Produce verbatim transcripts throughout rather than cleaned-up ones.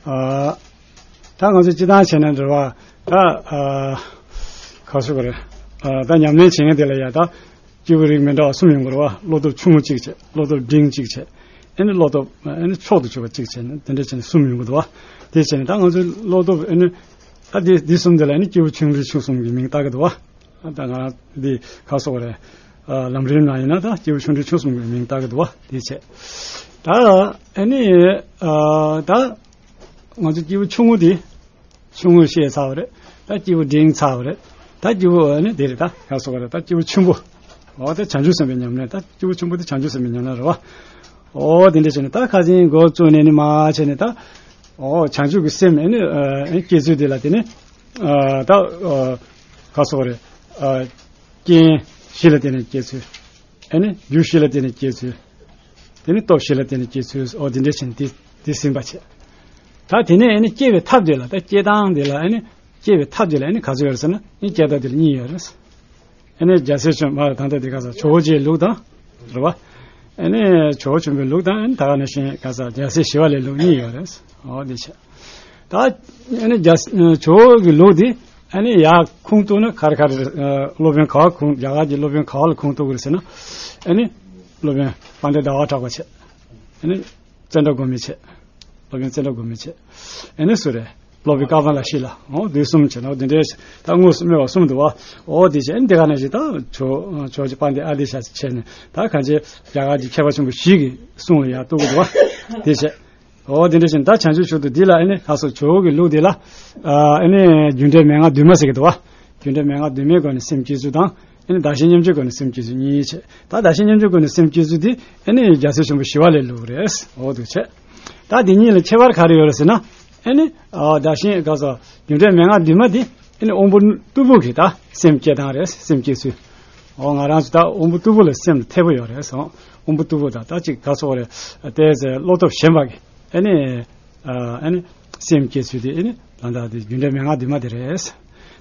ཨ། ད་ང་ཚོ་སྤྱི་བཏང་བྱས་ན་འདྲ་བ། ད་ཨ། ག་ཟེར་དགོས་རེད། ཨ། ད་ཉམས་ལེན་བྱེད་མཁན་དེ་ལ་ཡ་ད་སྐྱེས་བུ་རིགས་མི་འདྲ་བ་གསུམ་ཡོང་གི་རེད་བ། བློ་སྟོབས་ཆུང་ངུ་གཅིག་བྱས། བློ་སྟོབས་འབྲིང་གཅིག་བྱས། ཨ་ནི་བློ་སྟོབས་ཨ་ནི་མཆོག་ཏུ་གྱུར་པ་གཅིག་བྱས་ནས་དེ་འདྲ་བྱས་ནས་གསུམ་ཡོང་གི་འདུག་བ། དེ་བྱས་ནས་ད་ང་ཚོའི་བློ་སྟོབས་ཨ་ནི་ད་འདི་འདི་གསུམ་དེ་ལ་ཨ་ནི་སྐྱེས་བུ་ཆུང་འབྲིང་ཆུང་གསུམ་གྱི་མིང་བཏགས་ཀྱི་འདུག་བ། ད་ང་འདི་ག་ཟེར་དགོས་རེད། ཨ། ལམ་རིམ་ནང་ཡིན་ན་ད་སྐྱེས་བུ་ཆུང་འབྲིང་ཆུང་གསུམ་གྱི་མིང་བཏགས་ཀྱི་འདུག་བ། དེ་བྱས། ད་ཨ་ནི་ཨ། ད་ང་ཚོ་སྐྱེས་བུ་ཆུང་ངུ་དེ་ཆུང་ངུ་བཤད་ཚར་བ་རེད། ད་སྐྱེས་བུ་འབྲིང་ཚར་བ་རེད། ད་སྐྱེས་བུ་ཨ་ནི་དེ་རེད། ད་ག་ཟེར་དགོས་རེད། ད་སྐྱེས་བུ་ཆེན་པོ། འོ་ད་བྱང་ཆུབ་སེམས་དཔའི་ཉམས་ལེན། ད་སྐྱེས་བུ་ཆེན་པོ་དེ་བྱང་ཆུབ་སེམས་དཔའི་ཉམས་ལེན་རེད་བ། འོ་དེ་འདྲ་བྱས་ནས་ད་ཁ་སང་འགོ་བཙུགས་ནས་ནི་མར་བྱས་ནས་ད། འོ་བྱང་ཆུབ་ཀྱི་སེམས་ཨ་ནི་ཨ། སྐྱེ་ཚུལ་དེ་ལ་དེ་ནི་ཨ། ད་ཨ། ག་ཟེར་དགོས་རེད། ཨ། རྐྱེན་བཞི་ལ་བརྟེན་ནས་སྐྱེ་ཚུལ། ཨ་ནི་རྒྱུ་བཞི་ལ་བརྟེན་ནས་སྐྱེ་ཚུལ། དེ་ནི་སྟོབས་བཞི་ལ་བརྟེན་ནས་སྐྱེ་ཚུལ། འོ་དེ་འདྲ་བྱས་ནས་དེ་དེ་ཟིན་པ་བྱས། ད་དེ་ནས་ཨ་ནི་སྐྱེ་བའི་ཐབས་དེ་ལ། ད་སྐྱེ་སྟངས་དེ་ལ་ཨ་ནི་སྐྱེ་བའི་ཐབས་དེ་ལ་ཨ་ནི་ག་ཚོད་ཡོད་རེད་ཟེར་ན། ཨ་ནི་སྐྱེ་ཐབས་དེ་ལ་གཉིས་ཡོད་རེད། ཨ་ནི་རྒྱལ་སྲས་ཆེན་པོ་ད་ལྟ་དེ་ག་ཟེར། ཇོ་བོ་རྗེའི་ལུགས་དང་། རེད་བ། ཨ་ནི་ཇོ་བོ་ཆེན་པོའི་ལུགས་དང་། ཨ་ནི་ད་ག་ནང་བཞིན་ག་ཟེར། རྒྱལ་སྲས་ཞི་བ་ལྷའི་ལུགས་གཉིས་ཡོད་རེད། འོ་དེ་བྱས། ད་ཨ་ནི་རྒྱལ་ཇོ་བོ་གི་ལུགས་དེ་ཨ་ནི་ཡར་ཁུངས་གཏུགས་ན་ག་རེ་ག་རེ། ཨ། སློབ་དཔོན་ག་བ་ཁུངས། རྒྱ་གར་གྱི་སློབ་དཔོན་ག་བ་ལ་ཁུངས་གཏུགས་ཀྱི་རེད་ཟེར་ན། ཨ་ནི་སློབ་དཔོན་དཔལ་ལྡན་ཟླ་བ་གྲགས་པ་བྱས། ཨ་ནི་ཙནྡྲ་གོ་མི་བྱས། སློབ་དཔོན་ཙནྡྲ་གོ་མི་བྱས། ཨ་ནི་སུ་རེད། སློབ་དཔོན་ཀ་མ་ལ་ཤཱི་ལ། འོ་དེ་གསུམ་བྱས་ནས། འོ་དེ་འདྲའི་ད་དངོས་སུ་སྨྲས་པ་གསུམ་འདུག་བ། འོ་དེ་བྱས། ཨ་ནི་དེ་ག་ནང་བཞིན་ད་ཇོ་ཇོ་བོ་རྗེ་དཔལ་ལྡན་ཨ་ཏི་ཤ་བྱས་ནས། ད་གང་ཅི་རྒྱ་གར་གྱི་མཁས་པ་ཆེན་པོ་བཞི་གི་གསུང་ལ་ཡར་གཏུགས་ཀྱི་འདུག་བ། དེ་བྱས། འོ་དེ་འདྲ་བྱས་ནས་ད་བྱང་ཆུབ་མཆོག་ཏུ་འདི་ལ་ཨ་ནི་ལྷག་སོ་ཇོ་བོ་གི་ལུགས་འདི་ལ། ཨ་ནི་རྒྱུ་འབྲས་མན་ངག་བདུན་མ་ཟེར་གྱི་འདུག་བ། རྒྱུ་འབྲས་མན་ངག་བདུན་མའི་སྒོ་ནས་སེམས་བསྐྱེད་ཚུལ་དང་། ཨ་ནི་བདག་གཞན་མཉམ་བརྗེའི་སྒོ་ནས་སེམས་བསྐྱེད་ཚུལ་གཉིས་བྱས། ད་བདག་གཞན་མཉམ་བརྗེའི་སྒོ་ནས་སེམས་བསྐྱེད་ཚུལ་འདི་ཨ་ནི་རྒྱལ་སྲས་ཆེན་པོ་ཞི་བ་ལྷའི་ལུགས་རེད། འོ་འདུག་བྱས། ད་འདི་གཉིས་ལ་ཁྱད་པར་ག་རེ་ཡོད་རེད་ཟེར་ན། ཨ་ནི་ཨ་བདག་གཞན་ག་ཟེར། རྒྱུ་འབྲས་མན་ངག་བདུན་མ་འདི་ཨ་ནི་དབང་པོ་རྟུལ་པོ་གི་ད་སེམས་བསྐྱེད་སྟངས་རེད། སེམས་བསྐྱེད་ཚུལ། འོ་ང་རང་ཚོ་ད་དབང་པོ་རྟུལ་པོ་ལ་སེམས་ཐེ་བོ་ཡོད་རེད་ཟེར། དབང་པོ་རྟུལ་པོ་དང་ད་ཅིག་ག་ཟེར་དགོས་རེད། དེ་ཚེ་བློ་སྟོབས་ཞན་པ་གི་ཨ་ནི་ཨ་ནི་སེམས་བསྐྱེད་ཚུལ་དེ་ཨ་ནི་ད་ལྟ་དེ་རྒྱུ་འབྲས་མན་ངག་བདུན་མ་དེ་རེད། ད་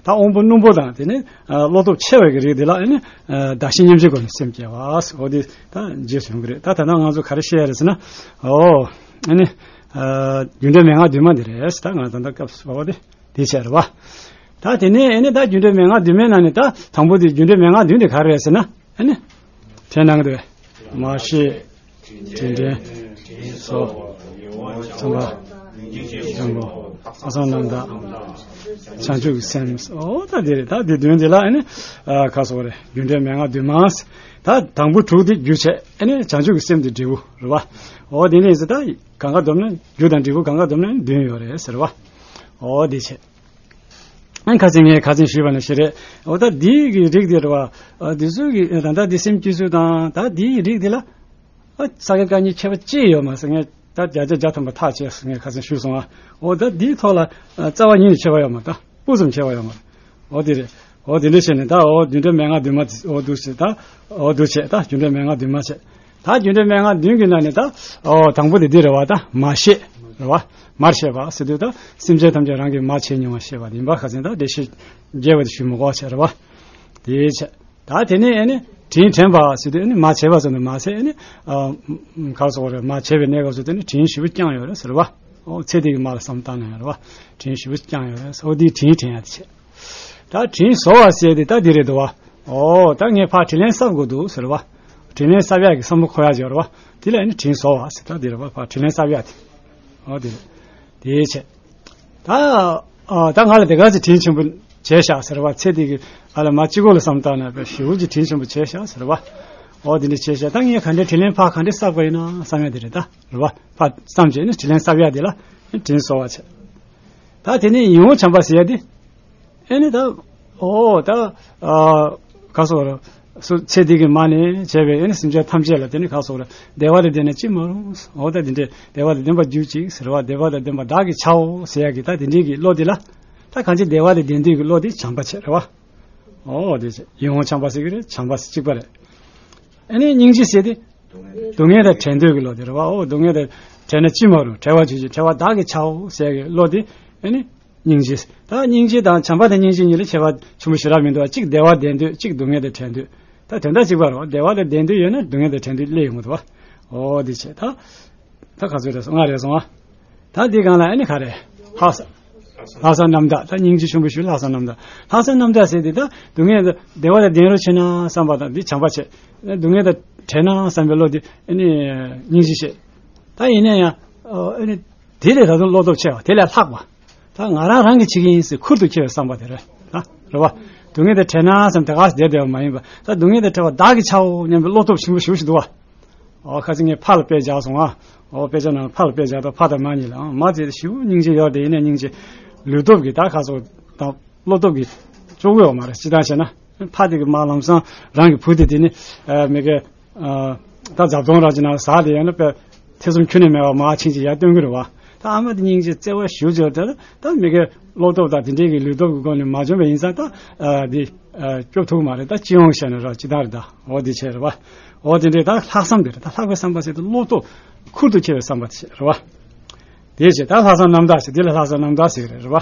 དབང་པོ་རྣོན་པོ་དང་དེ་ནི་བློ་སྟོབས་ཆེ་བའི་གི་རིགས་དེ་ལ་ཨ་ནི་བདག་གཞན་མཉམ་བརྗེའི་སྒོ་ནས་སེམས་བསྐྱེད་པ། འོ་དེ་ད་རྗེས་སུ་ཡོང་གི་རེད། ད་ད་ལྟ་ང་ཚོ་ག་རེ་བཤད་ཡ་རེད་ཟེར་ན། འོ་ཨ་ནི་རྒྱུ་འབྲས་མན་ངག་བདུན་མ་དེ་རེད། ད་ང་ད་ལྟ་སྐབས་སུ་བབ་པ་དེ། དེ་བྱས་རེད་བ། ད་དེ་ནས་ཨ་ནི་ད་རྒྱུ་འབྲས་མན་ངག་བདུན་མའི་ནང་ནས་ད་དང་པོ་དེ་རྒྱུ་འབྲས་མན་ངག་བདུན་དེ་ག་རེ་རེད་ཟེར་ན། ཨ་ནི་དྲན་གནང་གི་འདུག་བས། མར་ཤེས། དྲིན་དྲན། དྲིན་གཟོ། ཚངས་པ། འཇམ་པོ། མཐའ་ཡས་རྣམ་དག་བྱང་ཆུབ་ཀྱི་སེམས། འོ་ད་དེ་རེད། ད་དེ་བདུན་དེ་ལ་ཨ་ནི་ཨ་ག་ཟེར་དགོས་རེད། རྒྱུ་འབྲས་མན་ངག་བདུན་མ། ད་དང་པོ་དྲུག་དེ་རྒྱུ་བྱས། ཨ་ནི་བྱང་ཆུབ་ཀྱི་སེམས་དེ་འབྲས་བུ་རེད་བ། འོ་དེ་ནས་ཟེར་ད་གང་ག་བསྡོམས་ན། རྒྱུ་དང་འབྲས་བུ་གང་ག་བསྡོམས་ན་བདུན་ཡོད་རེད་ཟེར་བ། འོ་དེ་བྱས། ཨ་ཁ་སང་ངས་ཁ་སང་ཞུས་པ་ནང་བཞིན་རེད། འོ་ད་འདི་གི་རིགས་དེ་རེད་བ། ཨ་འདི་ཚོ་གི་ད་ལྟ་འདི་སེམས་བསྐྱེད་ཚུལ་དང་། ད་འདི་ཡི་རིགས་དེ་ལ་ཨ་ས་དགེ་བཀའ་རྙིང་ཁྱད་པར་ཅི་ཡོད་མ་ཟེར། ངས་ད་བརྒྱ་ཆ་བརྒྱ་ཐམ་པ་ཐག་བཅད་ཟེར་ངས་ཁ་སང་ཞུས་སོང་ཨ། འོ་ད་འདིའི་ཐོག་ལ་ཨ་རྩ་བ་ཉིད་ནས་ཁྱད་པར་ཡོད་མ་རེད། ད་སྤུ་ཙམ་ཁྱད་པར་ཡོད་མ་རེད། འོ་དེ་རེད། འོ་དེ་འདྲ་བྱས་ནས་ད་འོ་རྒྱུ་འབྲས་མན་ངག་བདུན་མ། འོ་འདུག་བྱས། ད་འོ་འདུག་བྱས། ད་རྒྱུ་འབྲས་མན་ངག་བདུན་མ་བྱས། ད་རྒྱུ་འབྲས་མན་ངག་བདུན་གྱི་ནང་ནས་ད་འོ་དང་པོ་དེ་འདི་རེད་བ། ད་མར་ཤེས་རེད་བ། མར་ཤེས་པ་ཟེར་དུས་ད་སེམས་ཅན་ཐམས་ཅད་རང་གིས་མར་བྱས་མྱོང་བ་ཤེས་པ་དེ་ཡིན་པ། ཁ་སང་ད་བདེ་གཤེགས་རྒྱལ་བ་དེ་ཞུ་མི་དགོས་བྱས་རེད་བ། དེ་བྱས། ད་དེ་ནས་ཨ་ནི་དྲིན་དྲན་པ་ཟེར་དུས་ཨ་ནི་མར་བྱས་པ་ཟེར་དུས་མ་ཟད། ཨ་ནི་ཨ་ག་ཟེར་དགོས་རེད། མར་བྱས་པའི་གནས་སྐབས་སུ་དེ་ནི་དྲིན་ཞེ་པོ་བསྐྱངས་ཡོད་རེད་ཟེར་བ། འོ་ཚེ་འདི་གི་མར་ལ་བསམ་བཏང་ན་ཡང་རེད་བ། དྲིན་ཞེ་པོ་བསྐྱངས་ཡོད་རེད། འོ་དེའི་དྲིན་དྲན་ཡ་དེ་བྱས། ད་དྲིན་གཟོ་བ་ཟེར་དེ་ད་འདི་རེད་འདུག་བ། འོ་ད་ངས་ཕར་དྲིན་ལན་གསབ་དགོས་འདུག་ཟེར་བ། དྲིན་ལན་གསབ་ཡག་གི་བསམ་བློ་འཁོར་ཡག་ཅིག་ཡོད་རེད་བ། དེ་ལ་ཨ་ནི་དྲིན་གཟོ་བ་ཟེར། ད་འདི་རེད་བ། ཕར་དྲིན་ལན་གསབ་ཡག་དེ། འོ་དེ་རེད། དེ་བྱས། ད་ཨ་ད་ང་ལ་དེ་ག་ཚོད་དྲིན་ཆེན་པོ་བྱས་ཤག་ཟེར་བ། ཚེ་འདི་གི་ཨ་ལ་མ་གཅིག་པོ་ལ་བསམ་བཏང་ན་དཔེ་ཞེ་པོ་ཅིག་དྲིན་ཆེན་པོ་བྱས་ཤག་ཟེར་བ། འོ་དེ་འདྲ་བྱས་ཤག། ད་ངས་ག་འདྲའི་དྲིན་ལན་ཕར་ག་འདྲ་གསབ་དགོས་ཡིན་ན་བསམ་ཡག་དེ་རེད། ད་རེད་བ། ཕར་བསམ་བྱས་ནས་དྲིན་ལན་གསབ་ཡག་དེ་ལ་དྲིན་གཟོ་བ་བྱས། ད་དེ་ནས་ཡིད་འོང་བྱམས་པ་ཟེར་ཡག་དེ། ཨེ་ནི་ད། འོ་ད། ཨ་ག་ཟེར་ར། སུ་ཚེ་འདི་གི་མ་ནས་བྱས་པའི་ཨེ་ནི་སེམས་ཅན་ཐམས་ཅད་ལ་དེ་ནི་ག་ཟེར་ར། བདེ་བ་དང་ལྡན་ན་ཅི་མ་རུང་། འོ་ད་དེ་འདྲའི་བདེ་བ་དང་ལྡན་པར་གྱུར་ཅིག་ཟེར་བ། བདེ་བ་དང་ལྡན་པ་བདག་གིས་བྱའོ་ཟེར་ཡག་གི་ད་དེ་འདྲའི་གི་བློ་དེ་ལ། ད་གང་ཅི་བདེ་བ་དང་ལྡན་འདོད་ཀྱི་བློ་དེ་བྱམས་པ་བྱས་རེད་བ། འོ་དེ་བྱས། ཡིད་འོང་བྱམས་པ་ཟེར་གི་རེད། བྱམས་པ་ཟེར་གཅིག་པ་རེད། ཨེ་ནི་སྙིང་རྗེ་ཟེར་དེ། སྡུག་བསྔལ་དང་བྲལ་འདོད་ཀྱི་བློ་དེ་རེད་བ། འོ་སྡུག་བསྔལ་དང་བྲལ་ན་ཅི་མ་རུང་། བྲལ་བར་གྱུར་ཅིག་བྲལ་བ་བདག་གིས་བྱའོ་ཟེར་ཡག་གི་བློ་དེ་ཨེ་ནི། སྙིང་རྗེ། ད་སྙིང་རྗེ་དང་བྱམས་པ་དང་སྙིང་རྗེ་གཉིས་ལ་ཁྱད་པར་ཆེན་པོ་ཞེ་དྲག་མི་འདུག་བ། གཅིག་བདེ་བ་ལྡན་འདོད། གཅིག་སྡུག་བསྔལ་དང་བྲལ་འདོད། ད་དོན་དག་གཅིག་པ་རེད་བ། བདེ་བ་དང་ལྡན་འདོད་ཡོད་ན་སྡུག་བསྔལ་དང་བྲལ་འདོད་སླེབས་ཡོང་གི་འདུག་བ། འོ་དེ་བྱས། ད་ད་ག་ཚོད་རེད་སོང་། ལྔ་རེད་སོང་ཨ། ད་འདི་སྒང་ལ་ཨ་ནི་ག་རེ། ལྷག་བསམ། ལྷག་བསམ་རྣམ་དག། ད་སྙིང་རྗེ་ཆེན་པོ་ཞུ། ལྷག་བསམ་རྣམ་དག། ལྷག་བསམ་རྣམ་དག་ཟེར་དེ་ད་སྡུག་བསྔལ་དང་བདེ་བ་དང་ལྡན་རོགས་བྱེད་ན་བསམ་པ་དང་འདི་བྱམས་པ་བྱེད། སྡུག་བསྔལ་དང་བྲལ་ན་བསམ་པའི་བློ་དེ་ཨ་ནི་སྙིང་རྗེ་བྱེད། ད་ཡིན་ན་ཡང་ཨ་ནི་དེ་ལས་ད་དུང་བློ་སྟོབས་ཆེ་བ། དེ་ལས་ལྷག་པ། ད་ང་རང་རང་གིས་བྱེད་ཀྱི་ཡིན་ཟེར་ཁུར་དུ་འཁྱེར་བའི་བསམ་པ་དེ་རེད། ད་རེད་བ། སྡུག་བསྔལ་དང་བྲལ་ན་བསམ་དེ་ག་བསྡད་བསྡད་པ་མ་ཡིན་པ། ད་སྡུག་བསྔལ་དང་བྲལ་བ་བདག་གིས་བྱའོ་སྙམ་པའི་བློ་སྟོབས་ཆེན་པོ་ཞེ་པོ་ཞིག་འདུག་བ། ཨོ་ཁ་སང་ངས་ཕ་ལ་དཔེ་བཞག་སོང་ཨ། ཨོ་དཔེ་ཆ་ནང་ཕ་ལ་དཔེ་བཞག་དང་ཕ་དང་མ་གཉིས་ལ་ཨང་། མ་དེ་ཞེ་པོ་སྙིང་རྗེ་ཡོད་དེ་ཡིན་ན་སྙིང་རྗེ་ལུས་སྟོབས་ཀྱིས་ད་ཁ་སོ་དང་བློ་སྟོབས་ཀྱིས་གཅོག་གི་ཡོད་མ་རེད། སྤྱིར་བཏང་བྱས་ན་ཕ་དེ་གི་མ་ལམ་སང་རང་གི་བུ་དེ་དེ་ནི་ཨ་མི་གེ་ཨ་ད་རྫབ་དོང་ར་ཅིག་ནང་ཟག་དེ་ཡང་ན་དཔེ་ཐེ་ཚོམ་ཁྱོན་ནས་མེད་པ་མ་ཕྱིན་ཅིག་ཡར་སྟོན་གི་རེད་བ། ད་ཨ་མ་དེ་སྙིང་རྗེ་བརྩེ་བ་ཞུ་བྱོས་དེ་ད་མི་གེ་བློ་སྟོབས་དང་དེ་འདྲའི་གི་ལུས་སྟོབས་ཀྱི་སྒོ་ནས་མ་བྱོན་པ་ཡིན་ཙང་ད་ཨ་དེ་ཨ་སྐྱོབ་ཐུབ་མ་རེད། ད་སྤྱི་ཡོངས་བཤད་ན་ར་སྤྱི་བཏང་རེད། ད་འོ་དེ་བྱས་རེད་བ། འོ་དེ་འདྲའི་ད་ལྷག་བསམ་དེ་རེད། ད་ལྷག་པའི་བསམ་པ་ཟེར་དུས་བློ་སྟོབས་ཁུར་དུ་འཁྱེར་བའི་བསམ་པ་དེ་བྱས་རེད་བ། དེ་བྱས་ད་ལྷག་བསམ་རྣམ་དག་ཟེར། དེ་ལ་ལྷག་བསམ་རྣམ་དག་ཟེར་གི་རེད་རེད་བ།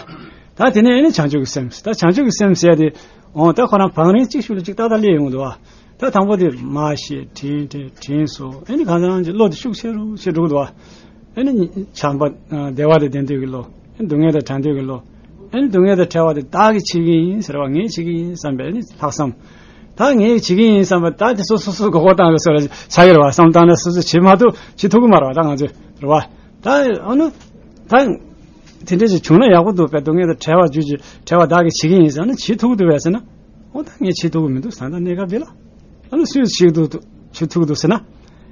ད་དེ་ནས་ཨ་ནི་བྱང་ཆུབ་ཀྱི་སེམས། ད་བྱང་ཆུབ་ཀྱི་སེམས་ཟེར་དེ་འོ་ད་ཁོ་རང་བང་རིམ་གཅིག་ཤུལ་ལ་གཅིག་ཏག་ཏག་སླེབས་ཡོང་འདུག་བ། ད་དང་པོ་དེ་མར་ཤེས་དྲན་དྲན་དྲན་གསོ། ཨ་ནི་གང་ཟག་རང་གི་བློ་དེ་ཤུགས་ཆེ་རུ་ཆེ་འགྲོ་གི་འདུག་བ། ཨ་ནི་བྱམས་པ་བདེ་བ་དང་ལྡན་འདོད་ཀྱི་བློ། ཨ་ནི་སྡུག་བསྔལ་དང་བྲལ་འདོད་ཀྱི་བློ། ཨ་ནི་སྡུག་བསྔལ་དང་བྲལ་བ་དེ་བདག་གིས་བྱེད་ཀྱི་ཡིན་ཟེར་བ། ངས་བྱེད་ཀྱི་ཡིན་བསམ་པའི་ཨ་ནི་ལྷག་བསམ། ད་ངས་བྱེད་ཀྱི་ཡིན་བསམ་པ་ད་དེ་སོ་སོ་སོ་མགོ་སྐོར་བཏང་གི་སོ་ར་ཆགས་ཀྱི་རེད་བ། བསམ་བཏང་ན་སོ་སོ་བྱེད་མ་ཐུབ་བྱེད་ཐུབ་ཀྱི་མ་རེད་བ། ད་ང་ཚོས་རེད་བ། ད་ཨ་ནི་ད་དེ་འདྲ་ཞིག་བྱུང་ན་ཡག་པོ་འདུག་པས། སྡུག་བསྔལ་དང་བྲལ་བ་བརྗོད་ཀྱི་བྲལ་བ་བདག་གིས་བྱེད་ཀྱི་ཡིན་ཟེར་ན་བྱེད་ཐུབ་ཀྱི་འདུག་བས་ཟེར་ན། འོ་ད་ངས་བྱེད་ཐུབ་ཀྱི་མི་འདུག་ཟེར། ད་གནས་སྐབས་འདི་ལ་ཨ་ནི་སུས་བྱེད་ཐུབ་བྱེད་ཐུབ་ཀྱི་འདུག་ཟེར་ན།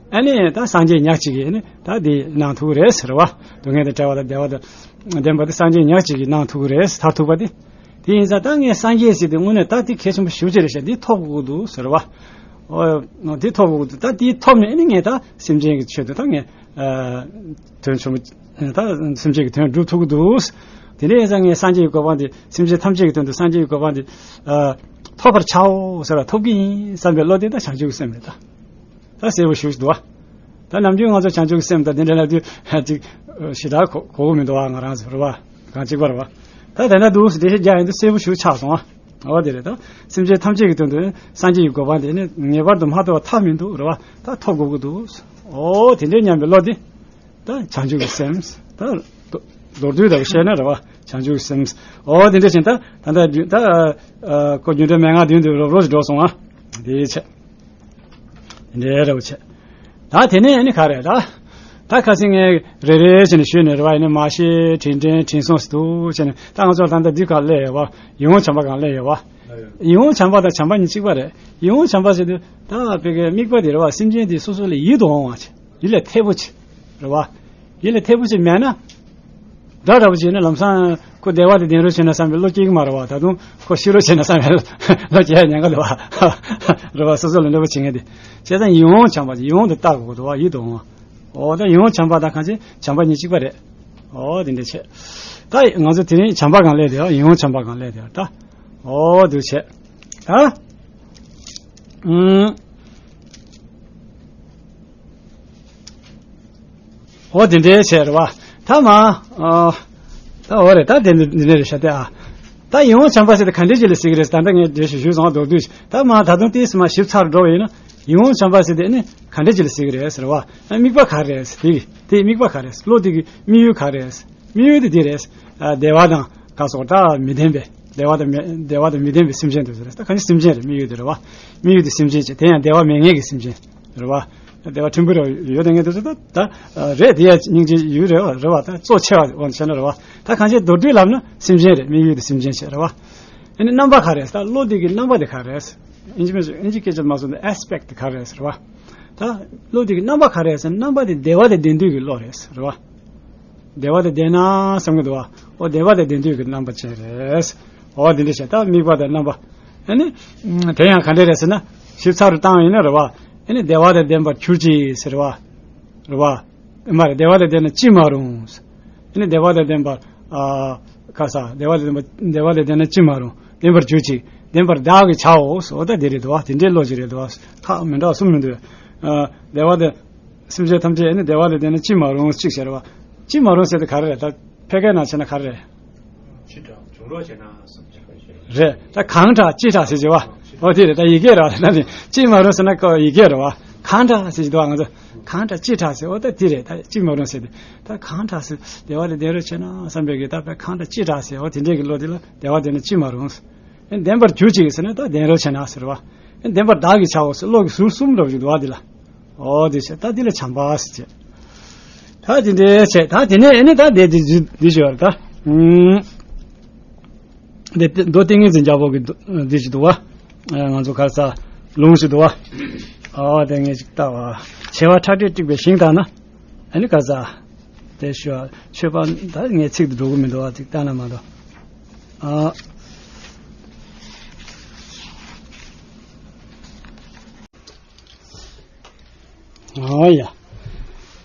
ཨ་ནི་ད་སངས་རྒྱས་ཉག་གཅིག་གིས་ཨ་ནི་ད་འདི་གནང་ཐུབ་ཀྱི་རེད་ཟེར་བ། སྡུག་བསྔལ་དང་བྲལ་བ་དང་བདེ་བ་དང་ལྡན་པ་དེ་སངས་རྒྱས་ཉག་གཅིག་གིས་གནང་ཐུབ་ཀྱི་རེད། ཐར་ཐུབ་པ་དེ། དེ་ཡིན་ཙང་ད་ངས་སངས་རྒྱས་ཟེར་དེ་དངོས་གནས་ད་དེ་གལ་ཆེན་པོ་ཞེ་པོ་ཅིག་རེད་ཤག་འདི་ཐོབ་དགོས་ཀྱི་འདུག་ཟེར་བ། ཨོ་འདི་ཐོབ་དགོས་ཀྱི་འདུག་ད་འདི་ཐོབ་ནས་ཨ་ནི་ངས་ད་སེམས་ཅན་གྱི་ཆེད་དུ་ད་ངས་ཨ་དོན་ཆེན་པོ་ད་སེམས་ཅན་གྱི་དོན་སྒྲུབ་ཐུབ་ཀྱི་འདུག་དེ་འདྲ་ཡིན་ཙང་ངས་སངས་རྒྱས་ཀྱི་གོ་འཕང་དེ་སེམས་ཅན་ཐམས་ཅད་ཀྱི་དོན་དུ་སངས་རྒྱས་ཀྱི་གོ་འཕང་དེ་ཨ་ཐོབ་པར་བྱའོ་ཟེར་བ། ཐོབ་ཀྱི་ཡིན་བསམ་པའི་བློ་དེ་ད་བྱང་ཆུབ་ཀྱི་སེམས་རེད་ད། ད་གསལ་པོ་ཞེ་པོ་ཞིག་འདུག་བ། ད་ནམ་རྒྱུན་ང་ཚོ་བྱང་ཆུབ་ཀྱི་སེམས་དང་དེ་འདྲ་ལབ་དུས་ཅིག་ཞེ་དྲག་གོ་གོ་གི་མི་འདུག་བ། ང་རང་ཚོ་རེད་བ། གང་གཅིག་པ་རེད་བ། ད་དེ་འདྲ་འདུག་ཟེར་འགྲེལ་བཤད་རྒྱག་ཡིན་དུས་གསལ་པོ་ཞེ་པོ་ཆགས་སོང་བ། འོ་དེ་རེད། ད་སེམས་ཅན་ཐམས་ཅད་ཀྱི་དོན་དུ་སངས་རྒྱས་ཀྱི་གོ་འཕང་དེ་ནི་ངེས་པར་དུ་མ་ཐོབ་པར་ཐབས་མི་འདུག་རེད་བ། ད་ཐོབ་དགོས་ཀྱི་འདུག་འོ་དེ་འདྲའི་སྙམ་པའི་བློ་དེ་ད་བྱང་ཆུབ་ཀྱི་སེམས། ད་མདོར་བསྡུས་ལྟ་བུ་བཤད་ན་རེད་བ། བྱང་ཆུབ་ཀྱི་སེམས། འོ་དེ་འདྲ་བཞིན་ད་ད་ལྟ་རྒྱུན་ད་ཨ་ཁོ་རྒྱུ་འབྲས་མན་ངག་བདུན་དུ་རོབ་རོབ་ཅིག་འགྲོ་སོང་བ། དེའི་ཆེད། འདྲེ་རེ་བ་བྱས། ད་དེ་ནས་ཨ་ནི་ག་རེ་ད། ད་ཁ་སང་ངས་རེ་རེ་བྱས་ནས་ཞུས་ནས་རེ་བ་ཡིན་ན་མ་ཤེས་དྲིན་དྲན་དྲིན་སོང་ཟེར་འདུག་བྱས་ནས། ད་ང་ཚོར་ད་ལྟ་འདི་ག་སླེབས་ཡོད་བ། ཡིད་འོང་བྱམས་པ་གང་སླེབས་ཡོད་བ། ཡིད་འོང་བྱམས་པ་དང་བྱམས་པ་གཉིས་གཅིག་པ་རེད། ཡིད་འོང་བྱམས་པ་ཟེར་དུས་ད་བོད་སྐད་དམིགས་པ་དེ་རེད་བ། སེམས་ཅན་དེ་སོ་སོ་ལ་ཡིད་དུ་འོང་བ་བྱས། ཡིད་ལ་འཐད་པོ་བྱས། རེད་བ། ཡིད་ལ་འཐད་པོ་ཅིག་མེད་ན། དགྲ་འདྲ་པོ་ཅིག་ནི་ལམ་སང་ཁོ་བདེ་བ་དང་ལྡན་རོགས་བྱས་ན་བསམ་པའི་བློ་སྐྱེ་གི་མ་རེད་བ། ད་དུང་ཁོ་ཤི་རོགས་བྱས་ན་བསམ་པའི་བློ་སྐྱེ་ཡ་ཉེན་ཁ་འདུག་བ། རེད་བ། སོ་སོ་ལ་འདྲ་པོ་བྱེད་མཁན་དེ། བྱས་ཙང་ཡིད་འོང་བྱམས་པ་ཅིག་ཡིད་འོང་དུ་བལྟ་དགོས་འདུག་བ། ཡིད་དུ་འོང་བ། འོ་ད་ཡིད་འོང་བྱམས་པ་དང་གང་ཅི་བྱམས་པ་གཉིས་གཅིག་པ་རེད། འོ་དེ་འདྲ་བྱས། ད་ང་ཚོ་དེ་རིང་བྱམས་པ་གང་སླེབས་དེ། ཡིད་འོང་བྱམས་པ་གང་སླེབས་དེ་ད། འོ་དུ་བྱས། ད། ཨུམ། འོ་དེ་འདྲའི་བྱས་རེད་བ། ད་མ། ཨ། ད་འོ་རེད། ད་དེ་འདི་འདི་འདྲ་རེད་ཤག་སྟེ་ཨ། ད་ཡིད་འོང་བྱམས་པ་ཟེར་དེ་ག་འདྲ་ཅིག་ལ་ཟེར་གི་རེད། ད་ལྟ་ངས་འགྲེལ་བཤད་ཞུས་སོང་། མདོར་བསྡུས་ཤིག་ད་མ་ད་དུང་ཏོག་ཙམ་མ་ཞིབ་ཚགས་འགྲོ་བ་ཡིན་ན། ཡིད་འོང་བྱམས་པ་ཟེར་དེ་ནི་ག་འདྲ་ཅིག་ལ་ཟེར་གི་རེད་ཟེར་བ། ཨ། དམིགས་པ་ག་རེ་རེད། དེ་དེ་དམིགས་པ་ག་རེ་རེད། བློ་དེ་གི་དམིགས་ཡུལ་ག་རེ་རེད། དམིགས་ཡུལ་དེ་འདི་རེད། ཨ། བདེ་བ་དང་ག་སོགས་ད་མི་ལྡན་པའི། བདེ་བ་དང་མི་བདེ་བ་དང་མི་ལྡན་པའི་སེམས་ཅན་དེ་ཚོ་རེད། ད་གང་ཅི་སེམས་ཅན་རེད། དམིགས་ཡུལ་དེ་རེད་བ། དམིགས་ཡུལ་དེ་སེམས་ཅན་བྱས། དེ་ཡང་བདེ་བ་མེད་མཁན་གྱི་སེམས་ཅན་རེད་བ། བདེ་བ་ཕྲན་བུ་རེ་ཡོད་དེ་ངས་དེ་ཚོ་ད་ད་རེད། དེ་ཡང་སྙིང་རྗེ་ཡུལ་རེད་བ། རེད་བ། ད་གཙོ་ཆེ་བ་འོ་བྱས་ན་རེད་བ། ད་གང་ཅི་མདོར་བསྡུས་ལབ་ན་སེམས་ཅན་རེད། དམིགས་ཡུལ་དེ་སེམས་ཅན་བྱས་རེད་བ། ཨ་ནི་རྣམ་པ་ག་རེ་རེད། ད་བློ་དེ་གི་རྣམ་པ་དེ་ག་རེ་རེད། ཨིན་ཇི་མི་ཨིན་ཇི་སྐད་ཆ་མ་སོང་ན་ཨེ་སི་པེག་ཊི་ག་རེ་རེད་ཟེར་བ། ད་བློ་དེ་གི་རྣམ་པ་ག་རེ་རེད་ཟེར་ན། རྣམ་པ་དེ་བདེ་བ་དང་ལྡན་འདོད་ཀྱི་བློ་རེད་ཟེར་བ། བདེ་བ་དང་ལྡན་ན་བསམ་གྱི་འདུག་བ། འོ་བདེ་བ་དང་ལྡན་འདོད་ཀྱི་རྣམ་པ་ཅན་རེད། འོ་དེ་འདྲ་བྱས། ད་དམིགས་པ་དང་རྣམ་པ། ཨ་ནི་དེ་ཡང་ག་འདྲ་རེད་ཟེར་ན། ཞིབ་ཚགས་རུ་བཏང་ཡིན་ན་རེད་བ། ཨ་ནི་བདེ་བ་དང་ལྡན་པར་གྱུར་ཅིག་ཟེར་བ། རེད་བ། མ་རེད། བདེ་བ་དང་ལྡན་ན་ཅི་མ་རུང་། ཨ་ནི་བདེ་བ་དང་ལྡན་པར། ཨ། ཁ་ས་བདེ་བ་དང་ལྡན་པ། བདེ་བ་དང་ལྡན་ན་ཅི་མ་རུང་། ལྡན་པར་གྱུར་ཅིག་བདེན་པར་བདག་གིས་བྱའོ། འོ་ད་དེ་རེད་འདུག་བ། དེ་འདྲའི་བློ་ཅིག་རེད་འདུག་བ། ཁག་མི་འདྲ་བ་གསུམ་མི་འདུག་ཨ། བདེ་བ་དང་། སེམས་ཅན་ཐམས་ཅད་ནི་བདེ་བ་དང་ལྡན་ན་ཅི་མ་རུང་གཅིག་བྱས་རེད་བ། ཅི་མ་རུང་ཟེར་དེ་ག་རེ་རེད། ད་ཕལ་སྐད་ནང་བྱས་ན་ག་རེ་རེད། ཕྱི་དྲགས་བྱུང་རོགས་བྱས་ན་བསམ་བྱ་བ་ཞིག་རེད། ད་གང་དྲག་ཅི་དྲག་ཟེར་གྱི་བ། འོ་དེ་རེད། ད་ཡི་གེ་རེད་བ། ད་ནི་ཅི་མ་རུང་ཟེར་ན་ཀོ་ཡི་གེ་རེད་བ། གང་དྲག་ཟེར་གྱི་འདུག་ང་ཚོ་གང་དྲག་ཅི་དྲག་ཟེར། འོ་ད་དེ་རེད། ད་ཅི་མ་རུང་ཟེར་ཏེ། ད་གང་དྲག་ཟེར། བདེ་བ་དེ་ལྡན་རོགས་བྱེད་ན་བསམ་པའི་གི། ད་དཔེ་གང་དྲག་ཅི་དྲག་ཟེར། འོ་དེ་འདྲས་ཀྱི་བློ་དེ་ལ་བདེ་བ་ལྡན་ན་ཅི་མ་རུང་། ལྡན་པར་གྱུར་ཅིག་ཟེར་ན་ད་ལྡན་རོགས་བྱེད་ན་ཟེར་བ། ལྡན་པར་བདག་གིས་བྱའོ་ཟེར། བློ་གི་ཟུར་གསུམ་འདྲ་བོ་ཞིག་འདུག་བ་དེ་ལ། འོ་དེ་བྱས། ད་དེ་ལ་བྱམས་པ་ཟེར་བྱས། ད་དེ་འདྲས་བྱས། ད་དེ་ནས་ཨ་ནི་ད་དེ་དེ་དེ་ཞུ་བར་ད། ཨུམ། འདི་མདོ་ཏིང་ངེ་འཛིན་རྒྱལ་པོ་གི་མདོ་འདི་ཞིག་འདུག་བ། ཨ། ང་ཚོ་ག་རེ་ཟ། ལུང་ཞིག་འདུག་བ། ཨ། དེ་ངས་ཅིག་ལྟ་བ། བྱེ་བ་ཁྲག་ཁྲིག་དཀྲིགས་པའི་ཞིང་དག་ན། ཨ་ནི་ག་རེ་ཟ། དེ་ཞུ་བ། མཆོད་པ་ད་ངས་ཚིག་དེ་འགྲོ་གི་མི་འདུག་བ། ཅིག་ལྟ་ན་མ་གཏོགས། ཨ། ཨོ་ཡ།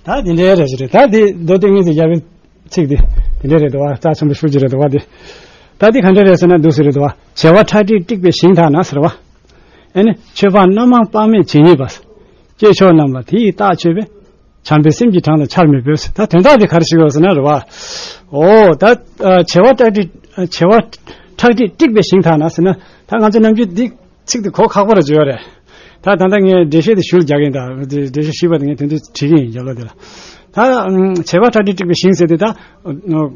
ད་དེ་འདྲའི་རེ་ཞིག་རེད། ད་དེ་མདོ་ཏིང་ངེ་འཛིན་རྒྱལ་པོའི་ཚིག་དེ་དེ་འདྲའི་རེད་འདུག་བ། རྩ་ཆེན་པོ་ཤུགས་ཀྱི་རེད་འདུག་བ་དེ། ད་དེ་ག་འདྲ་རེད་ཟེར་ན་འདུག་སེ་རེད་འདུག་བ། བྱེ་བ་ཁྲག་ཁྲིག་དཀྲིགས་པའི་ཞིང་དག་ན་ཟེར་བ། ཨེ་ནི་མཆོད་པ་རྣམ་མང་དཔག་མེད་ཇི་སྙེད་པ། སྐྱེས་མཆོག་རྣམས་ལ་དེ་ཡི་རྟགས་མཆོད་པས། བྱམས་པའི་སེམས་ཀྱི་གྲངས་དང་ཆར་མི་ཕོད། ད་དོན་དག་དེ་ག་རེ་ཞིག་ཡོད་ཟེར་ན་རེད་བ། ཨོ་ད་བྱེ་བ་ཁྲག་ཁྲིག་བྱེ་བ་ཁྲག་ཁྲིག་དཀྲིགས་པའི་ཞིང་དག་ན་ཟེར་ན། ད་ང་ཚོ་ནམ་རྒྱུན་འདི་ཚིག་དེ་གོ་ཁག་པོ་ར་བརྗོད་རེད། ད་ད་ལྟ་ངས་འགྲེལ་བཤད་དེ་ཞུ་རྒྱག་གིན། ད་འགྲེལ་བཤད་ཞུས་པ་དེ་ངས་དོན་དུ་བྲིས་ཀྱིན་ཡིན། རྒྱབ་ལོགས་དེ་ལ། ད་བྱེ་བ་ཁྲག་ཁྲིག་དཀྲིགས་པའི་ཞིང་ཟེར་དེ། ད་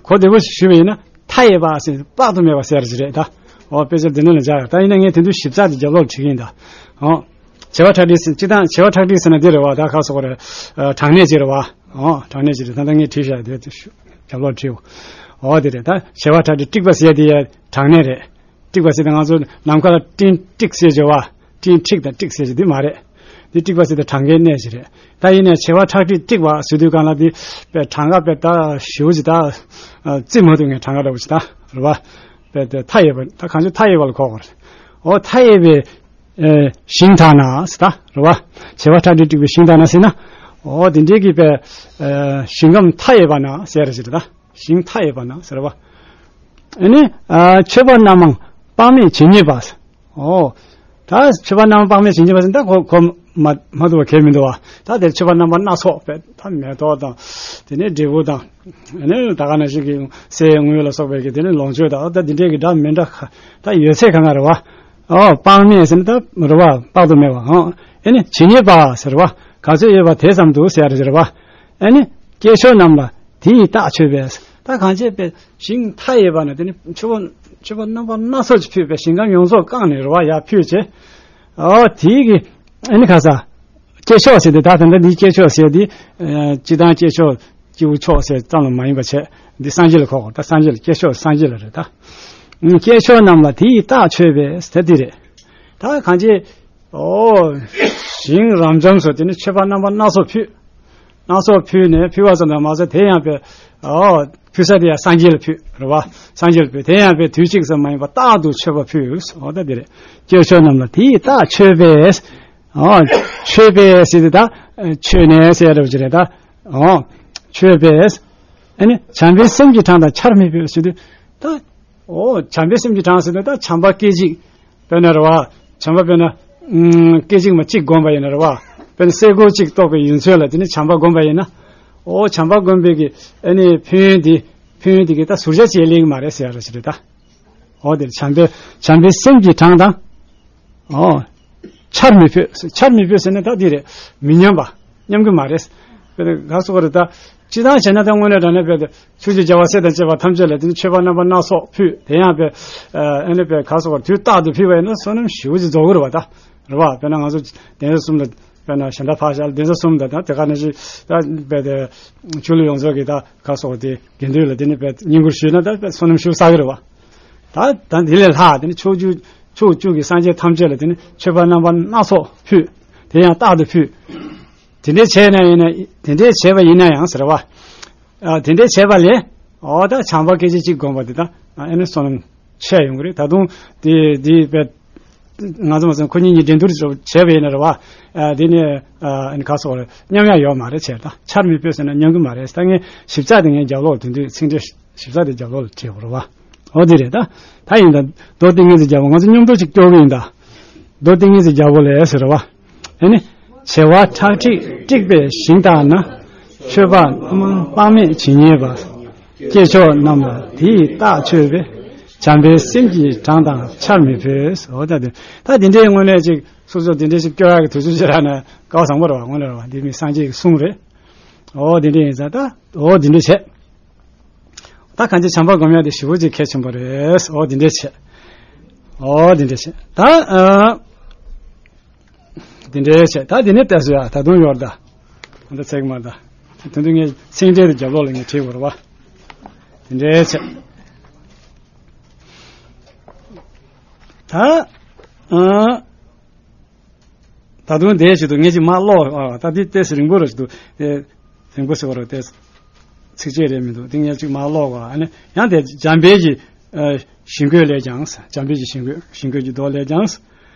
གོ་བདེ་པོ་ཞུས་པ་ཡིན་ན་མཐའ་ཡས་པ་ཟེར། དཔག་ཏུ་མེད་པ་ཟེར་གྱི་རེད་ད། འོ་དཔེ་ཆ་འདི་ནང་ལ་སྦྱར། ད་ཡིན་ན་ངས་དོན་དུ་ཞིབ་ཚགས་དེ་རྒྱབ་ལོགས་ལ་བྲིས་ཀྱིན་ད། འོ། བྱེ་བ་ཁྲག་ཁྲིག་ཟེར། སྤྱིར་བཏང་བྱེ་བ་ཁྲག་ཁྲིག་ཟེར་ན་འདི་རེད་བ། ད་ཁ་སོགས་རེད། གྲངས་གནས་ཅིག་རེད་བ། འོ་གྲངས་གནས་ཅིག་རེད། ད་ལྟ་ངས་བྲིས་བཞག་དེ་རྒྱབ་ལོགས་བྲིས། འོ་དེ་རེད། ད་བྱེ་བ་ཁྲག་ཁྲིག་དཀྲིགས་པ་ཟེར་དེ་ཡ་གྲངས་གནས་རེད། དཀྲིགས་པ་ཟེར་དེ་ང་ཚོ་ནམ་མཁའ་ལ་སྤྲིན་དཀྲིགས་ཟེར་བྱ་བ། སྤྲིན་འཁྲིགས་དང་དཀྲིགས་ཟེར་གྱི་འདི་མ་རེད། འདི་དཀྲིགས་པ་ཟེར་དེ་གྲངས་ཀའི་གནས་ཤིག་རེད། ད་ཡིན་ནའི་བྱེ་བ་ཁྲག་ཁྲིག་དཀྲིགས་པ་ཟེར་དུས་སྒང་ལ་འདི་དཔེ་གྲངས་ཀ་དཔེ་ད་ཞེ་པོ་ཅིག་ད་རྩིས་མ་ཐུབ་མཁན་གྲངས་ཀ་འདྲ་བོ་ཅིག་ད་རེད་བ། དཔེ་དེ་མཐའ་ཡས་པ། ད་གང་ཅི་མཐའ་ཡས་པ་ལ་གོ་དགོས་རེད། འོ་མཐའ་ཡས་པའི་ཨེ་ཞིང་དག་ན་ཟེར་ད་རེད་བ། བྱེ་བ་ཁྲག་ཁྲིག་དཀྲིགས་པའི་ཞིང་དག་ན་ཟེར་ན། འོ་དེ་འདྲའི་གི་དཔེ་ཨེ་ཞིང་ཁམས་མཐའ་ཡས་པ་ན་ཟེར་རེད་ཟེར་ད། ཞིང་མཐའ་ཡས་པ་ན་ཟེར་བ། ཨ་ནི་ཨ་མཆོད་པ་རྣམ་མང་དཔག་མེད་ཇི་སྙེད་པ། ཨོ། ད་མཆོད་པ་རྣམ་པར་དཔག་མེད་ཇི་སྙེད་པ་ཟེར་ན། ད་གོ་གོ་མ་མ་ཐུབ་པ་གང་ཡང་མི་འདུག་བ། ད་དེར་མཆོད་པ་རྣམ་པ་སྣ་ཚོགས་དཔེ་ད་མེ་ཏོག་དང་། དེ་ནས་འབྲས་བུ་དང་། ཨ་ནི་ད་ག་ནང་བཞིན་གྱི་གསེར་དངུལ་ལ་སོགས་པའི་གི་དེ་ནས་ལོངས་སྤྱོད་དང་། ད་འདི་འདྲའི་གི་འདྲ་མི་འདྲ་ཁ་ད་ཡོད་ཚད་གང་ག་རེད་བ། ཨོ་དཔག་མེད་ཟེར་ན་ད་རེད་བ། དཔག་ཏུ་མེད་པ། ཨོ་ཨ་ནི་ཇི་སྙེད་པ་ཟེར་བ། ག་ཚོད་ཡོད་པ་དེ་ཙམ་དུ་ཟེར་རེད་བ། ཨ་ནི་སྐྱེས་མཆོག་རྣམས་ལ་དེ་ཡི་རྟགས་མཆོད་པས། ད་གང་བྱས་པའི་ཞིང་མཐའ་ཡས་པ་ན་དེ་ནི་མཆོད་པ་མཆོད་པ་རྣམ་པ་སྣ་ཚོགས་ཀྱིས་ཕུལ་བའི་ཞིང་ཁམས་ཡོངས་རྫོགས་བཀང་ནས་རེད་བ། ཡར་ཕུལ་བྱས། ཨོ་དེའི་གི་ཨ་ནི་ག་ས། སྐྱེས་མཆོག་ཟེར་དེ། ད་ད་ལྟ་འདི་སྐྱེས་མཆོག་ཟེར་དེ། ཨ་སྤྱིར་བཏང་སྐྱེས་མཆོག་སྐྱེས་བུ་མཆོག་ཟེར་ཙམ་ལ་མ་ཡིན་པ་བྱས། འདི་སངས་རྒྱས་ལ་གོ་དགོས། ད་སངས་རྒྱས་ལ། སྐྱེས་མཆོག་སངས་རྒྱས་ལ་རེད་ད། ཨ་སྐྱེས་མཆོག་རྣམས་ལ་དེ་ཡི་རྟགས་མཆོད་པས་ཟེར་དེ་རེད། ད་གང་བྱས། ཨོ། ཞིང་རབ་འབྱམས་སུ་དེ་ནི་མཆོད་པ་རྣམ་པ་སྣ་ཚོགས་ཕུལ། སྣ་ཚོགས་ཕུལ་ནས། ཕུལ་བ་ཙམ་དུ་མ་ཟད། དེ་ཡང་དཔེ། ཨོ། ཕུལ་ས་དེ་ཡང་སངས་རྒྱས་ལ་ཕུལ་རེད་བ། སངས་རྒྱས་ལ་ཕུལ། དེ་ཡང་དཔེ་དུས་གཅིག་ཙམ་མ་ཡིན་པར་རྟག་ཏུ་མཆོད་པ་ཕུལ། ཨོ་ད་དེ་རེད། སྐྱེས་མཆོག་རྣམས་ལ་དེ་ཡི་རྟགས་མཆོད་པས། ཨོ། མཆོད་པས་ཟེར་དེ་ད། མཆོད་ནས་ཟེར་ཡ་འདྲ་བོ་ཅིག་རེད་ད། ཨོ། མཆོད་པས། ཨ་ནི་བྱམས་པའི་སེམས་ཀྱི་གྲངས་དང་ཆར་མི་ཕོད་ཟེར་དུས་ད། ཨོ། བྱམས་པའི་སེམས་ཀྱི་གྲངས་ཟེར་ན་ད་བྱམས་པ་སྐད་ཅིག་དཔེར་ན་རེད་བ། བྱམས་པ་དཔེར་ན། ཨུམ། སྐད་ཅིག་མ་གཅིག་བསྒོམས་པ་ཡིན་ན་རེད་བ། དཔེར་ན་སེ་གོལ་གཅིག་གཏོགས་པའི་ཡུན་ཚོད་ལ་དེ་ནི་བྱམས་པ་བསྒོམས་པ་ཡིན་ན། ཨོ། བྱམས་པ་བསྒོམས་པའི་གི་ཨ་ནི་ཕན་ཡོན་དེ། ཕན་ཡོན་དེ་གི་ད་ཟུར་བཞག་བྱས་ལེགས་མ་རེད་ཟེར་ཡ་རེད་ཟེར་རེད་ད། ཨོ་དེར་བྱམས་པའི་བྱམས་པའི་སེམས་ཀྱི་གྲངས་དང་། ཨོ། ཆར་མི་ཕོད། ཆར་མི་ཕོད་ཟེར་ན་ད་འདི་རེད། མི་མཉམ་པ། མཉམ་གི་མ་རེད། དཔེར་ན་ག་སོགས་རེད་ད། སྤྱིར་བཏང་བྱས་ན་ད་དངོས་གནས་དྲང་གནས་དཔེ་དེ་ཆོས་ཀྱི་རྒྱལ་བ་སྲས་དང་བཅས་པ་ཐམས་ཅད་ལ་དེ་ནི་མཆོད་པ་རྣམ་པ་སྣ་ཚོགས་ཕུལ། དེ་ཡང་དཔེ། ཨ་ནི་དཔེ་ག་སོགས་དུས་རྟག་ཏུ་ཕུལ་བ་ཡིན་ན་བསོད་ནམས་ཞེ་པོ་ཅིག་རྫོགས་གི་རེད་བ་ད། རེད་བ། དཔེར་ན་ང་ཚོ་གདན་ས་གསུམ་ལ། དཔེར་ན་གཞན་དག་ཕར་བཞག་གདན་ས་གསུམ་དང་ད་དེ་ག་ནང་བཞིན་ད་དཔེ་དེ། ཆོས་ལུགས་ཡོངས་རྫོགས་ཀྱི་ད་ག་སོགས་དེ་དགེ་འདུན་ལ་དེ་ནི་དཔེ་བསྙེན་བཀུར་ཞུས་ན་ད་དཔེ་བསོད་ནམས་ཞེ་པོ་བསགས་གི་རེད་བ། ད་ད་འདི་ལས་ལྷག་དེ་ནི་ཕྱོགས་བཅུ། ཕྱོགས་བཅུ་གི་སངས་རྒྱས་ཐམས་ཅད་ལ་དེ་ནི་མཆོད་པ་རྣམ་པ་སྣ་ཚོགས་ཕུལ། དེ་ཡང་རྟག་ཏུ་ཕུལ། དེ་འདྲའི་བྱས་ན་ཡིན་ན། དེ་འདྲའི་བྱས་པ་ཡིན་ན་ཡང་ཟེར་བ། ཨ་དེ་འདྲའི་བྱས་པ་ལས། འོ་ད་བྱམས་པ་སྐད་ཅིག་གཅིག་བསྒོམས་པ་དེ་ད་ཨ་ནི་བསོད་ནམས་ཆེ་ཡོང་གི་རེད། ད་དུང་དེ་དེ་དཔེ་ང་ཚོ་མ་ཚང་ཁོ་གཉིས་གཉིས་འགྲན་བསྡུར་བྱས་པ་ཡིན་ན་རེད་བ། ཨ་དེ་ནི་ཨ་ནི་ག་སོགས་རེད། མཉམ་ཡག་ཡོད་མ་རེད་བྱས། ད་ཆར་མི་ཕོད་ཟེར་ན་མཉམ་གི་མ་རེད། ད་ངས་ཞིབ་ཚགས་དེ་ངས་རྒྱབ་ལོགས་དེ་དུས་ཚིག་འགྲེལ་ཞིབ་ཚགས་དེ་རྒྱབ་ལོགས་ལ་བྲིས་པ་རེད་བ། འོ་དེ་རེད་ད། ད་ཡིན་ད། མདོ་ཏིང་ངེ་འཛིན་རྒྱལ་པོ། ང་ཚོ་མཉམ་དུ་ཅིག་སྐྱོར་གི་ཡིན་ད། མདོ་ཏིང་ངེ་འཛིན་རྒྱལ་པོ་ལས་ཟེར་བ། ཨ་ནི། བྱེ་བ་ཁྲག་ཁྲིག་དཀྲིགས་པའི་ཞིང་དག་ན། མཆོད་པ་རྣམ་མང་དཔག་མེད་ཇི་སྙེད་པ། སྐྱེས་མཆོག་རྣམས་ལ་དེ་ཡི་རྟགས་མཆོད་པས། བྱམས་པའི་སེམས་ཀྱི་གྲངས་དང་ཆར་མི་ཕོད། འོ་ད་དེ་ད་དེ་འདྲའི་དངོས་གནས་ཅིག་སོ་སོ་དེ་འདྲའི་ཞིག་སྐྱོ་བ་གི་དུས་ཚོད་ཅིག་རག་ན་དཀའ་བ་བཟང་པོ་རེད་བ། དངོས་གནས་རེད་བ། འདི་མི་སངས་རྒྱས་ཀྱི་གསུང་རེད། འོ་དེ་འདྲ་ཡིན་ཙང་ད་འོ་དེ་འདྲ་བྱས། ད་གང་ཅི་བྱམས་པ་སྒོམ་ཡག་དེ་ཞེ་པོ་ཅིག་གལ་ཆེན་པོ་རེད། འོ་དེ་འདྲ་བྱས། འོ་དེ་འདྲ་བྱས། ད་ཨ། དེ་འདྲའི་བྱས། ད་དེ་ནས་བལྟས་སོ་ཡ། ད་དུང་ཡོད་རེད་ད། ད་ཚེག་མ་ད། དེ་དུས་ངས་ཚིག་འགྲེལ་དུ་རྒྱབ་ལོགས་ལ་ངས་བྲིས་དགོས་རེད་བ། དེ་འདྲའི་བྱས། ད། ཨ། ད་དུང་དེའི་ཆེད་དུ་ངས་ཅིག་མར་ཀློག་ཨ། ད་འདི་ཏོག་ཙམ་རིང་པོ་རེད་ཅིག་འདུག་དེ་རིང་པོ་ཟེར་བ་རེད་དེ། ཚིགས་བཅད་རེད་མི་འདུག་དེ་ངས་ཅིག་མར་ཀློག་ཨ། ཨ་ནི་ཡང་དེ་འཇམ་དཔལ་གྱི་ཨ། ཞིང་བཀོད་ལས་ཀྱང་། འཇམ་དཔལ་གྱི་ཞིང་བཀོད། ཞིང་བཀོད་ཀྱི་མདོ་ལས་ཀྱང་།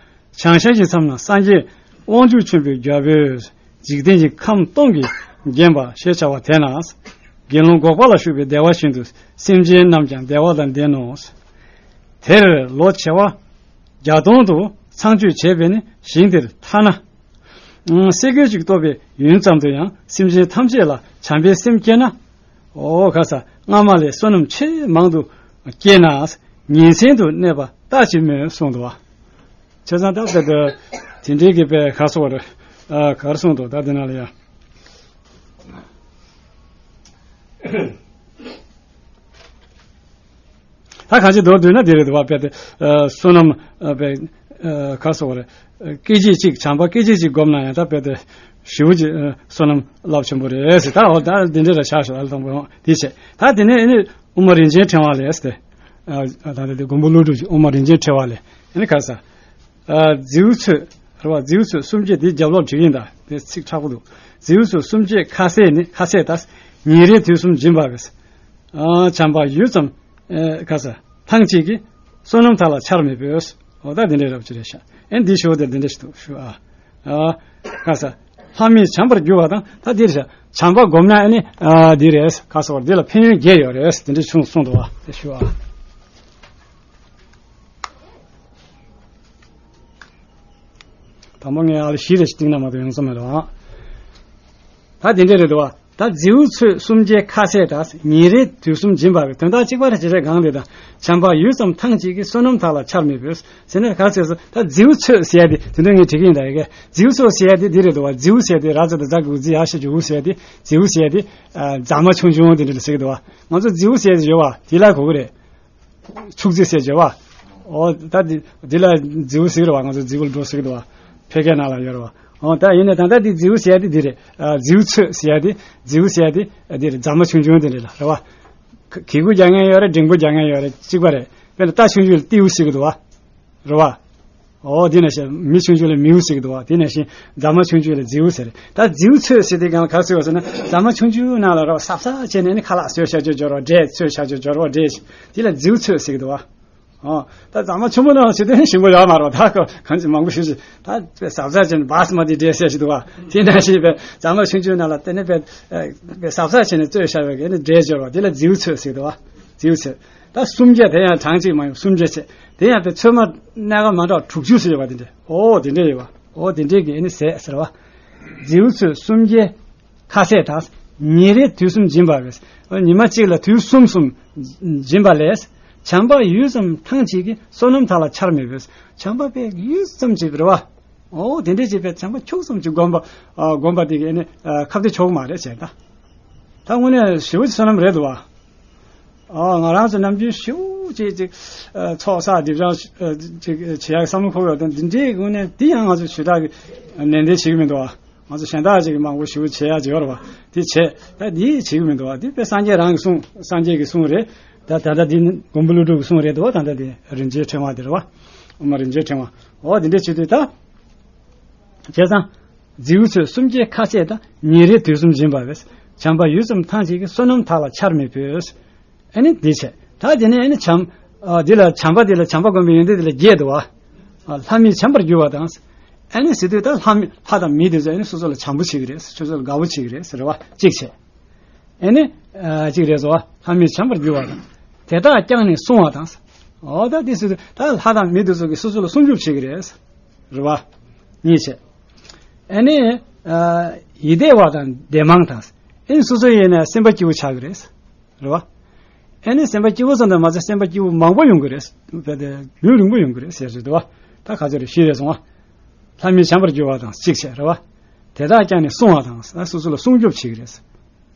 བྱང་ཤར་གྱི་མཚམས་ན་སངས་རྒྱས་དབང་ཕྱུག་ཆེན་པོའི་རྒྱལ་པོས་འཇིག་རྟེན་གྱི་ཁམས་སྟོང་གིས་བརྒྱན་པ་ཞེས་བྱ་བ་དེ་ན། དགེ་སློང་འགོག་པ་ལ་ཞུགས་པའི་བདེ་བ་བཞིན་དུ་སེམས་ཅན་རྣམས་ཀྱང་བདེ་བ་དང་ལྡན་ནོ། དེར་ལོ་བྱེ་བ་བརྒྱ་སྟོང་དུ་ཚངས་སྤྱོད་བྱས་པས་ནི་ཞིང་དེར་ཐ་ན་སེ་གོལ་གཅིག་གཏོགས་པའི་ཡུན་ཙམ་དུ་ཡང་སེམས་ཅན་ཐམས་ཅད་ལ་བྱམས་པའི་སེམས་སྐྱེས་ན། འོ་ག་ས་སྔ་མ་ལས་བསོད་ནམས་ཆེས་མང་དུ་སྐྱེས་ན་ཉིན་མཚན་དུ་གནས་པ་ལྟ་ཅི་སྨོས་གསུངས་འདུག་བ། བྱས་ཙང་ད་ལྟ་དེ་འདྲའི་གི་པའི་ག་སོགས་རེད། ཨ། ག་རེ་གསུངས་འདུག་ད་དེ་ན་ལ་ཡ། ད་གང་ཅི་མདོར་བསྡུས་ན་འདི་རེད་འདུག་བ། དཔེ་དེ་ཨ། བསོད་ནམས་ཨ། དཔེ་ཨ། ག་སོགས་རེད། སྐད་ཅིག་གཅིག་བྱམས་པ་སྐད་ཅིག་གཅིག་བསྒོམས་ན་ཡང་ད་དཔེ་དེ་ཞེ་པོ་ཅིག་ཨ། བསོད་ནམས་རླབས་ཆེན་པོ་རེད་ཟེར། ད་འོ་ད་འདི་འདྲ་ར་ཆགས་ཤོག་ཨ། ལ་དང་པོ་འདི་བྱས། ད་དེ་ནས་ཨ་ནི་དབུ་མ་རིན་ཆེན་ཕྲེང་བ་ལས་ཟེར་ཏེ། ཨ། ད་ལྟ་དེ་མགོན་པོ་ཀླུ་སྒྲུབ་ཀྱི་དབུ་མ་རིན་ཆེན་ཕྲེང་བ་ལས་ཨ་ནི་ག་ས། ཨ། རྫིའུ་ཚོད་རེད་བ། རྫིའུ་ཚོད་སུམ་བརྒྱད་དེ་རྒྱབ་ལོགས་བྲིས་ཡིན་ད། དེ་ཚིག་མཁྲེགས་པོ་འདུག་རྫིའུ་ཚོད་སུམ་བརྒྱད་ཁ་ཟས་ནི། ཁ་ཟས་ད་ཉིན་རེ་དུས་གསུམ་སྦྱིན་པ་བས། ཨ། བྱམས་པ་ཡུད་ཙམ་ཨེ། ག་ས་ཐང་ཅིག་གིས་བསོད་ནམས་དག་ལ་ཆར་མི་ཕོད། འོ་ད་འདི་འདྲའི་རབ་ཅིག་རེད་ཤག་ཨེ་འདི་ཞུ་བ་དེ་འདི་འདྲ་ཞིག་འདུག་ཞུ་ཨ། ཨ། ག་ས་ལྷ་མིས་བྱམས་པར་གྱུར་པ་དང་། ད་འདིར་ཤག་བྱམས་པ་བསྒོམ་ན་ཨ་ནི་ཨ་འདི་རེད། ག་ས་བར་འདི་ལ་ཕན་ཡོན་བརྒྱད་ཡོད་རེད། དེ་འདྲ་ཆུང་གསུངས་འདུག་བ། དེ་ཞུ་ཨ། དང་པོ་ངས་ཨ་ལ་བཞི་རེ་ཞིག་བཏིང་ན་མ་གཏོགས་ཡོང་ས་མེད་རེད་བ། ད་དེ་འདྲ་རེད་འདུག་བ། ད་རྫིའུ་ཚོད་སུམ་བརྒྱའི་ཁ་ཟས་དང་། ཉིན་རེ་དུས་གསུམ་སྦྱིན་པ་བས། དོན་དག་གཅིག་པ་རེད། བྱེད་རེས་གང་རེད་ད། བྱམས་པ་ཡུད་ཙམ་ཐང་ཅིག་གིས་བསོད་ནམས་དག་ལ་ཆར་མི་ཕོད་ཟེར་ནས་ག་ཟེར་སོང་། ད་རྫིའུ་ཚོད་ཟེར་ཡ་དེ་དེ་འདྲ་ངས་བྲིས་ཀྱི་ཡིན་ད། ཡ་གི་རྫིའུ་ཚོད་ཟེར་ཡ་དེ་འདི་རེད་འདུག་བ། རྫིའུ་ཟེར་དེ་ར་ཙ་ད་ཛ་གི་གུ་རྫི་ཡ་ཤ་ཇུ་འུ་ཟེར་དེ། རྫིའུ་ཟེར་དེ་ཨ་རྫ་མ་ཆུང་ཆུང་དེ་འདྲ་ལ་ཟེར་གི་འདུག་བ། ང་ཚོ་རྫིའུ་ཟེར་དེ་ཡོད་བ། དེ་ལ་གོ་གི་རེད། ཕྱུགས་རྫི་ཟེར་བྱས་བ། འོ་ད་འདི་འདི་ལ་རྫིའུ་ཟེར་གི་རེད་བ། ང་ཚོ་རྫིའུ་ལ་འགྲོ་ཟེར་གི་འདུག་བ། ཕལ་སྐད་ནང་ལ་ཡོད་རེད་བ། འོ་ད་ཡིན་ནའི་ད་ལྟ་འདི་རྫིའུ་ཟེར་ཡ་དེ་འདི་རེད། ཨ་རྫིའུ་ཚོད་ཟེར་ཡ་དེ། རྫིའུ་ཟེར་ཡ་དེ་འདི་རེད། རྫ་མ་ཆུང་ཆུང་དེ་འདྲ་ལ་རེད་བ། གི་གུ་རྒྱག་མཁན་ཡོད་རེད། འགྲེང་བུ་རྒྱག་མཁན་ཡོད་རེད། གཅིག་པ་རེད། དཔེར་ན་རྟ་ཆུང་ཆུང་ལ་རྟིའུ་ཟེར་གི་འདུག་བ། རེད་བ། འོ་དེ་ནང་བཞིན་མི་ཆུང་ཆུང་ལ་མིའུ་ཟེར་གི་འདུག་བ། དེ་ནང་བཞིན་རྫ་མ་ཆུང་ཆུང་ལ་རྫིའུ་ཟེར། ད་རྫིའུ་ཚོད་ཟེར་དུས་སྒང་ལ་ག་རེ་ཟེར་བ་ཟེར་ན། རྫ་མ་ཆུང་ཆུང་ནང་ལ་རོ་ཟབ་ཟབ་བྱས་ནས་ནི་ཁ་ལག་ཚོད་བྱ་རྒྱུ་འབྱོར་བ་འདྲེས། ཚོད་བྱ་རྒྱུ་འབྱོར་བ་འདྲེས། དེ་ལ་རྫིའུ་ཚོད་ཟེར་གི་འདུག་བ། འོ་ད་རྫ་མ་ཆུང་མོ་ནང་ཟེར་དུས་ཞིམ་པོ་ཡོད་མ་རེད་བ། ད་གང་ཅི་མང་པོ་ཞིག་ཅིག་ད་ཟབ་ཟབ་བྱས་ནས་བཱ་སི་མ་ཏི་འདྲེས་ཟེར་ཞིག་འདུག་བ། དེ་ནང་བཞིན་པའི་རྫ་མ་ཆུང་ཆུང་ནང་ལ་དེ་ནི་པའི་ཟབ་ཟབ་བྱས་ནས་ཚོད་བྱ་བའི་གི་ནི་འདྲེས་འབྱོར་བ་དེ་ལ་རྫིའུ་ཚོད་ཟེར་གི་འདུག་བ། རྫིའུ་ཚོད། ད་སུམ་བརྒྱ་དེ་ཡང་གྲངས་གཅིག་མ་ཡིན་སུམ་བརྒྱ་བྱས། དེ་ཡང་དཔེ་ཚོད་མ་སྣ་ཁ་མ་འདྲ་དྲུག་ཅུ་ཟེར་ཡོད་པ་དེ་འདྲ། ཨོ་དེ་འདྲ་ཡོད་པ། ཨོ་དེ་འདྲས་ཀྱི་ཨེ་ནི་ཟས་ཟེར་བ། རྫིའུ་ཚོད་སུམ་བརྒྱའི་ཁ་ཟས་དང་། ཉིན་རེ་དུས་གསུམ་སྦྱིན་པ་བས། ཉི་མ་གཅིག་ལ་དུས་གསུམ་གསུམ་སྦྱིན་པ་ལས། བྱམས་པ་ཡུད་ཙམ་ཐང་ཅིག་གིས་བསོད་ནམས་དག་ལ་ཆར་མི་ཕོད། བྱམས་པ་དཔེ་ཡུད་ཙམ་ཅིག་རེད་བ། ཨོ་དེ་འདྲས་ཅིག་དཔེ་བྱམས་པ་ཁྱུག་ཙམ་ཅིག་བསྒོམ་པ། ཨ་བསྒོམ་པ་དེ་གིས་ཨེ་ནི་ཨ་ཁ་གཏད་ཆོག་གི་མ་རེད་ཟེར་ད། ད་དངོས་གནས་ཞེ་པོ་ཅིག་བསོད་ནམས་རེད་འདུག་བ། ཨ་ང་རང་ཚོ་ནམ་རྒྱུན་ཞེ་པོ་ཅིག་ཅིག་ཨ་ཚོགས་བསགས་སྒྲིབ་སྦྱང་ཨ་ཅིག་བྱེད་ཡག་བསམ་བློ་འཁོར་ཡོད་དང་། འདི་འདྲའི་དངོས་གནས་འདི་ཡང་ང་ཚོ་ཞེ་དྲག་གི་ནན་ཏན་བྱེད་ཀྱི་མི་འདུག་བ། ང་ཚོ་གཞན་དག་ཅིག་གིས་མང་པོ་ཞེ་པོ་བྱེད་ཡག་ཅིག་ཡོད་རེད་བ། འདི་བྱས། ད་འདི་བྱེད་ཀྱི་མི་འདུག་བ། འདི་དཔེ་སངས་རྒྱས་རང་གི་གསུང་། སངས་རྒྱས་ཀྱི་གསུང་རེད། ད་ད་ལྟ་འདི་ནི་མགོན་པོ་ཀླུ་སྒྲུབ་ཀྱི་གསུང་རེད་འདུག་བ། ད་ལྟ་འདི་རིན་ཆེན་ཕྲེང་བ་འདི་རེད་བ། ཨོ་མ་རིན་ཆེན་ཕྲེང་བ། ཨོ་འདི་འདྲས་བྱེད་དུས་ད། བྱས་ཙང་། རྫིའུ་ཚོད་སུམ་བརྒྱའི་ཁ་ཟས་དང་། ཉིན་རེ་དུས་གསུམ་སྦྱིན་པ་བས། བྱམས་པ་ཡུད་ཙམ་ཐང་ཅིག་གིས། བསོད་ནམས་དག་ལ་ཆར་མི་ཕོད། ཨ་ནི་འདི་བྱས། ད་དེ་ནས་ཨ་ནི་བྱམས། ཨ་འདི་ལ་བྱམས་པ་འདི་ལ་བྱམས་པ་བསྒོམ་པའི་ཡོན་ཏན་འདི་ལ་བརྒྱད་འདུག་བ། ཨ་ལྷ་མིས་བྱམས་པར་གྱུར་པ་དང་། ཨ་ནི་ཟེར་དུས་ད་ལྷ་མི་ལྷ་དང་མི་དེ་ཚོ་ཨ་ནི་སོ་སོ་ལ་བྱམས་པོ་བྱེད་ཀྱི་རེད། སོ་སོ་ལ་དགའ་པོ་བྱེད་ཀྱི་རེད་ཟེར་བ་གཅིག་བྱས། ཨེ་ནི། ཨ་གཅིག་རེད་ཟེར་བ། ལྷ་མིས་བྱམས་པར་གྱུར་པ་དང་། དེ་དག་བསྐྱངས་ནས་བསྲུང་བ་དང་། འོ་ད་དེ་སྲིད་དུ་ད་ལྷ་དང་མི་དེ་ཚོ་གིས་སོ་སོ་ལ་སྲུང་སྐྱོབ་བྱེད་ཀྱི་རེད། རེད་བ། གཉིས་བྱས། ཨེ་ནི། ཨ་ཡིད་བདེ་བ་དང་བདེ་མང་དང་། ཨེ་ནི་སོ་སོ་ཡིན་ན་སེམས་པ་སྐྱིད་པོ་ཆགས་ཀྱི་རེད། རེད་བ། ཨེ་ནི་སེམས་དཔའ་སྐྱེ་བོ་ཙམ་དུ་མ་ཟད་སེམས་དཔའ་སྐྱེ་བོ་མང་པོ་ཡོང་གི་རེད། བས་ཏེ་ལུས་རིང་པོ་ཡོང་གི་རེད་ཟེར་ཟེར་འདུག་བ། ད་ག་ཚོད་རེད། བཞི་རེད་སོང་བ། ལྷ་མིན་བྱམས་པར་གྱུར་པ་དང་གཅིག་བྱས་རེད་བ། དེ་དག་ཀྱང་ནི་བསྲུང་བ་དང་ཟེར་ན་སོ་སོ་ལ་སྲུང་སྐྱོབ་བྱེད་ཀྱི་རེད།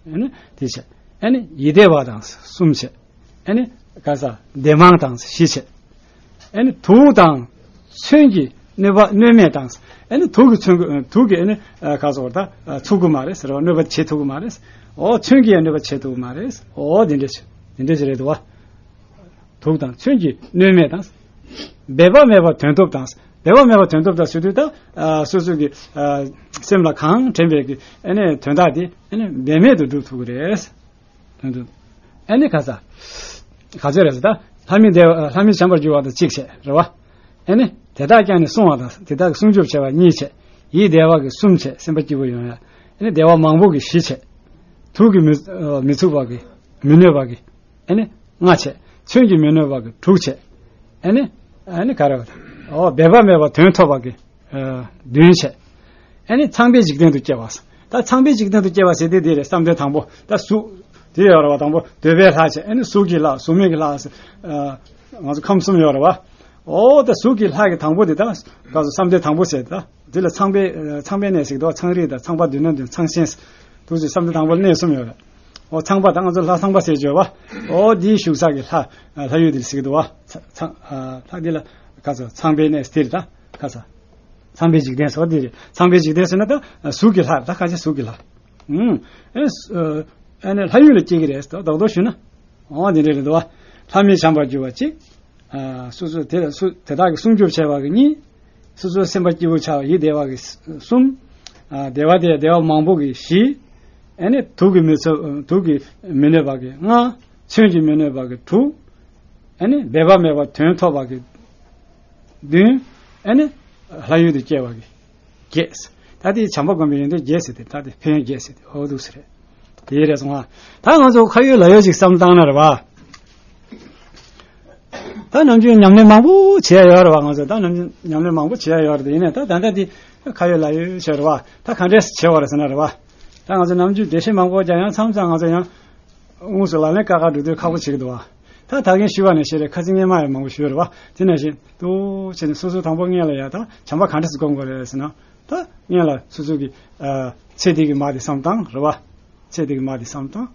ཨེ་ནི་དེ་བྱས། ཨེ་ནི་ཡིད་བདེ་བ་དང་གསུམ་བྱས། ཨེ་ནི་ག་ས་བདེ་མང་དང་བཞི་བྱས། ཨེ་ནི་དུག་དང་མཚོན་གྱི་གནོད་པ་གནོད་མེད་དང་། ཨེ་ནི་དུག་གི་མཚོན་གྱི་དུག་གི་ཨེ་ནི་ག་ས་བར་ད་ཚུགས་ཀྱི་མ་རེད་ཟེར་བ། གནོད་པ་བྱེད་ཐུབ་ཀྱི་མ་རེད། ཨོ་མཚོན་གྱི་ཡང་གནོད་པ་བྱེད་ཐུབ་ཀྱི་མ་རེད། ཨོ་དེ་འདྲས་དེ་འདྲས་རེད་འདུག་བ། དུག་དང་མཚོན་གྱི་གནོད་མེད་དང་། འབད་པ་མེད་པར་དོན་ཐོབ་དང་། འབད་པ་མེད་པར་དོན་ཐོབ་དང་ཟེར་དུས་ད་ཨ་སོ་སོ་གི་ཨ་སེམས་ལ་གང་དྲན་པའི་གི་ཨེ་ནི་དོན་དག་དེ་ཨེ་ནི་འབད་མེད་དུ་འགྲུབ་ཐུབ་ཀྱི་རེད། དོན་དུ་ཨེ་ནི་ག་ས་ག་ཚོད་རེད་ཟེར་ད་ལྷ་མིན་བདེ་བ་ལྷ་མིན་བྱམས་པར་གྱུར་པ་དང་གཅིག་བྱས་རེད་བ། ཨེ་ནི་དེ་དག་ཀྱང་ནི་བསྲུང་བ་དང་དེ་དག་གི་སྲུང་སྐྱོབ་བྱ་བ་གཉིས་བྱས། ཡིད་བདེ་བ་གི་གསུམ་བྱས། སེམས་དཔའ་སྐྱིད་པོ་ཡོང་ཡ། ཨེ་ནི་བདེ་བ་མང་པོ་གི་བཞི་བྱས། དུག་གི་མི་མི་ཚུགས་པ་གི་མི་གནོད་པ་གི་ཨེ་ནི་ལྔ་བྱས། མཚོན་གྱི་མི་གནོད་པ་གི་དྲུག་བྱས། ཨེ་ནི་ཨེ་ནི་ག་རེ་བ་དང་། ཨོ་འབད་པ་མེད་པ་དོན་ཐོབ་པ་གི་ཨ་བདུན་བྱས། ཨེ་ནི་ཚངས་པའི་འཇིག་རྟེན་དུ་སྐྱེ་བ། ད་ཚངས་པའི་འཇིག་རྟེན་དུ་སྐྱེ་བ་ཟེར་དེ་དེ་རེད། བསམ་གཏན་དང་པོ་ད་གཟུགས་དེ་ཡོད་རེད་བ། དང་པོ་འདོད་པའི་ལྷ་བྱས། ཨེ་ནི་གཟུགས་ཀྱི་ལྷ། གཟུགས་མེད་ཀྱི་ལྷ་ཟེར། ཨ་ང་ཚོ་ཁམས་གསུམ་ཡོད་རེད་བ། ཨོ་ད་གཟུགས་ཀྱི་ལྷ་གི་དང་པོ་དེ་ད་ག་ཚོད་བསམ་གཏན་དང་པོ་ཟེར། ད་དེ་ལ་ཚངས་པའི་ཚངས་པའི་གནས་ཟེར་གི་འདུག་ཚངས་རིས་དང་ཚངས་པ་མདུན་ན་འདུག་ཚངས་ཆེན་ཟེར། དུ་ཟེར་བསམ་གཏན་དང་པོ་ལ་གནས་གསུམ་ཡོད་རེད། ཨོ་ཚངས་པ་ད་ང་ཚོ་ལྷ་ཚངས་པ་ཟེར་བརྗོད་བ། ཨོ་དེའི་བཞུགས་ས་གི་ལྷ་ལྷ་ཡུལ་དེ་ཟེར་གི་འདུག་བ། ཚ་ཚ་ལྷ་དེ་ལ་ག་ཚོད་ཚངས་པའི་གནས་དེ་རེད། ད་ག་ཚོད་ཚངས་པའི་འཇིག་རྟེན་ཟེར་བ་དེ་རེད། ཚངས་པའི་འཇིག་རྟེན་ཟེར་ན་ད་གཟུགས་ཀྱི་ལྷ་རེད། ད་ག་ཚོད་གཟུགས་ཀྱི་ལྷ། ཨུམ། ཨེ་ཨ་ནི་ལྷ་ཡུལ་ལ་སྐྱེ་གི་རེད། ད་རྡོག་རྡོག་ཞུ་ན། ཨོ་དེ་འདྲ་རེད་འདུག་བ། ལྷ་མིན་བྱམས་པར་གྱུར་པ་གཅིག་ཨ་སོ་སོ་དེ་ལ་སུ་དེ་དག་གི་སྲུང་སྐྱོབ་བྱས་པ་གི་གཉིས། སོ་སོའི་སེམས་པ་སྐྱིད་པོ་ཆགས་པ་ཡིད་བདེ་བ་གི་གསུམ། ཨ་བདེ་བ་དེ་བདེ་བ་མང་པོ་གི་བཞི། ཨ་ནི་དུག་གིས་མི་ཚུགས་དུག་གིས་མི་གནོད་པ་གི་ལྔ། མཚོན་གྱིས་མི་གནོད་པ་གི་དྲུག་ཨ་ནི་འབད་པ་མེད་པར་དོན་ཐོབ་པ་གི་བདུན། ཨ་ནི་ལྷ་ཡུལ་དུ་སྐྱེ་བ་གི་བརྒྱད། ད་དེ་བྱམས་པ་སྒོམ་པའི་ཡོན་ཏན་བརྒྱད་ཟེར་ཏེ། ད་དེ་ཕན་ཡོན་བརྒྱད་ཟེར་ཏེ་ཨོ་འདུག་ཟེར་རེད། དེ་རེད་སོང་ང་། ད་ང་ཚོ་ཁ་ཡོད་ལག་ཡོད་ཅིག་བསམ་བཏང་ན་རེད་བ། ད་ནམ་རྒྱུན་ཉམས་ལེན་མང་པོ་བྱས་ཡོད་རེད་བ། ང་ཚོ་ད་ནམ་རྒྱུན་ཉམས་ལེན་མང་པོ་བྱས་ཡོད་རེད། དེ་ཡིན་ནའི་ད་ད་ལྟ་དེ་ཁ་ཡོད་ལག་ཡོད་བྱས་རེད་བ། ད་ག་འདྲས་བྱས་པ་རེད་ཟེར་ན་རེད་བ། ད་ང་ཚོ་ནམ་རྒྱུན་འགྲེལ་བཤད་མང་པོ་རྒྱག་ཡང་མཚམས་མཚམས་ང་ཚོ་ཡང་དངོས་སུ་ལག་ལེན་ཀ་ཁ་འགྲོ་དུས་ཁག་པོ་ཆགས་ཀྱི་འདུག་བ། ད་ད་གིན་ཞུས་པ་ནང་བཞིན་རེད། ཁ་སང་སྔོན་མ་ཡང་མང་པོ་ཞུས་རེད་བ། དེ་ནང་བཞིན་དུ་བྱས་ནས་སོ་སོ་དང་པོ་སྔོན་ལ་ཡ་ད་བྱམས་པ་ག་འདྲས་སེ་སྒོམ་དགོས་རེད་ཟེར་ན། ད་སྔོན་ལ་སོ་སོ་གི་ཨ་ཚེ་འདི་གི་མ་དེ་བསམ་བཏང་རེད་བ། ཚེ་འདི་གི་མ་དེ་བསམ་བཏང་།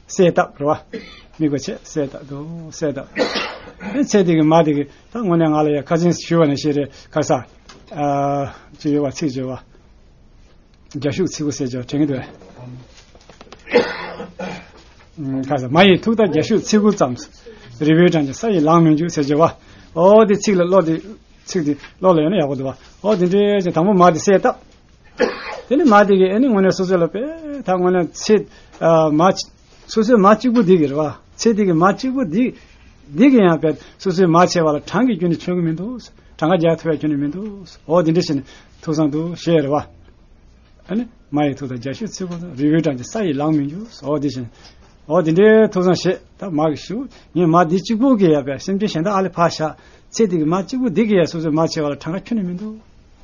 གསལ་བཏབ་རེད་བ། དམིགས་པ་བྱས་གསལ་བཏབ་འདུག་གསལ་བཏབ། ཨེ་ཚེ་འདི་གི་མ་དེ་གི་ད་དངོས་གནས་ང་ལ་ཡ་ཁ་སང་ཞུས་པ་ནང་བཞིན་རེད། ཁ་ས་ཨ་ཅི་ཡོད་བ་ཚིག་བརྗོད་བ། རྒྱ་ཤུག་ཚིག་གུ་ཟེར་ཅོག་དྲན་གྱི་འདུག་ཨ་ཁ་ས་མ་ཡི་ཐུགས་དང་རྒྱ་ཤུག་ཚིག་གུ་ཙམ། རི་བོའི་གྲངས་ཀྱི་ས་ཡི་ལང་མི་འཇུག་ཟེར་ཅོག་བ། ཨོ་དེ་ཚིག་ལ་བློ་དེ་ཚིག་དེ་བློ་ལ་ཡོད་ན་ཡག་པོ་འདུག་བ། ཨོ་དེ་འདྲའི་ཅིག་དང་པོ་མ་དེ་གསལ་བཏབ། དེ་ནི་མ་དེ་གིས་ཨེ་ནི་དངོས་གནས་སོ་སོ་ལ་དཔེ་ད་དངོས་གནས་ཚེ་ཨ་མ་སོ་སོའི་མ་གཅིག་པུ་དེ་གི་རེད་བ། ཚེ་དེ་གི་མ་གཅིག་པུ་དེ་དེ་གི་ཡང་དཔེ་སོ་སོའི་མ་བྱས་པ་ལ་གྲངས་ཀྱིས་ཁྱོན་ནས་ཆོད་གི་མི་འདུག་གྲངས་ཀ་རྒྱག་ཐུབ་ཡ་ཁྱོན་ནས་མི་འདུག་ཨོ་དེ་འདྲ་བྱས་ནས་ཐུགས་བསམ་འདུག་བཞེས་རེད་བ། ཨ་ནི་མ་ཡི་ཐུགས་དང་རྒྱ་ཤུག་ཚིག་གུ་ཙམ། རི་བོའི་གྲངས་ཀྱི་ས་ཡི་ལང་མི་འཇུག་ཨོ་དེ་བཞིན། ཨོ་དེ་འདྲའི་ཐུགས་བསམ་བཞེས། ད་མ་གི་ཞུ་ངས་མ་འདི་གཅིག་པུ་གི་ཡ་པའི་སེམས་ཅན་གཞན་དག་ཨ་ལེ་ཕར་བཞག་ཚེ་འདི་གི་མ་གཅིག་པུ་འདི་གི་ཡ་སོ་སོའི་མ་བྱས་པ་ལ་གྲངས་ཀ་ཁྱོན་ནས་མི་འདུག་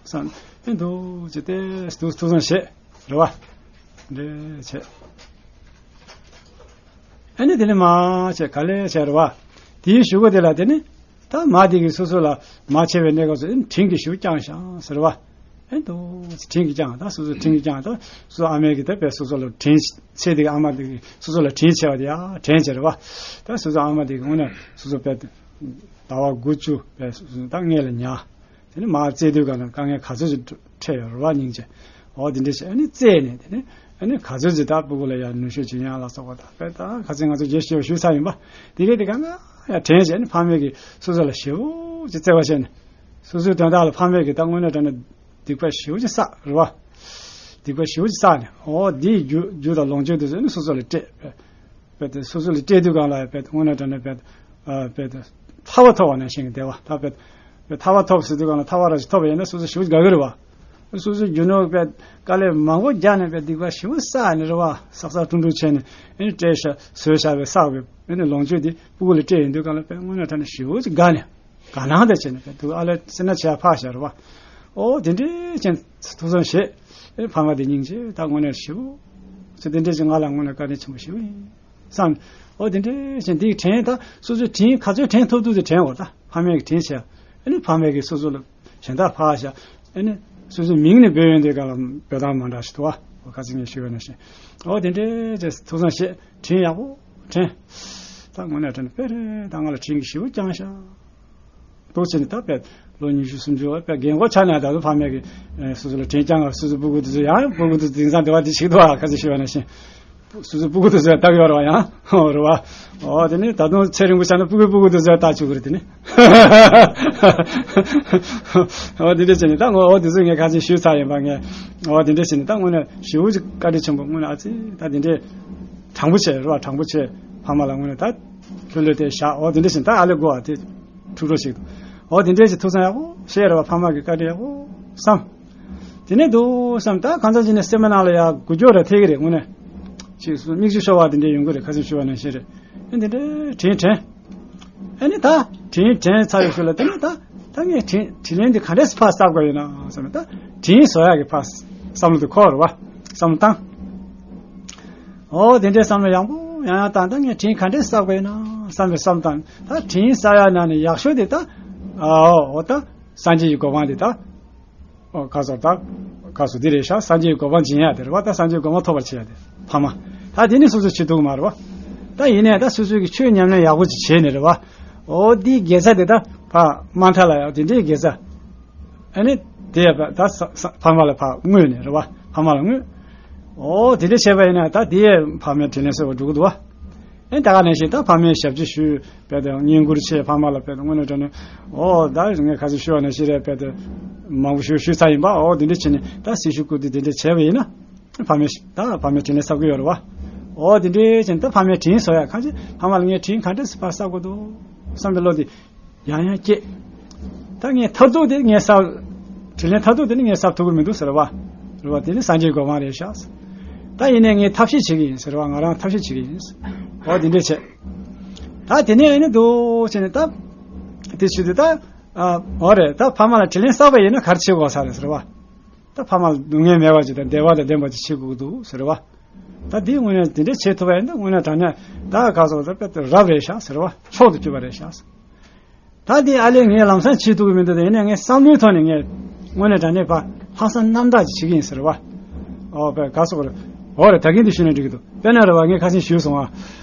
བསམ་ཨེ་འདུག་ཅེས་ཏེ་འདུག་ཐུགས་བསམ་བཞེས་རེད་བ། འདྲེ་བྱས། ཨ་ནི་དེ་ནས་མ་བྱས་ག་ལེ་བྱས་རེད་བ། དེའི་གཞུག་གུ་དེ་ལ་དེ་ནི། ད་མ་དེ་གིས་སོ་སོ་ལ་མ་བྱས་པའི་གནས་སྐབས་སུ་ཨེ་དྲིན་གྱིས་ཞུ་བསྐྱངས་ཤག་ཟེར་བ། ཨེ་འདུག་དྲིན་གྱིས་བསྐྱངས། ད་སོ་སོ་དྲིན་གྱིས་བསྐྱངས། ད་སོ་སོ་ཨ་མས་གིས་ད་དཔེ་སོ་སོ་ལ་དྲིན་ཚེ་དེ་གི་ཨ་མ་དེ་གིས་སོ་སོ་ལ་དྲིན་ཆེ་བ་དེ་ཡ་དྲན་བྱས་རེད་བ། ད་སོ་སོ་ཨ་མ་དེ་གིས་དངོས་གནས་སོ་སོ་དཔེ་ཟླ་བ་དགུ་བཅུ་དཔེ་སོ་སོ་ད་མངལ་ལ་ཉར། དེ་ནི་མར་བཙས་དུས་གང་ལ་དཀའ་ངལ་ག་ཚོད་ཅིག་འཕྲད་ཡོད་རེད་བ། སྙིང་རྗེ། འོ་དེ་འདྲ་བྱས་ཨ་ནི་བཙས་ནས་དེ་ནི་ཨ་ནི་ག་ཚོད་ཅིག་ད་སྤུ་གུ་ལ་ཡང་ནུས་ཤུགས་ཅིག་ཡང་ལ་སོགས་པ་དང་དཔེ་ད་ཁ་སང་ང་ཚོ་རྗེས་ཤོད་ཞུས་ཚར་ཡིན་པ། དེ་གས་དེ་གང་ལ་ཡང་དྲན་བྱས་ནས་ཕ་མས་ཀྱིས་སོ་སོ་ལ་ཞེ་པོ་ཅིག་བརྩེ་བ་བྱས་ནས་སོ་སོའི་དོན་དག་ལ་ཕ་མས་ཀྱིས་ད་དངོས་གནས་དྲང་གནས་སྡིག་པ་ཞེ་པོ་ཅིག་བསགས་རེད་བ། སྡིག་པ་ཞེ་པོ་ཅིག་བསགས་ནས་འོ་དེའི་རྒྱུ་རྒྱུ་དང་ལོངས་སྤྱོད་དེ་ཚོ་ནི་སོ་སོ་ལ་སྤྲད། དཔེ་དེ་སོ་སོ་ལ་སྤྲད་དུས་གང་ལ་ཡང་དཔེ་དེ་དངོས་གནས་དྲང་གནས་དཔེ་དེ་ཨ་དཔེ་དེ་ཐར་པ་ཐོབ་པ་ནང་བཞིན་གྱི་བདེ་བ། ད་དཔེ་དཔེ་ཐར་པ་ཐོབ་ཟེར་དུས་གང་ལ་ཐར་པ་ར་ཞིག་ཐོབ་པ་ཡིན་ན་སོ་སོ་ཞེ་པོ་དགའ་གི་རེད་བ། སོ་སོ་རྒྱུ་ནོར་དཔེ་དཀའ་ལས་མང་པོ་རྒྱག་ནས་དཔེ་སྡིག་པ་ཞེ་པོ་བསགས་ནས་རེད་བ། བསགས་བསགས་དཀྲུག་དཀྲུག་བྱས་ནས་ཨེ་ནི་སྤྲད་བཞག་བཟོས་བཞག་པའི་བསགས་པའི་ཨེ་ནི་ལོངས་སྤྱོད་དེ་སྤུ་གུ་ལ་སྤྲད་ཡོང་དུས་གང་ལ་དཔེ་དངོས་གནས་དྲང་གནས་ཞེ་པོ་ཅིག་དགའ་ནས། དགའ་སྣང་དང་བཅས་ནས་དཔེ་དུ་ཨ་ལས་སེར་སྣ་ཆེ་བ་ཕར་བཞག་རེད་བ། ཨོ་དེ་འདྲའི་ཅན་ཐུགས་བསམ་བཞེས། ཨེ་ཕ་མ་དེ་སྙིང་རྗེ་ད་དངོས་གནས་ཞེ་པོ་ཅིག་དེ་འདྲའི་ཅིག་ང་ལ་དངོས་གནས་བཀའ་དྲིན་ཆེན་པོ་ཞེ་པོ་ཡིན་བསམ། ཨོ་དེ་འདྲའི་བཞིན་དེའི་དྲིན་ད་སོ་སོའི་དྲིན་ག་ཚོད་དྲན་ཐུབ་ཐུབ་དེ་དྲན་འོ། ད་ཕ་མས་ཀྱི་དྲིན་ཆེ། ཨ་ནི་ཕ་མས་ཀྱི་སོ་སོ་ལ་གཞན་དག་ཕར་བཞག་ཨ་ནི་སོ་སོའི་མིང་ནས་འབོད་ཡོང་དུས་ག་ལ་འབོད་སྟངས་མ་འདྲ་ཞིག་འདུག་བ། ཁ་སང་ངས་ཞུས་པ་ནང་བཞིན། ཨོ་དེ་འདྲའི་ཅེས་ཐུགས་བསམ་བཞེས་དྲིན་ཡག་པོ་དྲན། ད་དངོས་གནས་དྲན་དཔེ་རེད། ད་ང་ལ་དྲིན་གྱི་ཞེ་པོ་བསྐྱངས་ཤག་འདུག་བྱས་ནས་ད་དཔེ་ལོ་ཉི་ཤུ་སུམ་ཅུ་བ་དཔེ་རྒན་གོག་ཆགས་ནས་ད་དུང་ཕ་མས་ཀྱི་སོ་སོ་ལ་དྲིན་བསྐྱངས། སོ་སོའི་སྤུ་གུ་དེ་ཚོ་ཡང་སྤུ་གུ་དེ་ཚོ་དེང་སང་འདི་བ་དེ་ཞིག་འདུག་བ། ཁ་ཅིག་ཞུས་པ་ནང་བཞིན། སོ་སོའི་སྤུ་གུ་དེ་ཚོ་ཡང་ལྟ་གི་ཡོད་རེད་བ། ཡང་ཧོ་རེད་བ། ཨོ་དེ་ནི་ད་དུང་ཚེ་རིང་པོ་ཆགས་ན་སྤུ་གུའི་སྤུ་གུ་དེ་ཚོ་ཡང་ལྟ་བཅུག་གི་རེད་དེ་ནི། ཨོ་དེ་འདྲ་བྱས་ནས་ད་ངོ་ཨོ་དེ་ཚོ་ངས་ཁ་ཅིག་ཞུས་ཚར་ཡིན་པ། ངས་ཨོ་དེ་འདྲ་བྱས་ནས་ད་དངོས་གནས་ཞེ་པོ་ཅིག་བཀའ་དྲིན་ཆེན་པོ། དངོས་གནས་ཨ་ཙི་ད་དེ་འདྲའི་དྲང་པོ་བྱས་རེད་བ། དྲང་པོ་བྱས་ཕ་མ་ལ་དངོས་གནས་ད་ལྷོད་ལྷོད་དེ་བཞག་ཨོ་དེ་འདྲ་བྱས་ནས་ད་ཨ་ལེ་དགོ་བ་དེ། ཐུགས་རོ་ཞིག་ཏུ། འོ་དེ་འདྲའི་ཅིག་ཐུགས་བསམ་ཡག་པོ་བཞེས་རེད་བ། ཕ་མ་གི་བཀའ་དྲིན་ཡག་པོ་བསམ། དེ་ནས་འདུག་བསམ་ད་གང་ཙམ་ཅིག་ནས་སེམས་པ་ནང་ལ་ཡག་འགུལ་སྐྱོད་རེ་ཐེབས་ཀྱི་རེད། དངོས་གནས་ཅིག་སུ་མིག་ཆུ་ཤོར་བ་དེ་འདྲའི་ཡོང་གི་རེད། ཁ་སང་ཞུས་པ་ནང་བཞིན་རེད། ཨེ་དེ་འདྲའི་དྲིན་དྲན། ཨེ་ནི་ད་དྲིན་དྲན་ཚར་ཡོད་ཤུལ་ལ་དེ་ནས་ད་ད་ངས་དྲིན་དྲིན་ལན་འདི་ག་འདྲས་ཕར་བསབ་དགོས་ཡོད་ན་བསམ་ད་དྲིན་གཟོ་ཡག་གི་ཕར་བསམ་བློ་དེ་འཁོར་རེད་བ། བསམ་བློ་བཏང་། ཨོ་དེ་འདྲའི་བསམ་བློ་ཡང་པོ་ཡང་ཡང་བཏང་། ད་ངས་དྲིན་ག་འདྲས་བསགས་པ་ཡིན་ན་བསམ་པའི་བསམ་བཏང་། ད་དྲིན་བསགས་ཡ་ན་ནི་ཡག་ཤོས་དེ་ད་ཨོ་ད་སངས་རྒྱས་ཀྱི་གོ་འཕང་དེ་ད་ཨོ་ག་སོ་ད་ག་སོ་དེ་རེད་ཤག་སངས་རྒྱས་ཀྱི་གོ་འཕང་སྦྱིན་ཡ་དེ་རེད་བ། ད་སངས་རྒྱས་ཀྱི་གོ་འཕང་ཐོབ་པར་བྱེད་ཡ་དེ་ཕ་མ། ད་དེ་ནི་སོ་སོ་བྱེད་ཐུབ་ཀྱི་མ་རེད་བ། ད་ཡིན་ནའི་ད་སོ་སོའི་གི་ཆོས་ཉམས་ལེན་ཡག་པོ་ཅིག་བྱས་ནས་རེད་བ། ཨོ་དེའི་དགེ་རྩ་དེ་ད་ཕ་མ་མཐའ་ལ་ཡང་དེ་འདྲའི་དགེ་རྩ། ཨ་ནི་དེ་ཡ་ད་ས་ས་ཕ་མ་ལ་ཕ་དངོས་ནས་རེད་བ། ཕ་མ་ལ་དངོས། ཨོ་དེ་འདྲ་བྱས་པ་ཡིན་ན་ད་དེ་ཡ་ཕ་མའི་དྲིན་ལན་གསོ་བ་འགྲོ་གི་འདུག་བ། ཨེ་ད་ག་ནང་བཞིན་ད་ཕ་མའི་ཞབས་ཕྱི་ཞུས་པས་དེ་བསྙེན་བཀུར་བྱས། ཕ་མ་ལ་དཔེ་དེ་དངོས་གནས་དྲང་གནས་ཨོ་ད་ངས་ཁ་སང་ཞུས་པ་ནང་བཞིན་རེད། དཔེ་དེ་མང་པོ་ཞུ་ཞུས་ཚར་ཡིན་པ། ཨོ་དེ་འདྲ་བྱས་ནས་ད་སྲི་ཞུ་བསྐུར་དུས་དེ་འདྲ་བྱས་པ་ཡིན་ན་ཕ་མའི་ད་ཕ་མའི་དྲིན་ལན་གསོ་གི་ཡོད་རེད་བ། ཨོ་དེ་འདྲ་བྱས་ནས་ད་ཕ་མའི་དྲིན་གསོ་ཡ་ཁ་ཅིག་ཕ་མ་ལ་ངས་དྲིན་ག་འདྲ་སེ་ཕར་གསོ་དགོས་འདུག་བསམ་པའི་བློ་དེ། ཡང་ཡང་སྐྱེས། ད་ངས་མཐར་ཐུག་དེ་ངས་བསགས། དྲིན་ལན་མཐར་ཐུག་དེ་ནི་ངས་བསགས་ཐུབ་ཀྱི་མི་འདུག་ཟེར་བ། རེད་བ། དེ་ནི་སངས་རྒྱས་གོ་འཕང་རེད་ཤག་ད་ཡིན་ནའི་ངས་ཐབས་ཤེས་བྱེད་ཀྱི་ཡིན་ཟེར་བ། ང་རང་ཐབས་ཤེས་བྱེད་ཀྱི་ཡིན། འོ་དེ་འདྲས་བྱས། ད་དེ་ནས་ཨེ་ནི་འདུག་བྱས་ནས་ད། དེ་བྱེད་དུས་ད། ཨ། འོ་རེད། ད་ཕ་མ་ལ་དྲིན་ལན་བསགས་པ་ཡིན་ན་ག་རེ་བྱེད་དགོས་ས་རེད་ཟེར་བ། ད་ཕ་མ་ལ་སྡུག་བསྔལ་མེད་པ་ཅིག་དང་བདེ་བ་དང་ལྡན་པ་ཅིག་བྱེད་དགོས་ཀྱི་འདུག་ཟེར་བ། ད་འདི་དངོས་གནས་དེ་འདྲས་བྱེད་ཐུབ་པ་ཡིན་ན་དངོས་གནས་དྲང་གནས་ད་ག་སོགས་ད་དཔེ་ད་རབ་རེད་ཤག་ཟེར་བ། མཆོག་ཏུ་གྱུར་པ་རེད་ཤག་ད་འདི་ཨ་ལས་ངས་ལམ་སང་བྱེད་ཐུབ་ཀྱི་མི་འདུག་དེ་ཡིན་ནའི་ངས་བསམ་བློའི་ཐོག་ནས་ངས་དངོས་གནས་དྲང་གནས་ཕར་ལྷག་བསམ་རྣམ་དག་ཅིག་བྱེད་ཀྱི་ཡིན་ཟེར་བ། ཨོ་དཔེ་ག་སོགས་རེད། འོ་རེད། ད་གིན་འདི་ཞུས་ན་འགྲིག་གི་འདུག་དཔེར་ན་རེད་བ། ངས་ཁ་སང་ཞུས་སོང་ཨ།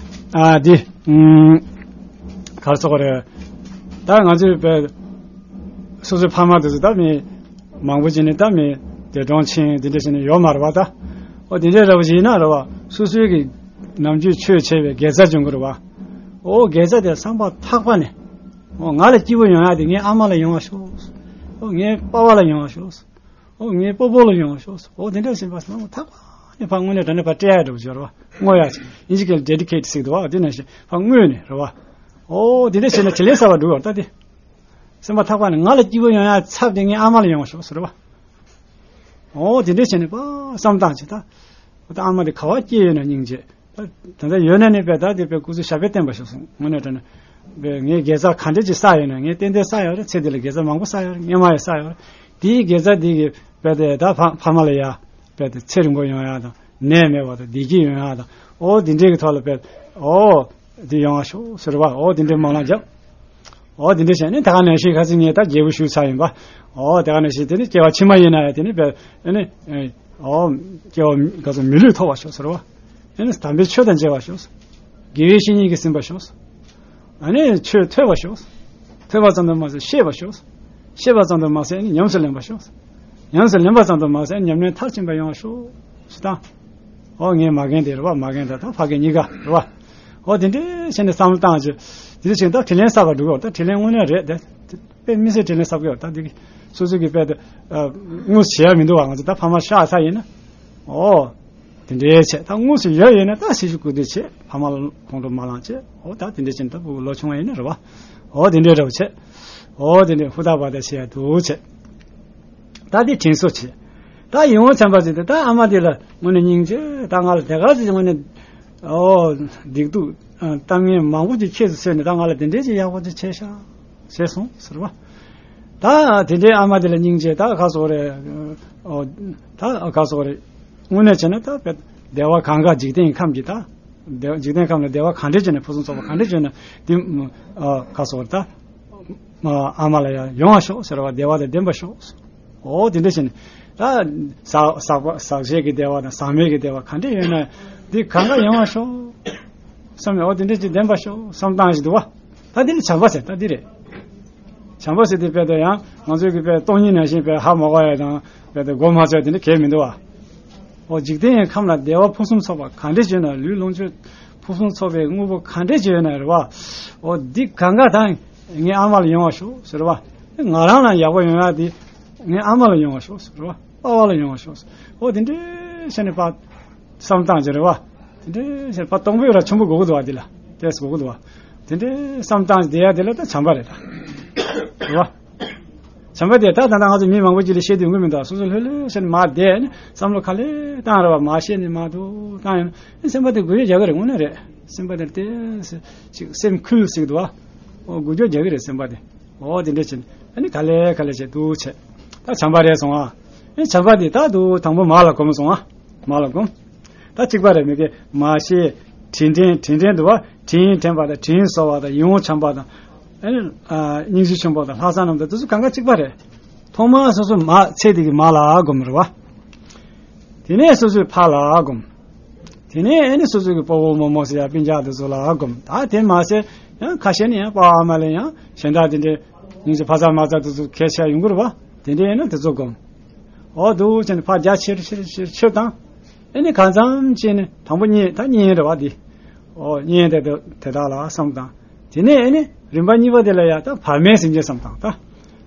ཨ་འདི། ཨུམ། ག་སོགས་རེད། ད་ང་ཚོས་དཔེ། སོ་སོའི་ཕ་མ་དེ་ཚོ་ད་མི་མང་པོ་ཅིག་ནི་ད་མི་འདས་གྲོངས་ཕྱིན་དེ་འདྲ་ཞིག་ནི་ཡོད་མ་རེད་བ། ད་ཨོ་དེ་འདྲའི་རེད་བ་ཞིག་ཡིན་ན་རེད་བ། སོ་སོའི་གི་ནམ་རྒྱུན་ཆོས་བྱས་པའི་དགེ་རྩ་བྱུང་གི་རེད་བ། ཨོ་དགེ་རྩ་དེ་བསམ་པ་ཐག་པ་ནས། ཨོ་ང་ལ་སྐྱིད་པོ་ཡོང་ཡ་དེ་ངའི་ཨ་མ་ལ་ཡོང་བ་ཤོག་ཨོ་ངའི་པ་ཕ་ལ་ཡོང་བ་ཤོག་ཨོ་ངའི་སྤོ་བོ་ལ་ཡོང་བ་ཤོག་ཨོ་དེ་འདྲ་བྱས་པ་བསམ་པ་ཐག་པ་ནས་ཕར་དངོས་གནས་དྲང་གནས་ཕར་སྤྲད་ཡ་འདྲ་བོ་ཞིག་རེད་བ། བསྔོ་ཡ་ཅིག་ཨིན་ཇི་སྐད་ལ་ཌེ་ཌི་ཀེ་ཊི་ཟེར་གི་འདུག་བ། དེ་ནང་བཞིན་ཕར་བསྔོས་ནས་རེད་བ། ཨོ་དེ་འདྲ་བྱས་ན་དྲིན་ལན་གསོ་བ་འགྲོ་གི་རེད་ད་དེ། སེམས་པ་ཐག་པ་ནས་ང་ལ་སྐྱིད་པོ་ཡོང་ཡ་ཚབ་དེ་ངའི་ཨ་མ་ལ་ཡོང་བ་ཤོག་ཟེར་བ། ཨོ་དེ་འདྲས་བྱས་ནས་པ་བསམ་བཏང་བྱས་ད། ད་ཨ་མ་དེ་ག་བ་སྐྱེས་ཡོད་ན་སྙིང་རྗེ། ད་ད་ལྟ་ཡོད་ན་ནི་དཔེ་ད་དེ་དཔེ་སྐུ་གཟུགས་ཞབས་པད་བརྟན་པ་ཤོག་གསུངས། དངོས་གནས་དྲང་གནས་དཔེ་ངས་དགེ་རྩ་ག་འདྲས་ཅིག་བསགས་ཡོད་ན། ངས་ཏན་ཏན་བསགས་ཡོད་རེད། ཚེ་འདི་ལ་དགེ་རྩ་མང་པོ་བསགས་ཡོད་རེད། སྔོན་མ་ཡང་བསགས་ཡོད་རེད། དེའི་དགེ་རྩ་དེ་གི་དཔེ་དེ་ད་ཕ་ཕ་མ་ལ་ཡ་དཔེ་དེ་ཚེ་རིང་པོ་ཡོང་ཡ་དང་། ནད་མེད་པ་དང་བདེ་སྐྱིད་ཡོང་ཡ་དང་། ཨོ་དེ་འདྲའི་གི་ཐོག་ལ་དཔེ་ཨོ་དེ་ཡོང་བ་ཤོག་ཟེར་བ། ཨོ་དེ་འདྲའི་སྨོན་ལམ་བརྒྱབ། ཨོ་དེ་འདྲའི་བྱས་ནས་ད་ག་ནང་བཞིན་ཁ་སང་ངས་ད་རྒྱས་པོ་ཞུས་ཚར་ཡིན་པ། ཨོ་དེ་ག་ནང་བཞིན་དེ་ནི་སྐྱེ་བ་ཕྱི་མ་ཡིན་ན་ཡང་དེ་ནི་དཔེ་ཨ་ནི་ཨོ་སྐྱེ་བ་ག་ཚོད་མི་ལུས་ཐོབ་པ་ཤོག་ཟེར་བ། ཨ་ནི་དམ་པའི་ཆོས་དང་མཇལ་བ་ཤོག་དགེ་བའི་བཤེས་གཉེན་གྱིས་ཟིན་པ་ཤོག་ཨ་ནི་ཆོས་ཐོས་པ་ཤོག་ཐོས་པ་ཙམ་དུ་མ་ཟད་ཤེས་པ་ཤོག་ཤེས་པ་ཙམ་དུ་མ་ཟད་ཉམས་སུ་ལེན་པ་ཤོག་ཉམས་སུ་ལེན་པ་ཙམ་དུ་མ་ཟད་ཉམས་ལེན་མཐར་ཕྱིན་པ་ཡོང་བ་ཤོག་ཞེས་དང་། ཨོ་ངའི་མ་རྒན་དེ་རེད་བ། མ་རྒན་དང་ད་ཕ་རྒན་གཉིས་ཀ་རེད་བ། ཨོ་དེ་འདྲའི་བྱས་ནས་བསམ་བློ་བཏང་བྱས། དེ་འདྲ་བྱས་ད་དྲིན་ལན་གསོ་བ་འགྲོ་གི་ཡོད། ད་དྲིན་ལན་དངོས་གནས་རེད་དེ། དཔེ་མི་སྲིད་དྲིན་ལན་གསོ་གི་ཡོད། ད་འདི་སོ་སོ་གི་དཔེ་དེ་དངོས་སུ་བྱེད་ཡ་མི་འདུག་བ། ང་ཚོ་ད་ཕ་མ་གཤགས་ཚར་ཡིན་ན། ཨོ། དེ་འདྲའི་བྱས་ད་དངོས་སུ་ཡོད་ཡིན་ན་ད་སྲི་ཞུ་བསྐུར་དུས་བྱས། ཕ་མ་ལ་ཁོང་ཁྲོ་མ་ལངས་བྱས། ཨོ་ད་དེ་འདྲ་བྱས་ད་ཕྲུ་གུ་ལོ་ཆུང་བ་ཡིན་ན་རེད་བ། ཨོ་དེ་འདྲའི་འདྲ་བོ་བྱས། ཨོ་དེ་འདྲའི་ཧུར་ཐག་བར་ཐག་བྱེད་ཡ་འདུག་བྱས། ད་དེ་དྲིན་གཟོ་བྱས། ད་ཡིད་འོང་ཚན་པ་ཟེར་ཏེ་ད་ཨ་མ་དེ་ལ་དངོས་གནས་སྙིང་རྗེ། ད་ང་ལ་དེ་ག་ཚོད་དངོས་གནས་ཨོ་སྡིག་སྡུག་གཏམ་ངན་མང་པོ་ཅིག་ཁྱེད་ཚོས་བཟོས་ནས་ད་ང་ལ་དེ་འདྲའི་ཅིག་ཡག་པོ་ཅིག་བྱས་ཤག་བྱས་སོང་ཟེར་བ། ད་དེ་འདྲའི་ཨ་མ་དེ་ལ་སྙིང་རྗེ། ད་ག་སོགས་རེད། ཨོ་ད་ག་སོགས་རེད། དངོས་གནས་བྱས་ན་ད་དཔེ་བདེ་བ་གང་ག་འཇིག་རྟེན་ཁམས་ཀྱི་ད། བདེ་བ་འཇིག་རྟེན་ཁམས་ལ་བདེ་བ་གང་འདྲས་བྱས་ནས་ཕུན་སུམ་ཚོགས་པ་གང་འདྲས་བྱས་ན་དེ་ཨ་ག་སོགས་ད་ཨ་མ་ལ་ཡང་ཡོང་བ་ཤོག་ཟེར་བ། བདེ་བ་དང་ལྡན་པ་ཤོག། འོ་དེ་འདྲས་བྱས་ནས་ད་ཟག་ཟག་པ་ཟག་བཅས་ཀྱི་བདེ་བ་དང་ཟག་མེད་ཀྱི་བདེ་བ་གང་འདྲས་ཡོད་ན་འདི་གང་ག་ཡོང་བ་ཤོག་བསམ་ནས། འོ་དེ་འདྲས་ཀྱི་ལྡན་པ་ཤོག་བསམ་སྟངས་ཤིག་འདུག་བ། ད་འདི་ནི་བྱམས་པ་ཟེར་ད་འདི་རེད། བྱམས་པ་ཟེར་དེ་དཔེ་དེ་ཡང་ང་ཚོའི་གི་དཔེ་སྟོང་ཉིད་ནང་བཞིན་དཔེ་ཧ་མ་གོ་ཡ་དང་དཔེ་དེ་མགོ་མ་ཚོས་དེ་འདྲ་གལ་མི་འདུག་བ། འོ་འཇིག་རྟེན་ཁམས་ལ་བདེ་བ་ཕུན་སུམ་ཚོགས་པ་གང་འདྲ་བྱས་ན་ལུས་ལོངས་སྤྱོད་ཕུན་སུམ་ཚོགས་པའི་དངོས་པོ་གང་འདྲ་བྱས་ན་རེད་བ། འོ་འདི་གང་ག་དང་ངའི་ཨ་མ་ལ་ཡོང་བ་ཤོག་ཟེར་བ། ང་རང་ལ་ཡག་པོ་ཡོང་ཡ་དེ་ངའི་ཨ་མ་ལ་ཡོང་བ་ཤོག་ཟེར་བ། པ་ཕ་ལ་ཡོང་བ་ཤོག་ཟེར། འོ་དེ་འདྲ་བྱས་ནས་པ། བསམ་སྟངས་ཅིག་རེད་བ། དེ་འདྲའི་ཕྱིར་ཕ་སྟོང་པའི་ར་ཆུང་པོ་དགོས་ཀྱི་འདུག་བ། འདི་ལ་ཏེས་དགོས་ཀྱི་འདུག་བ། དེ་འདྲའི་བསམ་སྟངས་བསྡད་ཡ་དེ་ལ་ད་བྱམས་པ་རེད་ད། རེད་བ། བྱམས་པ་དེ་ད་ད་ལྟ་ང་ཚོ་མི་མང་པོ་ཅིག་ལ་བཤད་དུས་ཡོང་གི་མི་འདུག་སོ་སོ་ལྷོད་ལྷོད་བྱས་ནས་མར་བསྡད་ནས་བསམ་བློ་ག་ལེ་བཏང་རེད་བ། མར་བཤད་ནས་མར་འདུག་བཏང་ཡོང་ན་སེམས་པ་དེ་འགུལ་སྐྱོད་རྒྱག་གི་རེད། དངོས་གནས་རེད། སེམས་པ་དེ་ཏེས་ཅིག་སེམས་ཁུལ་ཟེར་གྱི་འདུག་བ། འོ་འགུལ་སྐྱོད་རྒྱག་གི་རེད་སེམས་པ་དེ། འོ་དེ་འདྲ་བྱས་ནས་ཨ་ནི་ག་ལེ་ག་ལེ་བྱས་འདུག་བྱས། ད་བྱམས་པ་རེད་སོང་ཨ། ཨེ་བྱམས་པ་དེ་ད་འདུག་དང་པོ་མ་ལ་སྒོམ་སོང་ཨ། མ་ལ་སྒོམ། ད་གཅིག་པ་རེད་མི་དགེ་མ་ཤེས། དྲིན་དྲན་དྲིན་དྲན་འདུག་བ། དྲིན་དྲན་པ་དང་དྲིན་གཟོ་བ་དང་ཡིད་འོང་བྱམས་པ་དང་། ཨ་ནི་ཨ་སྙིང་རྗེ་ཆེན་པོ་དང་ལྷག་བསམ་རྣམ་དག་དེ་ཚོ་གང་ག་གཅིག་པ་རེད། ཐོག་མར་སོ་སོ་མ་ཚེ་འདི་གི་མ་ལ་སྒོམ་རེད་བ། དེ་ནས་སོ་སོའི་ཕ་ལ་སྒོམ། དེ་ནས་ཨ་ནི་སོ་སོ་གི་སྤོ་བོ་རྨོ་མོ་ཟེར་ཡ་སྤུན་ཀྱག་དེ་ཚོ་ལ་སྒོམ། ད་དེ་མ་ཟད་ཡང་ཁ་ཤས་ནི་ཡང་པ་ཕ་ཨ་མ་ལ་ཡང་གཞན་དག་དེ་འདྲའི་སྙིང་རྗེ་ཕ་ཚ་མ་ཚ་དེ་ཚོ་གལ་ཆེ་ཡོང་གི་རེད་བ། དེ་འདྲའི་ཡིན་ན་དེ་ཚོ་སྒོམ། འོ་འདུག་བྱས་ནས་ཕར་རྒྱ་ཆེར་ཆེར་ཆེར་ཆེར་བཏང་། ཨ་ནི་གང་འཚམ་བྱས་ནས་དང་པོ་གཉེན་ད་གཉེན་རེད་བ་འདི། འོ་གཉེན་དེ་དེ་དེ་དག་ལ་བསམ་བཏང་། དེ་ནས་ཨ་ནི་རིམ་པ་གཉིས་པ་དེ་ལ་ཡ་ད་བར་མའི་སེམས་ཅན་བསམ་བཏང་ད།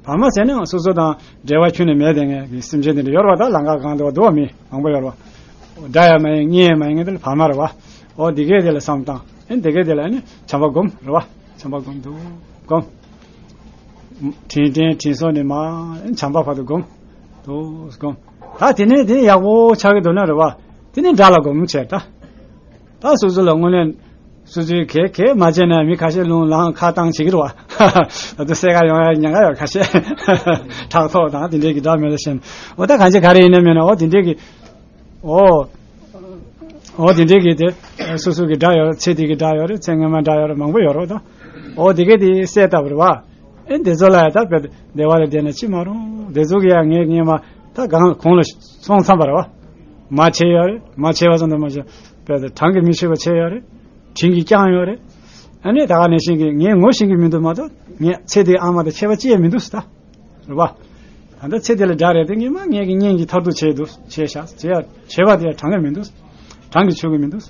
བར་མ་ཟེར་ན་སོ་སོ་དང་འབྲེལ་བ་ཁྱོན་ནས་མེད་དེ་ངས་ཀྱི་སེམས་ཅན་དེ་འདྲ་ཡོད་རེད་བ། ད་ལང་ཀ་གང་དུ་བ་འདུག་བ་མི་མང་པོ་ཡོད་རེད་བ། དགྲ་ཡང་མ་ཡིན་གཉེན་ཡང་མ་ཡིན་ངས་དེ་ལ་བར་མ་རེད་བ། འོ་འདི་གས་དེ་ལ་བསམ་བཏང་། ཨ་ནི་འདི་གས་དེ་ལ་ཨ་ནི་བྱམས་པ་སྒོམ་རེད་བ། བྱམས་པ་སྒོམ་འདུག་སྒོམ། དྲིན་དྲན་དྲིན་གཟོ་ནས་མར་བྱམས་པ་བར་དུ་སྒོམ། འདུག་སྒོམ། ད་དེ་ནས་དེ་ནས་ཡག་པོ་ཆགས་ཀྱི་འདུག་ན་རེད་བ། དེ་ནས་དགྲ་ལ་སྒོམ་བྱས་ད། ད་སོ་སོ་ལ་དངོས་གནས་སོ་སོའི་གེ་གེ་མ་བྱས་ན་མི་ཁ་ཤས་ལུང་ལངས་ཁ་བཏང་བྱེད་ཀྱི་རེད་བ། ད་དུང་སེ་ག་ཡོང་ཡ་ཉེན་ཁ་ཡོད་ཁ་ཤས། ཕྲག་ཐོག་དང་དེ་འདྲས་ཀྱི་དགྲ་མེད་ལ་ཤེས་ན། འོ་ད་གང་བྱེད་ག་རེ་ཡིན་ན་མེད་ན་འོ་དེ་འདྲས་ཀྱི། འོ། འོ་དེ་འདྲས་ཀྱི་དེ་སོ་སོ་གི་དགྲ་ཡོད་རེད། ཚེ་འདི་གི་དགྲ་ཡོད་རེད། ཚེ་སྔོན་མ་དགྲ་ཡོད་རེད། མང་པོ་ཡོད་རེད་ད། འོ་དེ་གས་དེ་བསད་བཏབ་རེད་བ། ཨེ་འདི་ཚོ་ལ་ཡ་ད་བེད་བདེ་བ་ལ་བསྡད་ན་ཅི་མ་རུང་། འདི་ཚོ་གི་ཡ་ངས་ངས་མ་ད་གང་གོང་ལ་སོང་ཚར་བ་རེད་བ། མ་བྱས་ཡོད་རེད། མ་བྱས་པ་ཙམ་དུ་མ་བྱས་བེད་དེ་གྲངས་ཀྱིས་མི་ཆོད་པ་བྱས་ཡོད་རེད། དྲིན་གྱིས་བསྐྱངས་ཡོད་རེད། ཨ་ནི་ད་ག་ནང་བཞིན་གྱི་ངས་ངོ་ཤེས་ཀྱི་མི་འདུག་མ་གཏོགས་ངས་ཚེ་འདིའི་ཨ་མ་དང་ཁྱད་པར་ཅི་ཡང་མི་འདུག་ཟེར་ད། རེད་བ། ད་ལྟ་ཚེ་འདི་ལ་དགྲ་རེད་དེ་ངས་མ་ངས་ཀྱི་གཉེན་གྱི་མཐར་ཐུག་བྱས་འདུག་བྱས་ཤག་བྱས་ཡ་བྱས་པ་དེ་ཡ་གྲངས་ཀྱིས་མི་འདུག་གྲངས་ཀྱིས་ཆོད་ཀྱི་མི་འདུག་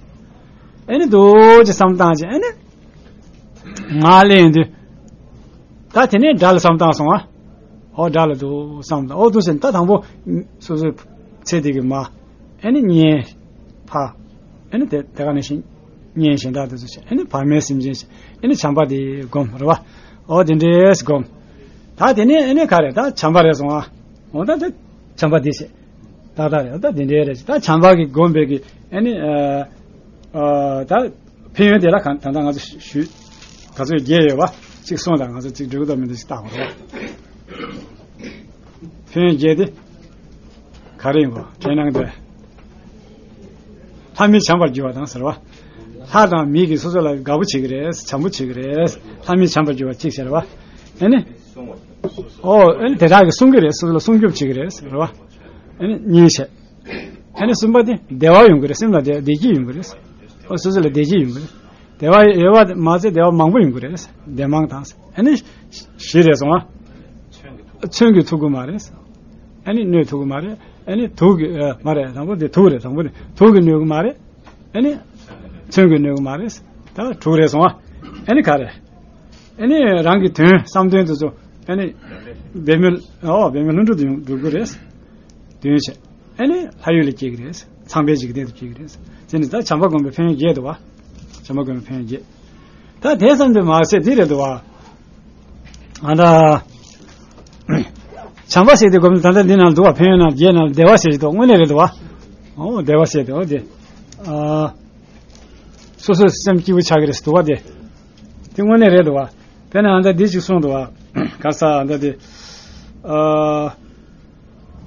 ཨེ་ནི་འདུག་ཅེས་བསམ་བཏང་ཅེས་ཨེ་ནི། ང་ལེན་དུས། ད་དེ་ནས་དགྲ་ལ་བསམ་བཏང་སོང་ཨ། ཨོ་དགྲ་ལ་འདུག་བསམ་བཏང་ཨོ་འདུག་ཟེར་ད་དང་པོ། སོ་སོའི་ཚེ་འདི་གི་མ། ཨེ་ནི་གཉེན། ཕ། ཨེ་ནི་དེ་དེ་ག་ནས་ཤིང་། གཉེན་གཞན་དག་དེ་ཚོ་བྱས་ཨེ་ནི་བར་མའི་སེམས་ཅན་བྱས་ཨེ་ནི་བྱམས་པ་དེ་སྒོམ་རེད་བ། ཨོ་དེ་འདྲས་སྒོམ། ད་དེ་ནས་ཨེ་ནི་ག་རེ་ད་བྱམས་པ་རེད་སོང་ཨ། འོ་ད་ད་བྱམས་པ་དེ་བྱས། ད་ད་རེད་ད་དེ་འདྲས་རེད་ད་བྱམས་པ་གི་སྒོམ་པའི་གི་ཨེ་ནི་ཨ། ཨ་ད། ཕན་ཡོན་དེ་ལ་གང་ད་ལྟ་ང་ཚོ་ཞུ། ག་ཚོད་བརྒྱད་ཡོད་པ། གཅིག་གསུངས་དང་ང་ཚོ་གཅིག་འགྲིག་གི་འདུག་མི་འདུག་ཅིག་བལྟ་དགོས་རེད། ཕན་ཡོན་བརྒྱད་དེ། ག་རེ་ཡིན་པ་དྲན་སྣང་དེ། ལྷ་མིས་བྱམས་པར་འགྱུར་བ་དང་ཟེར་བ། ལྷ་དང་མི་གིས་སོ་སོ་ལ་དགའ་པོ་བྱེད་ཀྱི་རེད། བྱམས་པོ་བྱེད་ཀྱི་རེད། ལྷ་མིས་བྱམས་པར་འགྱུར་བ་གཅིག་ཟེར་བ། ཨེ་ནི། ཨོ་ཨེ་ནི་དེ་དག་གིས་གསུང་གི་རེད། སོ་སོ་ལ་སྲུང་སྐྱོབ་བྱེད་ཀྱི་རེད་ཟེར་བ། ཨེ་ནི་གཉིས་བྱས། ཨ་ནི་གསུམ་པ་དེ་བདེ་བ་ཡོང་གི་རེད། སེམས་ལ་བདེ་བདེ་སྐྱིད་ཡོང་གི་རེད། ཨོ་སོ་སོ་ལ་བདེ་སྐྱིད་ཡོང་གི་རེད། བདེ་བ་ཡོད་པ་མ་ཚད་བདེ་བ་མང་པོ་ཡོང་གི་རེད། བདེ་མང་དང་། ཨ་ནི་བཞི་རེད་སོང་ཨ། མཚོན་གྱིས་ཐུབ་ཀྱི་མ་རེད། ཨ་ནི་སྣོད་ཐུབ་ཀྱི་མ་རེད། ཨ་ནི་དུག་གི་ཨ་མ་རེད། དང་པོ་དེ་དུག་རེད། དང་པོ་དེ་དུག་གིས་གནོད་ཀྱི་མ་རེད། ཨ་ནི་མཚོན་གྱིས་གནོད་ཀྱི་མ་རེད། ད་དྲུག་རེད་སོང་ཨ། ཨ་ནི་ག་རེད། ཨ་ནི་རང་གི་དོན་བསམ་དོན་དེ་ཚོ་ཨ་ནི་འབད་མེད་ཨོ་འབད་མེད་ལྷུན་གྲུབ་ཏུ་ཡོང་འགྲུབ་ཀྱི་རེད། དོན་བྱས། ཨ་ནི་ལྷ་ཡུལ་ལ་སྐྱེ་གི་རེད། ཚངས་པའི་འཇིག་རྟེན་དུ་སྐྱེ་གི་རེད། དེ་ནི་ད་བྱམས་པ་སྒོམ་པའི་ཕན་ཡོན་བརྒྱད་འདུག་བ། བྱམས་པ་སྒོམ་པའི་ཕན་ཡོན་བརྒྱད། ད་དེ་ཙམ་དུ་མ་ཟད་འདི་རེད་འདུག་བ། ཨ་ད། བྱམས་པ་ཟེར་དེ་སྒོམ་ད་ལྟ་འདི་ནང་འདུག་བ། ཕན་ཡོན་ནང་བརྒྱད་ནང་བདེ་བ་ཟེར་ཞིག་འདུག་དངོས་གནས་རེད་འདུག་བ། ཨོ་བདེ་བ་ཟེར་དེ་ཨོ་དེ། ཨ། སོ་སོའི་སེམས་སྐྱིད་པོ་ཆགས་ཀྱི་རེད་འདུག་བ་དེ། དེ་དངོས་གནས་རེད་འདུག་བ། དེ་ནས་ཨ་ད་འདི་ཅིག་གསུངས་འདུག་བ། ག་ས་ཨ་ད་དེ། ཨ།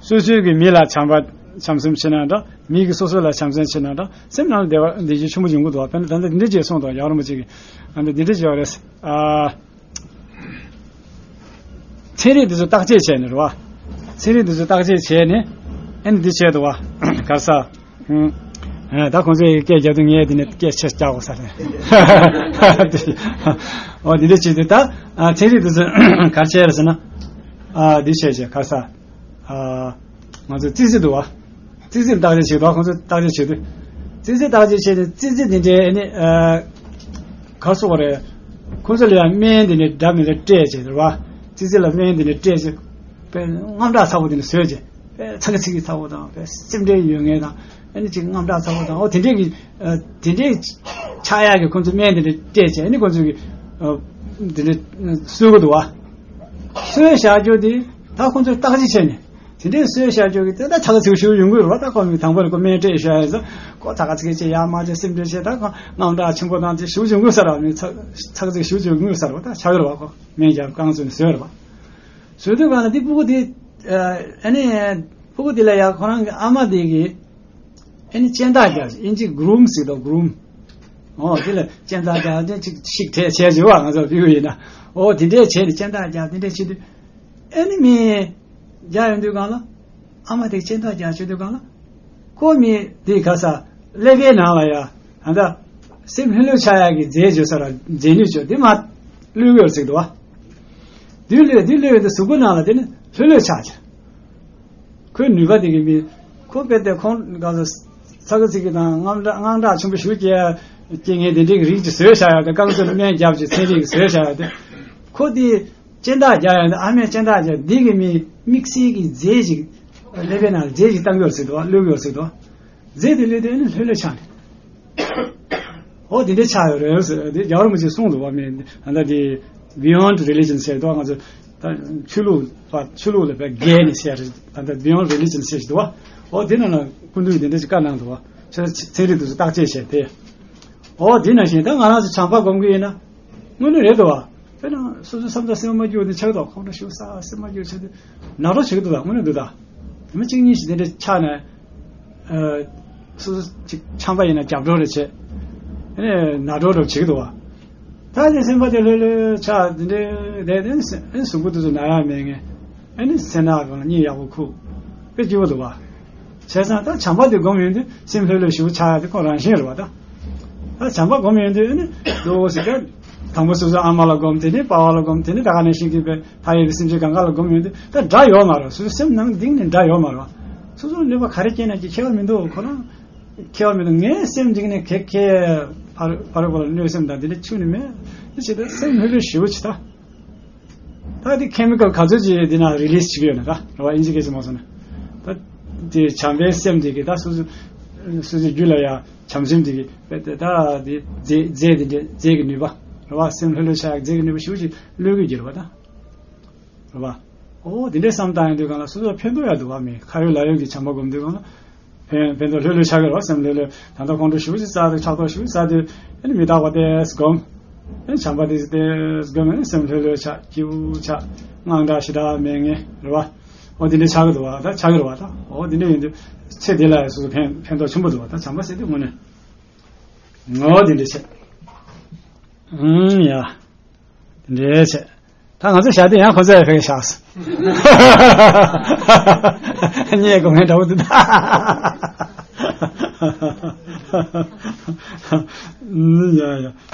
སོ་སོའི་གི་མི་ལ་བྱམས་པ། བྱམས་སེམས་བྱེད་ན་འདྲ། མི་གི་སོ་སོ་ལ་བྱམས་སེམས་བྱེད་ན་འདྲ། སེམས་ནང་ལ་བདེ་བ་བདེ་སྐྱིད་ཆེན་པོ་ཡོང་གི་འདུག་བ། དཔེར་ན་ད་ལྟ་འདི་འདྲ་ཅིག་གསུངས་འདུག་རྒྱལ་བ་རིན་པོ་ཆེ་གིས། ཨ་འདི་འདི་འདྲ་ཅིག་ཡོད་རེད། ཨ། ཚན་རིག་འདི་ཚོ་བརྟག་དཔྱད་བྱས་ནས་རེད་བ། ཚན་རིག་འདི་ཚོ་བརྟག་དཔྱད་བྱས་ནས་ཨ་ནི་འདི་བྱས་འདུག་བ། ག་རེ་ཟེར། ཨ་ད་ཁོང་ཚོས་སྐད་རྒྱབ་དུས་ངས་འདི་ནས་སྐད་ཆ་རྒྱག་དགོས་ས་རེད། འོ་འདི་འདྲ་བྱས་དུས་ད་ཨ་ཚན་རིག་འདི་ཚོ་ག་རེ་བྱས་རེད་ཟེར་ན། ཨ་འདི་བྱས་བྱས་ག་རེ་ཟེར། ཨ་ང་ཚོ་ཙི་ཙི་འདུག་བ། ཙི་ཙི་བརྟག་དཔྱད་བྱེད་དུས་ཁོང་ཚོ་བརྟག་དཔྱད་བྱེད་དུས། ཙི་ཙི་བརྟག་དཔྱད་བྱས་ཏེ་ཙི་ཙི་འདི་འདྲའི་ཨ་ནི་ཨ་ག་རེ་ཟེར་དགོས་རེད། ཁོང་ཚོ་ལ་ཡང་སྨན་འདི་འདྲའི་འདྲ་མི་འདྲ་སྤྲད་བྱས་རེད་བ། ཙི་ཙི་ལ་སྨན་འདི་འདྲའི་སྤྲད་བྱས། དཔེ་དངངས་སྐྲག་ཚ་པོ་འདི་འདྲ་བཟོས་བྱས། དཔེ་ཚ་གི་ཚི་གི་ཚ་པོ་དང་དཔེ་སེམས་ཁྲལ་ཡོད་མཁན་དང་ཨ་ནི་ཅིག་དངངས་སྐྲག་ཚ་པོ་དང་འོ་དེ་འདྲའི་གི་ཨ་དེ་འདྲའི་ཆགས་ཡག་གི་ཁོང་ཚོ་སྨན་འདི་འདྲ་སྤྲད་བྱས་ཨ་ནི་ཁོང་ཚོ་གི་ཨ་འདི་འདྲ་གསོ་གི་འདུག་བ། གསོས་བཞག་རྒྱུ་དེ་ད་ཁོང་ཚོས་བརྟག་དཔྱད་བྱས་ནས། དེ་འདྲའི་གསོས་བཞག་རྒྱུ་གི་དེ་ད་ཆག་ཚིག་ཞུ་ཡོང་གི་རེད་བ། ད་ཁོ་མི་དང་པོ་ནས་ཁོ་སྨན་སྤྲད་བཞག་ཡོད་ཙང་ཁོ་ད་ག་ཚིག་ཅེས་ཡར་མར་ཅེས་སེམས་ཁྲལ་བྱས་ད་ཁོ་དངངས་སྐྲག་ཆེན་པོ་དང་ཅེས་ཞུ་ཡོང་གི་ས་རེད་བ། མི་ཚ་ཚག་ཚིག་ཞུ་ཡོང་གི་ས་རེད་བ། ད་ཆག་ཡོད་རེད་བ། ཁོ་སྨན་རྒྱབ་རྐང་བཙུགས་ནས་བཟོས་རེད་བ། བཟོས་དུས་གང་ལ་འདི་སྤུ་གུ་དེ་ཨ་ནི་སྤུ་གུ་དེ་ལ་ཡ་ཁོ་རང་གི་ཨ་མ་དེ་གི་ཨ་ནི་སྤྱན་རྟགས་རྒྱག་ཨིན་ཇི་གྷ་རུམ་ཟེར་དོ་གྷ་རུམ། ཨོ་དེ་ལ་སྤྱན་རྟགས་རྒྱག་དེ་ཅིག་ཤིག་ཐེ་བྱས་བྱས་བ། ང་ཚོ་ཕྲུ་གུ་ཡིན་ན་ཨོ་དེ་འདྲས་བྱས་ནས་སྤྱན་རྟགས་རྒྱག་དེ་འདྲས་བྱེད་དུས། ཨ་ནི་མི་རྒྱག་ཡོང་དུས་གང་ལ། ཨ་མ་དེ་སྤྱན་རྟགས་རྒྱག་བྱེད་དུས་གང་ལ། ཁོ་མི་དེ་ག་ས་ཀླད་པའི་ནང་ལ་ཡ་ད་ལྟ་སེམས་ལྷོད་ལྷོད་ཆགས་ཡག་གི་རྫས་བརྗོད་ས་ར་རྫས་ནུས་བརྗོད་དེ་མ་བླུག་ཡོད་ཟེར་འདུག་བ། དུས་ལྷོད་དུས་ལྷོད་དུ་གཟུགས་པོ་ནང་ལ་དེ་ནི་ལྷོད་ལྷོད་ཆགས་ཀྱི། ཁོའི་ནུས་པ་དེ་གི་མི། ཁོ་དཔེ་དེ་ཁོང་ག་ས་ཚ་གི་ཚིག་གི་དང་དངངས་སྐྲག་དངངས་སྐྲག་ཆེན་པོ་ཞིག་སྐྱེ་སྐྱེ་ངེས་དེ་འདྲའི་རིགས་ཀྱི་བཟོས་བཞག་ཡག་དེ་རྐང་བཙུགས་སྨན་རྒྱབ་ཀྱི་ཚན་རིག་གི་བཟོས་བཞག་ཡག་དེ། ཁོ་དེ། སྤྱན་རྟགས་རྒྱག་ཡང་ཨ་མས་སྤྱན་རྟགས་རྒྱག་འདི་གི་མི་དམིགས་བསལ་གྱི་རྫས་ཅིག་ཀླད་པའི་ནང་རྫས་ཅིག་བཏང་ཡོད་ཟེར་དོ། བླུག་ཡོད་ཟེར་དོ། རྫས་དེ་བླུགས་དུས་ནི་ལྷོད་ལྷོད་ཆགས་ནས། འོ་དེ་འདྲ་ཆགས་ཡོད་རེད་ཟེར་དེ་རྒྱལ་བ་རིན་པོ་ཆེས་གསུངས་འདུག་བ། མི་ད་ལྟ་དེ་Beyond Religion ཟེར་དོ། ང་ཚོ་ད་ཆོས་ལུགས་པ་ཆོས་ལུགས་ལ་བས་བརྒལ་ནས་ཟེར་རེད། ད་ལྟ་Beyond Religion ཟེར་ཞིག་འདུག་བ། འོ་དེ་ནང་ལ་སྐུ་མདུན་དེ་འདྲ་ཅིག་བཀའ་གནང་འདུག་བ། ཚན་རིག་དེ་ཚོ་བརྟག་དཔྱད་བྱས་ཏེ། འོ་དེ་ནང་བཞིན་ད་ང་རང་ཚོ་བྱམས་པ་སྒོམ་གི་ཡིན་ན། དངོས་གནས་རེད་འདུག་བ། དཔེར་ན་སོ་སོའི་བསམ་བློ་སེམས་མ་འགྱུར་དེ་ཆགས་འདུག་ཁོང་ཁྲོ་ཞེ་པོ་ཟ་སེམས་མ་འགྱུར་ཆགས་དུས་ན་རོ་བྱེད་ཀྱི་འདུག་ད་དངོས་གནས་འདུག་ད། དེ་མ་གཅིག་གཉིས་ཤིག་དེ་འདྲ་ཆགས་ནས། ཨ། སོ་སོ་ཅིག་ཆམ་པ་ཡིན་ན་རྒྱབ་འགྲོ་རེ་བྱེད། ཨེ་ན་ན་རོ་འགྲོ་བྱེད་ཀྱི་འདུག་བ། ད་དེ་སེམས་པ་དེ་ལྷོད་ལྷོད་ཆགས་དེ་འདྲ་དེ་དེ་ཨེ་གཟུགས་པོ་དེ་ཚོ་ན་ཡག་མེད་ངེས། ཨེ་ནི་སེམས་ནང་གང་ལ་གཉིད་ཡག་པོ་ཁུག་དཔེ་སྐྱིད་པོ་འདུག་བ། བྱས་ཙང་ད་བྱམས་པ་དེ་སྒོམ་ཡོང་དུས་སེམས་ལྷོད་ལྷོད་ཞེ་པོ་ཆགས་ཡག་དེ་ཁོ་རང་བཞིན་རེད་བ་ད། ད་བྱམས་པ་སྒོམ་ཡོང་དུས་ཨེ་ནི་འདུག་ཟེར་ད། དང་པོ་སོ་སོའི་ཨ་མ་ལ་སྒོམ། དེ་ནས་པ་ཕ་ལ་སྒོམ། དེ་ནས་ད་ག་ནང་བཞིན་གྱི་དཔེ་མཐའ་ཡས་པའི་སེམས་ཅན་གང་ག་ལ་སྒོམ་ཡོང་དུས་ད་དགྲ་ཡོད་མ་རེད། སོ་སོའི་སེམས་ནང་གཏིང་ནས་དགྲ་ཡོད་མ་རེད་བ། སོ་སོར་གནོད་པ་ག་རེ་སྐྱེལ་ན་ཅིག་ཁྱད་པར་མི་འདུག་ཁོ་རང་ཁྱད་པར་མི་འདུག་ངའི་སེམས་འཇིག་ནས་ཁེ་ཁེ་ཕར་ཕར་བ་ལ་གནོད་སེམས་དང་དེ་འདྲ་ཆུ་ནི་མེད། དེ་བྱེད་དུས་སེམས་ལྷོད་ལྷོད་ཞེ་པོ་ཅིག་ད། ད་དེ་ཁེ་མི་ཀལ་ག་ཚོད་ཅིག་འདི་ན་རི་ལིས་བྱེད་ཀྱི་ཡོད་ན་ད་རེད་བ། ཨིན་ཇི་སྐད་ཅིག་མ་སོང་ན། ད་དེ་བྱམས་པའི་སེམས་དེ་གི་ད་སོ་སོ་སོ་སོའི་རྒྱུད་ལ་ཡ་བྱམས་སེམས་དེ་གི་དཔེ་དེ་ད་དེ་རྫས་རྫས་དེ་འདྲ་རྫས་ཀྱི་ནུས་པ་རེད་བ། སེམས་ལྷོད་ལྷོད་ཆགས་ཡག་རྫས་ཀྱི་ནུས་པ་ཞེ་པོ་ཅིག་བློས་གི་རྒྱུ་རེད་བ་ད། རེད་བ། ཨོ་དེ་འདྲའི་བསམ་བཏང་ཡོང་དུས་གང་ལ་སོ་སོར་ཕན་ཐོགས་ཡག་འདུག་བ། མི་ཁ་ཡོད་ལག་ཡོད་ཀྱི་བྱམས་པ་སྒོམ་དུས་གང་ལ། ཕན་ཕན་ཐོགས་ལྷོད་ལྷོད་ཆགས་ཀྱི་རེད་བ། སེམས་ལྷོད་ལྷོད། ད་ལྟ་ཁོང་ཁྲོ་ཞེ་པོ་ཅིག་ཟ་དུས་ཕྲག་དོག་ཞེ་པོ་ཅིག་ཟ་དུས་ཨ་ནི་མི་རྟག་པ་དེ་སྒོམ། ཨ་ནི་བྱམས་པ་དེ་དེ་སྒོམ། ཨ་ནི་སེམས་ལྷོད་ལྷོད་ཆགས་སྐྱིད་པོ་ཆགས་དངངས་སྐྲག་ཞེ་དྲག་མེད་ངེས་རེད་བ། ཨོ་དེ་འདྲ་ཆགས་ཀྱི་འདུག་བ། ད་ཆགས་ཀྱི་རེད་བ་ད། ཨོ་དེ་འདྲ་ཡིན་དུས་ཚེ་འདི་ལ་ཡང་སོ་སོ་ཕན་ཕན་ཐོགས་ཆེན་པོ་འདུག་བ། ད་བྱམས་པ་ཟེར་དུས་དངོས་གནས་ངོ་བོ་དེ་འདྲ་བྱས། ཨུམ་ཡ། དེ་འདྲ་བྱས། ད་ང་ཚོ་བཞག་དུས་ཡང་ཁོ་ཚོ་ཡང་ཕེབས་བཞག་སོང་། ཉེས་དགོས་ངན་འདྲ་བོ་འདུག་ད། ཡ་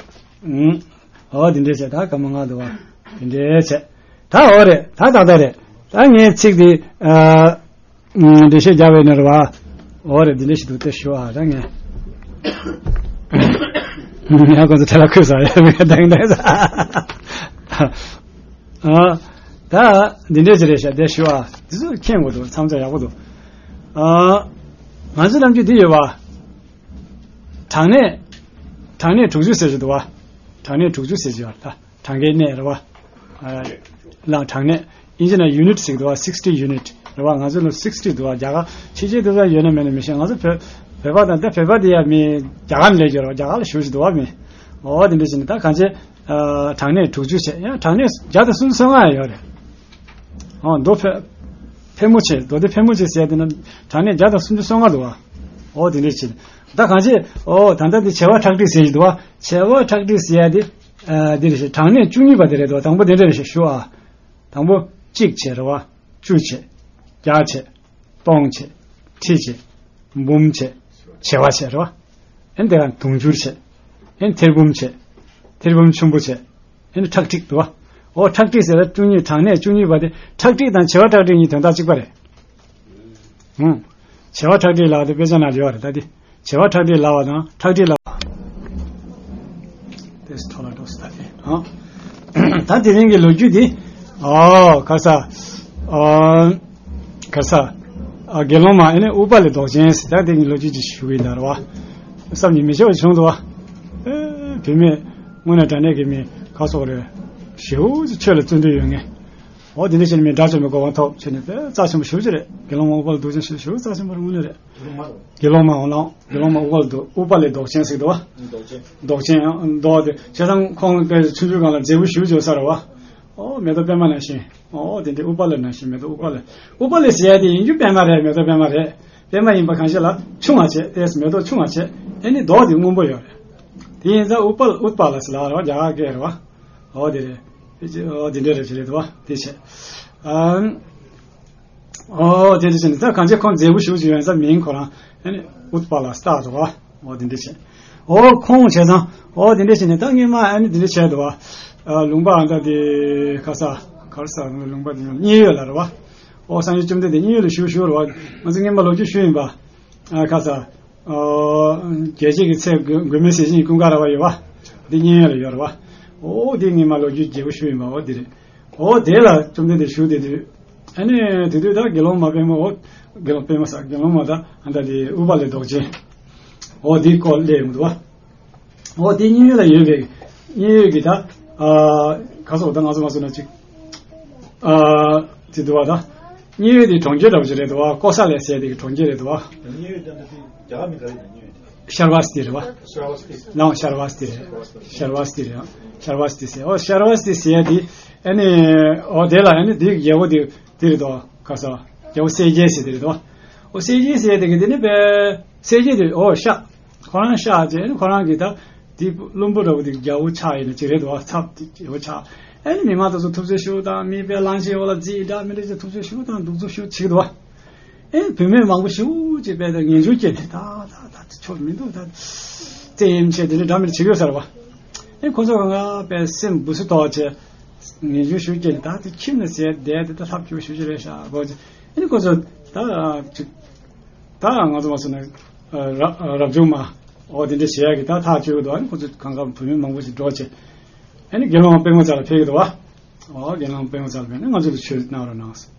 ཡ། ཨོ་དེ་འདྲ་བྱས། ད་སྐར་མ་ལྔ་འདུག་བ། དེ་འདྲ་བྱས། ད་འོ་རེད། ད་ཏག་ཏག་རེད། ད་ངའི་ཚིག་འདི་ཨ། འགྲེལ་བཤད་རྒྱག་པའི་ནི་རེད་བ། འོ་རེད། འདི་འདྲ་ཞིག་འདུག་སྟེ་ཞུ་ཨ། ད་ངས་ཡང་ཁོ་ཚོ་ཐལ་ལ་ཁུག་ས་ཡ་མི་ག་དང་དང་ས། ཨ། ད་འདི་འདྲ་ཅིག་རེད་ཤག་དེ་ཞུ་ཨ། འདི་ཚོ་མཁྱེན་དགོས་འདུག་མཚམས་མཚམས་ཡག་པོ་འདུག་ཨ། ང་ཚོའི་ནམ་རྒྱུན་འདི་ཡོད་བ། གྲངས་གནས། གྲངས་གནས་དྲུག་ཅུ་ཟེར་གྱི་འདུག་བ། གྲངས་གནས་དྲུག་ཅུ་ཟེར་གྱི་ཡོད་ད། གྲངས་ཀའི་གནས་རེད་བ། ཨ། ལ་གྲངས་གནས། ཨིན་ཇི་ནང་unit ཟེར་གྱི་འདུག་བ། sixty unit རེད་བ། ང་ཚོ་ལ་sixty འདུག་བ། རྒྱ་གར་ཕྱི་རྒྱལ་དེ་ཚོ་ཡོད་ན་མེད་ན་མི་ཤེས། ང་ཚོ་བོད་བོད་པ་དང་ད་བོད་པ་དེ་ཡ་མི་རྒྱ་གར་ནས་སླེབས་ཀྱི་རེད་བ། རྒྱ་གར་ལ་བཞུགས་ཀྱི་འདུག་བ་མི། འོ་དེ་འདྲ་བྱས་ནས་ད་གང་ཅི། ཨ། གྲངས་གནས་དྲུག་ཅུ་བྱས། ཡང་གྲངས་གནས་བརྒྱ་དང་སུམ་ཅུ་སོ་ལྔ་ཡང་ཡོད་རེད། འོ་མདོ་བོད། ཕལ་མོ་ཆེ། མདོ་སྡེ་ཕལ་མོ་ཆེ་ཟེར་ཡ་དེ་ན་གྲངས་གནས་བརྒྱ་དང་སུམ་ཅུ་སོ་ལྔ་འདུག་བ། འོ་དེ་འདྲས་བྱེད། ད་གང་ཅི། འོ་ད་ལྟ་འདི་བྱེ་བ་ཁྲག་ཁྲིག་ཟེར་གྱི་འདུག་བ། བྱེ་བ་ཁྲག་ཁྲིག་ཟེར་ཡ་དེ། ཨ་འདི་རེད་ཤག་གྲངས་གནས་བཅུ་གཉིས་པ་དེ་རེད་འདུག་བ། དང་པོ་དེ་འདྲ་རེད་ཤག་ཞུ་ཨ། དང་པོ་གཅིག་བྱས་རེད་བ། བཅུ་བྱས། བརྒྱ་བྱས། སྟོང་བྱས། ཁྲི་བྱས། འབུམ་བྱས། བྱེ་བ་བྱས་རེད་བ། ཨེ་འདི་ག་དུང་ཕྱུར་བྱས། ཨེ་ཐེར་འབུམ་བྱས། ཐེར་འབུམ་ཆེན་པོ་བྱས། ཨེ་ཁྲག་ཁྲིག་འདུག་བ། འོ་ཁྲག་ཁྲིག་ཟེར་ན་བཅུ་གཉིས། གྲངས་གནས་བཅུ་གཉིས་པ་དེ་ཁྲག་ཁྲིག་དང་བྱེ་བ་ཁྲག་ཁྲིག་གཉིས་དོན་དག་གཅིག་པ་རེད། ཧུང་། བྱེ་བ་ཁྲག་ཁྲིག་ལབ་པ་དེ་དཔེ་ཆ་ནང་ཡོད་རེད་ད་དེ། བྱེ་བ་ཁྲག་ཁྲིག་ལབ་པ་དང་ཁྲག་ཁྲིག་ལབ་པ། དེ་ཐོ་ལ་འགྲོ་སྲིད་ད་དེ། ཧང་། ད་དེ་རིང་གི་ལོ་རྒྱུས་འདི། ཨོ་ག་ས། ཨོ། ག་ས། ཨ་དགེ་སློང་མ་ཨེ་ནི་ཨུཏྤ་ལའི་མདོག་ཅན་ཟེར། ད་དེ་གི་ལོ་རྒྱུས་ཅིག་ཞུ་གི་ཡིན་ད་རེད་བ། བསམ་གྱིས་མི་ཁྱབ་པ་བྱུང་འདུག་བ། ཨེ་བུད་མེད་དངོས་གནས་དྲང་གནས་ཀྱི་མི་ག་སོགས་རེད། ཞེ་པོ་ཅིག་ཆོས་ལ་བརྩོན་འགྲུས་ཡོད་མཁན། འོ་དེ་འདྲ་བྱས་ནས་མི་དགྲ་བཅོམ་པའི་གོ་འཕང་ཐོབ་བྱས་ནས་དཔེ་རྩ་ཆེན་པོ་ཞེ་པོ་ཅིག་རེད། དགེ་སློང་མ་ཨུཏྤ་ལའི་མདོག་ཅན་ཞེ་པོ་རྩ་ཆེན་པོ་རེད་དངོས་གནས་རེད། དགེ་སློང་མ་འོ་ལགས། དགེ་སློང་མ་ཨུཏྤ་ལའི་མདོག་ཅན་ཟེར་འདུག་བ། མདོག་ཅན། མདོག་ཅན་ཡང་མདོག་དེ་བྱས་ཙང་ཁོང་དཔེ་ཆུང་ཆུང་སྒང་ལ་མཛེས་པོ་ཞེ་པོ་ཅིག་ཡོད་ས་རེད་བ། ཨོ་མེ་ཏོག་པད་མ་ནང་བཞིན། ཨོ་དེ་འདྲའི་ཨུཏྤ་ལ་ནང་བཞིན་མེ་ཏོག་ཨུཏྤ་ལ། ཨུཏྤ་ལ་ཟེར་ཡ་དེ་ཡིན་རྒྱུ་པད་མ་རེད། མེ་ཏོག་པད་མ་རེད། པད་མ་ཡིན་པ་གང་ཞིག་ལ་ཆུང་བ་བྱས་ཏེ་མེ་ཏོག་ཆུང་བ་བྱས། ཨེ་ནི་མདོག་དེ་སྔོན་པོ་ཡོད་རེད། དེ་ཡིན་ཙང་ཨུཏྤ་ལ་ཨུཏྤ་ལ་ཟེར་ལབ་རེད་བ། རྒྱ་གར་སྐད་རེད་བ། ཨོ་དེ་རེད། ཨོ་དེ་འདྲ་རེད་ཅེས་རེད་བ། དེ་བྱས། ཨམ། ཨོ་དེ་འདྲ་བྱས་ནས་ད་གང་ཅི་ཁོང་མཛེས་པོ་ཞེ་པོ་ཅིག་ཡོད་ས་མིང་ཁོ་རང་ཨ་ནི་ཨུཏྤ་ལ་བཏགས་འདུག་བ། ཨོ་དེ་འདྲ་བྱས། ཨོ་ཁོང་བྱས་ཙང་ཨོ་དེ་འདྲ་བྱས་ནས་ད་སྔོན་མ་ཨ་ནི་དེ་འདྲ་བྱས་འདུག་བ། ཨ་ལུང་པ་ཨ་ད་དེ་ག་ས་ག་རེ་ཟེར་ལུང་པ་དེ་མཉན་ཡོད་ལ་རེད་བ། ཨོ་སངས་རྒྱས་བཅོམ་ལྡན་འདས་མཉན་ཡོད་ལ་བཞུགས་བཞུགས་རེད་བ། ང་ཚོ་སྔོན་མ་ལོ་རྒྱུས་ཞུས་ཡིན་པ། ཨ་ག་ས། ཨོ། རྒྱལ་བྱེད་ཀྱི་ཚལ་མགོན་མགོན་མེད་ཟས་སྦྱིན་ཀུན་དགའ་ར་བ་ཡོད་བ། འདི་མཉན་ཡོད་ལ་ཡོད་རེད་བ། ཨོ་འདི་སྔོན་མ་ལོ་རྒྱུས་རྒྱས་པོ་ཞུས་ཡིན་པ་ཨོ་འདི་རེད། ཨོ་དེ་ལ་བཅོམ་ལྡན་འདས་བཞུགས་བསྡད་དུས། ཨ་ནི་དེ་དུས་ད་དགེ་སློང་མ་པད་མ་ཨོ། དགེ་སློང་པད་མ་ས་དགེ་སློང་མ་ད་ཨ་ད་དེ་ཨུཏྤ་ལའི་མདོག་ཅན། ཨོ་འདི་སྐོར་སླེབས་ཡོང་འདུག་བ། ཨོ་དེ་མཉན་ཡོད་ལ་ཡོད་པའི་མཉན་ཡོད་ཀྱི་ད། ཨ་ག་སོགས་ད་ང་ཚོ་མ་སོང་ན་ཅིག་ཨ་དེ་འདུག་བ་ད། མཉན་ཡོད་དེ་གྲོང་ཁྱེར་འདྲ་པོ་ཅིག་རེད་འདུག་བ། ཀོ་ས་ལ་ཟེར་དེ་གི་གྲོང་ཁྱེར་རེད་འདུག་བ། མཉན་ཡོད་ད་ད་དེ་རྒྱ་གར་མི་ག་རེ་ད་མཉན་ཡོད་དེ། ཤར་བ་སྟི་རེད་བ། ཤར་བ་སྟི། ལའང་ཤར་བ་སྟི་རེད། ཤར་བ་སྟི་རེད། ཤར་བ་སྟི་ཟེར། ཨོ་ཤར་བ་སྟི་ཟེར་དེ། ཨ་ནི་ཨོ་དེ་ལ་ཨ་ནི་དེ་རྒྱལ་པོ་དེ་དེ་རེད་འདུག་ག་ས། རྒྱལ་པོ་གསལ་རྒྱལ་ཟེར་དེ་རེད་འདུག་བ། ཨོ་གསལ་རྒྱལ་ཟེར་དེ་གི་དེ་ནི་པའི་གསལ་རྒྱལ་དེ་ཨོ་ཤ། ཁོ་རང་ཤ་ཅེ་ཁོ་རང་གིས་ད་དེ་བློན་པོ་འདྲ་བོ་དེ་རྒྱལ་པོ་ཆགས་ཡིན་ན་ཅིག་རེད་འདུག་བ། ཚབ་དེ་རྒྱལ་པོ་ཆགས། ཨེ་ནི་མི་མང་དེ་ཚོ་ཐུབ་ཚོད་ཞུ་དང་མི་དཔེ་གླང་ཆེན་འོག་ལ་རྫིས་འདྲ་མི་འདྲ་ཅིག་ཐུབ་ཚོད་ཞུ་དང་སྡུག་ཚོད་ཞུ་བྱེད་ཀྱི་འདུག་བ། ཨེ་བུད་མེད་མང་པོ་ཞེ་པོ་ཅིག་དཔེ་དེ་ངན་ཇུས་སྐྱེས་ཏེ་ད་ད་ད་ཆོག་མི་འདུག་ད་བཙན་གཡེམ་བྱས་དེ་འདྲ་འདྲ་མི་འདྲ་བྱེད་ཀྱི་ཡོད་ས་རེད་བ། ཨེ་ཁོ་ཚོ་གང་ག་དཔེ་སེམས་འབུ་སུ་དོག་བྱས་ངན་ཇུས་ཞེ་པོ་སྐྱེས་ནས་ད་དེ་ཁྱིམ་ནས་ཟས་བསྡད་དེ་ད་ལྷབ་སྐྱོ་ཞེ་པོ་ཅིག་རེད་ཤག་གོ་ཅི། ཨེ་ཁོ་ཚོ་ད་ཅིག་ད་ང་ཚོ་མ་སོང་ན་རབ་རབ་བྱུང་མ་འོ་དེ་འདྲ་བྱེད་ཡག་གི་ད་ཐག་གཅོད་དགོས་འདུག་ཨ་ནི་ཁོ་ཚོ་གང་ག་བུད་མེད་མང་པོ་ཞིག་འགྲོ་བྱས། ཨ་ནི་དགེ་སློང་མ་པད་མ་རྩ་ལ་ཕེབས་ཀྱི་འདུག་བ། འོ་དགེ་སློང་མ་པད་མ་རྩ་ལ་ཕེབས་ནས་ང་ཚོ་ལ་ཆོས་གནང་རོགས་གནང་ཟེར།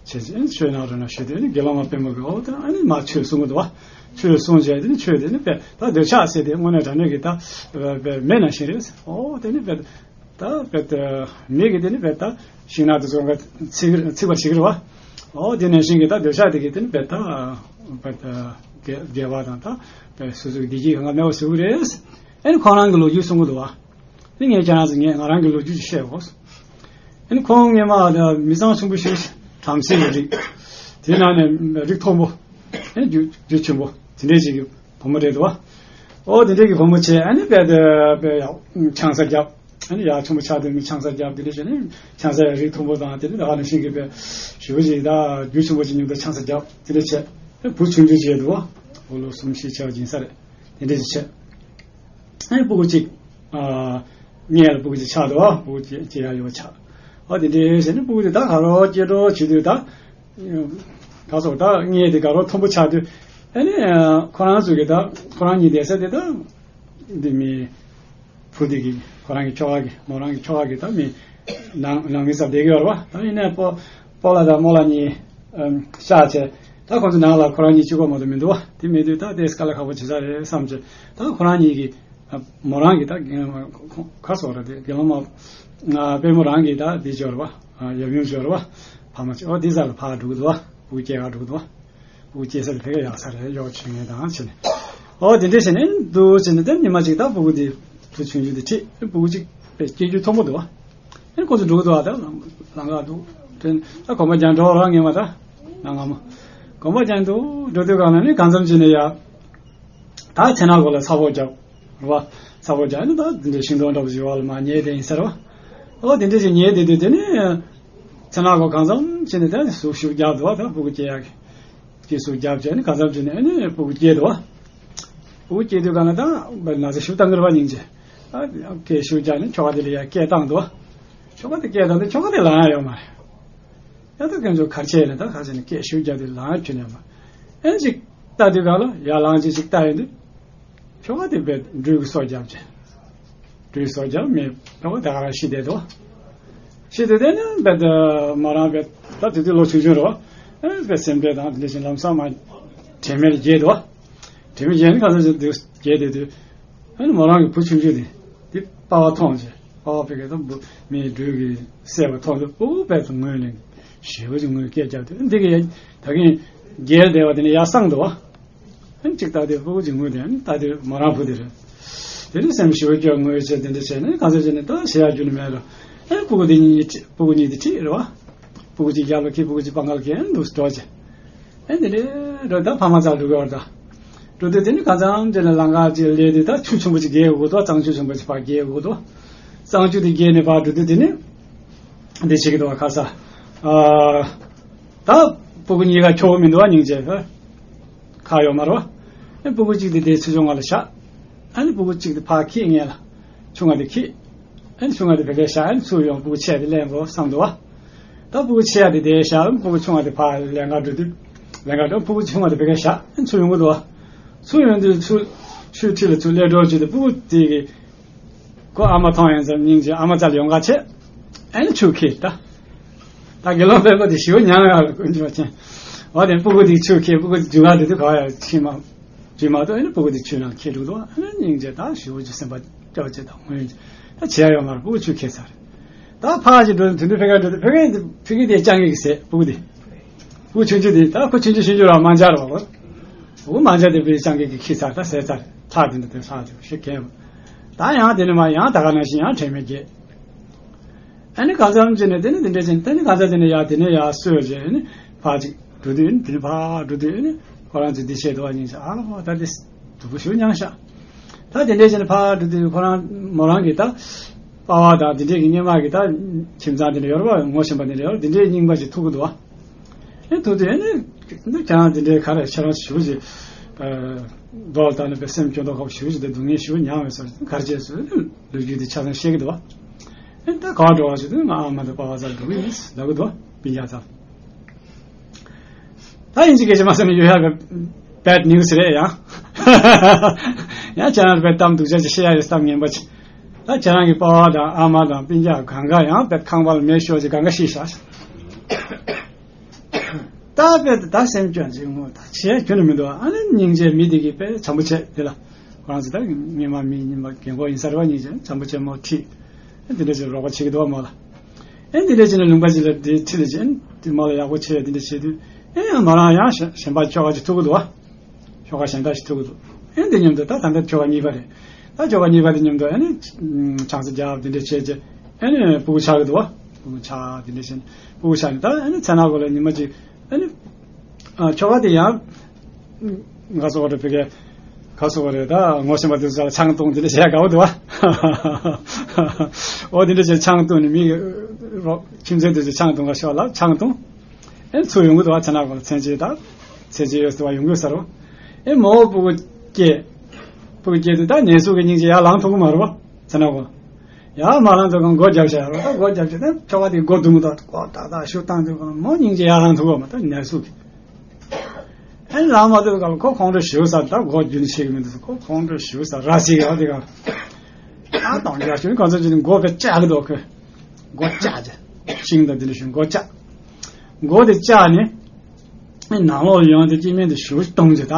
བྱས་ཙང་ཨ་ནི་ཆོས་གནང་རོགས་གནང་ཞུས་དུས་ཨ་ནི་དགེ་སློང་མ་པད་མ་གིས་འོ་ད་ཨ་ནི་མ་ཆོས་གསུང་གི་འདུག་བ། ཆོས་གསུང་བྱས་དེ་ནི་ཆོས་དེ་ནི་དཔེ་ད་འདོད་ཆགས་ཟེར་དེ་དངོས་གནས་དྲང་གནས་ཀྱི་ད་དཔེ་མེད་ནང་བཞིན་རེད། འོ་དེ་ནི་དཔེ། ད་བེད་མི་གི་དེ་ནི་བེད་ད་ཤིང་ནགས་དེ་ཚོ་འགའ་ཚིག་ཚིག་པར་བྱེད་ཀྱི་རེད་བ། འོ་དེ་ནས་ཤིང་གི་ད་འདོད་ཆགས་དེ་གི་དེ་ནི་བེད་ད་བེད་དགེ་བ་དང་ད་བེད་སོ་སོའི་བདེ་སྐྱིད་གང་ག་མེད་པ་བཟོ་གི་རེད། ཨེ་ནི་ཁོང་རང་གི་ལོ་རྒྱུས་གསུང་གི་འདུག་བ། དེ་ངས་ཁྱེད་རང་ཚོ་ངས་ང་རང་གི་ལོ་རྒྱུས་ཅིག་བཤད་དགོས། ཨེ་ནི་ཁོང་སྔོན་མ་མི་ཚང་ཆུང་པོ་ཞིག་བྲམ་ཟེ་ཡི་རིགས། དེ་ནང་ནས་རིགས་མཐོན་པོ། ཨེ་ནི་རྒྱུ་རྒྱུ་ཆེན་པོ་དེ་འདྲས་ཅིག་གི་བུ་མོ་རེད་འདུག་བ། ཨོ་དེ་འདྲས་ཀྱི་བུ་མོ་བྱས་ཨ་ནི་བེད་བེད་ཡག་ཆང་ས་བརྒྱབ། ཨ་ནི་ཡར་ཆུང་པོ་ཆགས་དུས་ནི་ཆང་ས་རྒྱབ་དེ་འདྲ་བྱས་ནས་ཆང་ས་ཡར་རིགས་མཐོན་པོ་དང་དེ་ནི་ད་ག་ནང་བཞིན་གྱི་དཔེ་ཞེ་པོ་ཅིག་ད་རྒྱུ་ཆེན་པོ་ཅིག་མཉམ་དུ་ཆང་ས་རྒྱབ་དེ་འདྲ་བྱས། ཨ་བུ་ཆུང་ཆུང་ཅིག་འདུག་བ། བུ་ལོ་གསུམ་བཞི་ཆགས་ཡིན་ས་རེད། དེ་འདྲ་ཅིག་བྱས། ཨ་ནི་སྤུ་གུ་གཅིག་ཨ་མངལ་ལ་སྤུ་གུ་གཅིག་ཆགས་འདུག་བ། སྤུ་གུ་གཅིག་སྐྱེ་ཡག་ཡོད་པ་ཆགས། ཨ་དེ་འདྲ་བྱས་ནས་སྤུ་གུ་དེ་ད་ག་རོ་སྐྱེ་འགྲོ་བྱེད་དུས་ད། ག་སོགས་ད་མངལ་དེ་དགའ་རབ་མཐོན་པོ་ཆགས་དུས། ཨ་ནི་ཁོ་རང་ཚོ་གིས་ད་ཁོ་རང་གཉིས་བསྡད་ས་དེ་ད་འདི་མི་བུ་དེ་གི་ཁོ་རང་གི་ཁྱོ་ག་གི་མོ་རང་གི་ཁྱོ་ག་གི་ད་མི་ནང་ནང་མི་ཚ་བསྡད་ཀྱི་ཡོད་རེད་བ། ད་ཡིན་ནའི་སྤོ་སྤོ་ལགས་དང་རྨོ་ལགས་གཉིས་ཨམ་གཤགས་བྱས། ད་ཁོ་ཚོ་ནང་ལ་ཁོ་རང་གཉིས་གཅིག་པོ་མ་གཏོགས་མི་འདུག་བ། དེ་མེད་དུས་ད་དེ་དཀའ་ལས་ཁག་པོ་བྱེད་ས་རེད་བསམ་བྱས། ད་ཁོ་རང་གཉིས་ཀྱི་མོ་རང་གི་ད་ག་སོགས་རེད་དེ་དགེ་སློང་མ་པད་མོ་རང་གི་ད་དེ་སྦྱོར་བ། ཡབ་ཡུམ་སྦྱོར་བ། ཕ་མ་ཆེ་ཨོ་དེ་ས་ལ་ཕར་འགྲོ་གི་འདུག་བ། སྤུ་གུ་སྐྱེ་ག་འགྲོ་གི་འདུག་བ། སྤུ་གུ་སྐྱེ་ས་དེ་ཕ་གིར་ཡག་ས་རེད། གཡོག་བྱེད་མཁན་དང་བྱས་ནས། ཨོ་དེ་འདྲས་བྱས་ནས་འདུག་བྱས་ནས་ད་ཉི་མ་གཅིག་ད་སྤུ་གུ་དེ་བུ་ཆུང་ཆུང་དེ་ཁྲིད་སྤུ་གུ་གཅིག་དཔེ་སྐྱེ་རྒྱུ་མཐོན་པོ་འདུག་བ། ཨེ་ཁོ་ཚོ་འགྲོ་གི་འདུག་བ། ད་ལམ་ལམ་ཁ་འདུག་དྲན། ད་གོམ་པ་རྒྱག་འགྲོ་རང་ངེས་མ་ད། ཡང་སྔ་མོ། གོམ་པ་རྒྱབ་འདུག་འགྲོ་དུས་གང་ལ་ནི་གང་འཚམ་ཅིག་ནས་ཡ། ད་ཚེ་ནག་གོ་ལ་ཚ་བོ་རྒྱབ། རེད་བ། ཚ་བོ་རྒྱབ་ནི་ད་འདི་འདྲའི་ཤིང་སྡོང་འདྲ་པོ་ཞིག་བ་ལ་མར་ཉལ་བསྡད་ཡིན་ཟེར་བ། ཨོ་དེ་འདྲ་ཞིག་ཉལ་བསྡད་དུས་དེ་ནི། ཚེ་ནག་གོ་གང་འཚམ་ཅིག་ནས་ད་ཟུག་ཤུགས་རྒྱབ་འདུག་བ། ད་སྤུ་གུ་སྐྱེ་ཡག་གི། སྐྱེ་ཟུག་རྒྱབ་བྱས་ནི་གང་འཚམ་ཅིག་ནས་ནི་སྤུ་གུ་སྐྱེས་འདུག་བ། སྤུ་གུ་སྐྱེས་དུས་གང་ལ་ད་ན་ཚ་ཤུགས་བཏང་གི་རེད་བ། སྙིང་རྗེ། ཨ་སྐད་ཤུགས་རྒྱག་ནི་ཁྱོ་ག་དེ་ལ་ཡ་སྐད་བཏང་འདུག་བ། ཁྱོ་ག་དེ་སྐད་བཏང་དུས་ཁྱོ་ག་དེ་ལངས་ཡ་ཡོད་མ་རེད། ཡ་ད་ཁྱོད་ཚོ་གར་ཆས་ལ་ད་ག་ཚོད་ནས་སྐད་ཤུགས་རྒྱག་དུས་ལངས་ཁྱོད་ནས་མ། ཨེ་ཅིག་ལྟ་དུས་གང་ལ་ཡར་ལངས་ཅིག་ཅིག་ལྟ་ཡོང་དུས། ཁྱོ་ག་དེ་བས་སྦྲུལ་གྱི་སོ་རྒྱབ་ཅིག་སྦྲུལ་སོ་རྒྱབ་མེད་ཁྱོ་ག་དེ་ག་རང་ཤི་བསྡད་འདུག་ཤི་བསྡད་དེ་ནི་བས་མོ་རང་བས་ད་དེ་དུས་ལོ་ཆུང་ཆུང་རེད་བ། ཨེ་བས་སེམས་པས་དང་དེ་བཞིན་ལམ་སང་མ་དྲན་མེད་ལ་བརྒྱལ་འདུག་དྲན་མེད་བརྒྱལ་ནི་ག་ཚོད་ཅིག་འདུག་བརྒྱལ་བསྡད་དུས། ཨ་ནི་མོ་རང་གི་བུ་ཆུང་ཆུང་དེ། དེ་པ་ཕ་མཐོང་ཅིག་པ་ཕ་ཕ་གིར་ད་བུ་མོའི་སྦྲུལ་གྱིས་བསད་པ་མཐོང་དུས་སྤུ་གུ་བས་ངུས་ནས་ཞེ་པོ་ཅིག་ངུས་སྐད་རྒྱབ་དུས། འདི་གི་ད་གིན་བརྒྱལ་བསྡད་པ་དེ་ནི་ཡར་སངས་འདུག་བ། ཨ་ནི་གཅིག་ལྟ་དུས་སྤུ་གུ་ཅིག་ངུས་དེ། ཨ་ནི་ལྟ་དུས་མོ་རང་བུ་དེ་རེད། དེ་ནི་སེམས་ཞེ་པོ་སྐྱོ་ངུས་བྱས་དེ་འདྲ་བྱས་ནས་གང་ཟེར་བྱས་ནས་ད་ཞེ་ཡག་རྒྱུ་ནི་མེད་ར། ཨ་ནི་སྤུ་གུ་དེ་གཉིས་ཁྲིད། སྤུ་གུ་གཉིས་དེ་ཁྲིད་རེད་བ། སྤུ་གུ་གཅིག་རྒྱབ་ལ་ཁྱེར། སྤུ་གུ་གཅིག་པང་ཁ་ལ་ཁྱེར། ཨ་ནི་འདུག་སེ་འགྲོ་བྱས། ཨེ་འདི་འདྲའི་འགྲོ་ད་ཕ་མ་རྩར་འགྲོ་གི་བར་ད། འགྲོ་དུས་དེ་ནི་གང་འཚམ་ཅིག་ལ་ལམ་ཁ་ཅིག་སླེབས་དུས་ད་ཆུ་ཆེན་པོ་ཅིག་བརྒལ་དགོས་འདུག་གཙང་ཆུ་ཆེན་པོ་ཅིག་ཕར་བརྒལ་དགོས་འདུག་གཙང་ཆུ་དེ་བརྒལ་ནས་ཕར་འགྲོ་དུས་དེ་ནི། འདི་བྱེད་ཀྱི་འདུག་བ། ཁ་ས། ཨ། ད་སྤུ་གུ་གཉིས་ཀ་ཁྱོ་བོ་མི་འདུག་བ། སྙིང་རྗེ། ཁ་ཡོད་མ་རེད་བ། ཨེ་སྤུ་གུ་གཅིག་དེ་དེ་ཆུ་ཆུང་ང་ལ་བཞག་ཨ་ནི་སྤུ་གུ་གཅིག་དེ་ཕར་ཁྱེར་ངེས་ལ། ཆུང་ང་དེ་ཁྱེར། ཨ་ནི་ཆུང་ང་དེ་བེ་གེ་བཞག་ཨ་ནི་ཚུར་ཡོང་སྤུ་གུ་ཆེ་བ་དེ་ལེན་དགོས་བསམ་འདུག་བ། ད་སྤུ་གུ་ཆེ་བ་དེ་དེ་བཞག་སྤུ་གུ་ཆུང་བ་དེ་ཕར་ལེན་ག་འགྲོ་དུས། ལེན་ག་འགྲོ། སྤུ་གུ་ཆུང་བ་དེ་བེ་གེ་བཞག་ཨ་ནི་ཚུར་ཡོང་གི་འདུག་བ། ཚུར་ཡོང་དུས་ཚུར་ཆུའི་འཁྲིས་ལ་ཚུར་སླེབས་འགྲོ་བྱེད་དུས་སྤུ་གུ་དེ་གི། ཁོ་ཨ་མ་མཐོང་ཡོང་ཙང་སྙིང་རྗེ། ཨ་མ་རྩ་ལ་ཡོང་ག་བྱས། ཨ་ནི་ཆུ་ཁྱེར་ད། ད་དགེ་སློང་དཔོན་པོ་དེ་ཞེ་པོ་མྱངས་ཡོད་རེད། དཀོན་མཆོག་མཁྱེན། འོ་དེ་སྤུ་གུ་དེ་ཆུ་ཁྱེར། སྤུ་གུ་དེ་རྒྱུག་ག་འགྲོ་དུས་ག་བ་ཡ་ཕྱིན་མ། ཅི་མ་གཏོགས་ཨ་ནི་སྤུ་གུ་དེ་ཆུ་ནང་ཁྱེར་འགྲོ་འདུག་ཨ་ནི་སྙིང་རྗེ་ད་ཞེ་པོ་ཅིག་སེམས་པ་སྐྱོ་བྱེད་དང་ངུས། ད་བྱེད་ཡ་ཡོད་མ་རེད། སྤུ་གུ་ཆུ་ཁྱེར་ཚར་རེད། ད་ཕར་ཅིག་འགྲོ་དུས་དེ་འདྲ་ཕ་གིར་འགྲོ་དུས་ཕ་གི་དེ་ཕ་གི་དེ་སྤྱང་ཀི་གིས་བཟས་སྤུ་གུ་དེ། སྤུ་གུ་ཆུང་ཆུང་དེ་ད་ཁོ་ཆུང་ཆུང་ཆུང་ཆུང་ར་མ་འཇར་བ་གོ། སྤུ་གུ་མ་འཇར་དེ་ཕ་གི་སྤྱང་ཀི་གིས་ཁྱེར་ཚར། ད་བཟས་ཚར། ཐག་དེ་འདྲ་དེ་ཚར་དེ་ཤི་ཁེལ། ད་ཡང་དེ་ནས་མར་ཡང་ད་ག་ནང་བཞིན་ཡང་དྲན་མེད་བརྒྱལ། ཨ་ནི་གང་འཚམ་བྱས་ནས་དེ་ནི་དེ་འདྲ་བྱས་ནས་དེ་ནི་གང་འཚམ་དེ་ནས་ཡར་དེ་ནས་ཡར་སོས་བྱས་ནི་ཕར་ཅིག་འགྲོ་དུས་ནི་དེ་ནི་ཕར་འགྲོ་དུས་ནི་ཁོ་རང་ཚོ་འདི་བྱས་འདུག་བ། སྙིང་རྗེ། ཨ་ད་དེ་སྡུག་པོ་ཞེ་པོ་མྱངས་ཤག་ད་དེ་འདྲ་བྱས་ནས་ཕར་འགྲོ་དུས་ཁོ་རང་མོ་རང་གིས་ད་པ་ཕ་དང་དེ་འདྲས་ཀྱི་སྔོན་མ་གི་ད་ཁྱིམ་ཚང་དེ་འདྲ་ཡོད་རེད་བ། ངོ་ཤེས་པ་དེ་འདྲ་ཡོད་རེད། དེ་འདྲའི་རྙིང་པ་ཞིག་ཐུག་གི་འདུག་བ། ཨེ་ཐུག་དུས་ཨེ་ནི་ཁྱེད་རང་དེ་འདྲའི་ག་རེ་ཁྱེད་རང་ཞེ་པོ་ཅིག་རྡོ་ལ་བཏགས་ནས་པའི་སེམས་སྐྱོ་མདོག་ཁ་པོ་ཞེ་པོ་ཅིག་དེ་སྡུག་བསྔལ་ཞེ་པོ་མྱངས་པའི་ཚོར་ག་རེ་བྱས་སོང་། ལོ་རྒྱུས་དེ་ཆ་ཚང་བཤད་ཀྱི་འདུག་བ། ཨེ་ད་ག་པར་འགྲོ་བ་ཞིག་དུས་ང་ཨ་མ་དང་པ་ཕ་རྩར་འགྲོ་གི་ཡིན་ལབ་ཀྱི་འདུག་བ། སྤུན་ཀྱག་ཚོ། ད་ཡིན་གཅིག་སྐད་ཆ་མ་བཤད་ན་ཡོད་ཡག་གི་bad news་རེད་ཡང་། ཡང་ཁྱེད་རང་ལ་དཔེ་གཏམ་སྡུག་ཅག་ཅིག་བཤད་ཡག་ཡོད། གཏམ་ངན་པ་ཅིག་ད་ཁྱེད་རང་གི་པ་ཕ་དང་ཨ་མ་དང་སྤུན་ཀྱག་གང་ག་ཡང་དཔེ་ཁང་པ་ལ་མེ་ཤོར་ཅིག་གང་ག་ཤི་ཤག་ད་དཔེ་དེ་ད་སེམས་སྐྱོ་ཅིག་ངོ་ད་བྱས་ཁྱོན་ནས་མི་འདུག་ཨ་ནི་སྙིང་རྗེ་མི་དེ་གིས་དཔེ་བྱམས་པོ་བྱས་དེ་ལ། ཁོ་རང་ཚོ་ད་སྔོན་མ་མི་སྔོན་མ་རྒན་གོག་ཡིན་ས་རེད་བ། སྙིང་རྗེ་བྱམས་པོ་བྱས་མོ་ཁྲིད། ཨེ་འདི་འདྲ་ཅིག་རོགས་པ་བྱེད་ཀྱི་འདུག་བ་མོ་ལ། ཨེ་འདི་འདྲ་བྱས་ནས་ལུང་པ་ཅིག་ལ་དེ་ཁྲིད་ལ་བྱས། ཨེ་དེ་མོ་ལ་ཡག་པོ་བྱས་འདི་འདྲ་བྱས་དུས་ཨེ་མོ་རང་ཡང་གཞན་པ་ཁྱོ་ག་ཅིག་ཐུག་གི་འདུག་བ། ཁྱོ་ག་གཞན་དག་ཞིག་ཐུག་གི་འདུག་ཨེ་འདི་མཉམ་དུ་ད་ད་ལྟ་ཁྱོ་ག་གཉིས་པ་རེད། ད་ཁྱོ་ག་གཉིས་པ་དེ་མཉམ་དུ་ཨེ་ནི་ཆང་ས་རྒྱག་འདི་འདྲ་བྱས་རྗེས་ཨེ་ནི་སྤུ་གུ་ཆགས་ཀྱི་འདུག་བ། སྤུ་གུ་ཆགས་འདི་འདྲ་བྱས་ནས་སྤུ་གུ་ཆགས་ནས་ད་ཨེ་ནི་མཚན་ནག་གོ་ལ་ཉི་མ་གཅིག་ཨེ་ནི་ཨ་ཁྱོ་ག་དེ་ཡང་ག་སོ་བ་རེད། ཕ་གི་ག་སོ་བ་རེད། ད་ངོ་ཤེས་པ་དེ་ཚོ་ལ་ཆང་འཐུང་འདི་འདྲ་བྱས་དགའ་བོ་འདུག་བ། འོ་འདི་འདྲ་བྱས་ཆང་འཐུང་ནས་མི་རོགས་ཁྱིམ་མཚེས་དེ་ཚོ་ཆང་འཐུང་ག་ཤོག་ལབ་ཆང་འཐུང་། ཨེ་ཚུར་ཡོང་གི་འདུག་བ། མཚན་ནག་གོ་ལ་མཚན་བྱེད་ད་མཚན་བྱེད་ཡོད་ཟེར་བ་ཡོང་གི་ཟེར་བ། ཨེ་མོ་སྤུ་གུ་སྐྱེས། སྤུ་གུ་སྐྱེས་དུས་ད་ནས་སུ་གི་སྙིང་རྗེ་ཡར་ལངས་ཐུབ་ཀྱི་མ་རེད་བ། མཚན་ནག་གོ་ལ་ཡར་མ་ལངས་དུས་གང་སྒོ་རྒྱབ་བྱས་རེད་བ། ད་སྒོ་རྒྱབ་བྱས་ད་ཁྱོ་ག་དེ་སྒོ་རྡུང་གི་འདུག་སྒོ་ཏག་ཏག་ཤུགས་བཏང་དུས་གང་མོ་སྙིང་རྗེ་ཡར་ལངས་ཐུབ་ཀྱི་མ། ད་ནས་སུ་གི་ཨེ་ལངས་མ་ཐུབ་གང་ཁོ་ཁོང་ཁྲོ་ཞེ་པོ་ཟ། ད་སྒོ་རྒྱུན་ཆད་ཀྱི་མི་འདུག་ཟེར། ཁོ་ཁོང་ཁྲོ་ཞེ་པོ་ཟ། ར་བཟི་གི་ཡོད་དེ་གང་ཨ་དང་རྒྱ་ཞུ་ནི་གང་ཚོད་ཅིག་ནི་སྒོ་དཔེ་བཅག་གི་འདུག་ཁོས་སྒོ་བཅག་བྱས། ཤིང་དང་དེ་འདྲ་ཞིག་སྒོ་བཅག་སྒོ་དེ་བཅག་ནས་ནང་ལོགས་ཡོང་དུས་སྐྱེ་དམན་དེ་ཞུ་གཏོང་རྒྱུ་ད།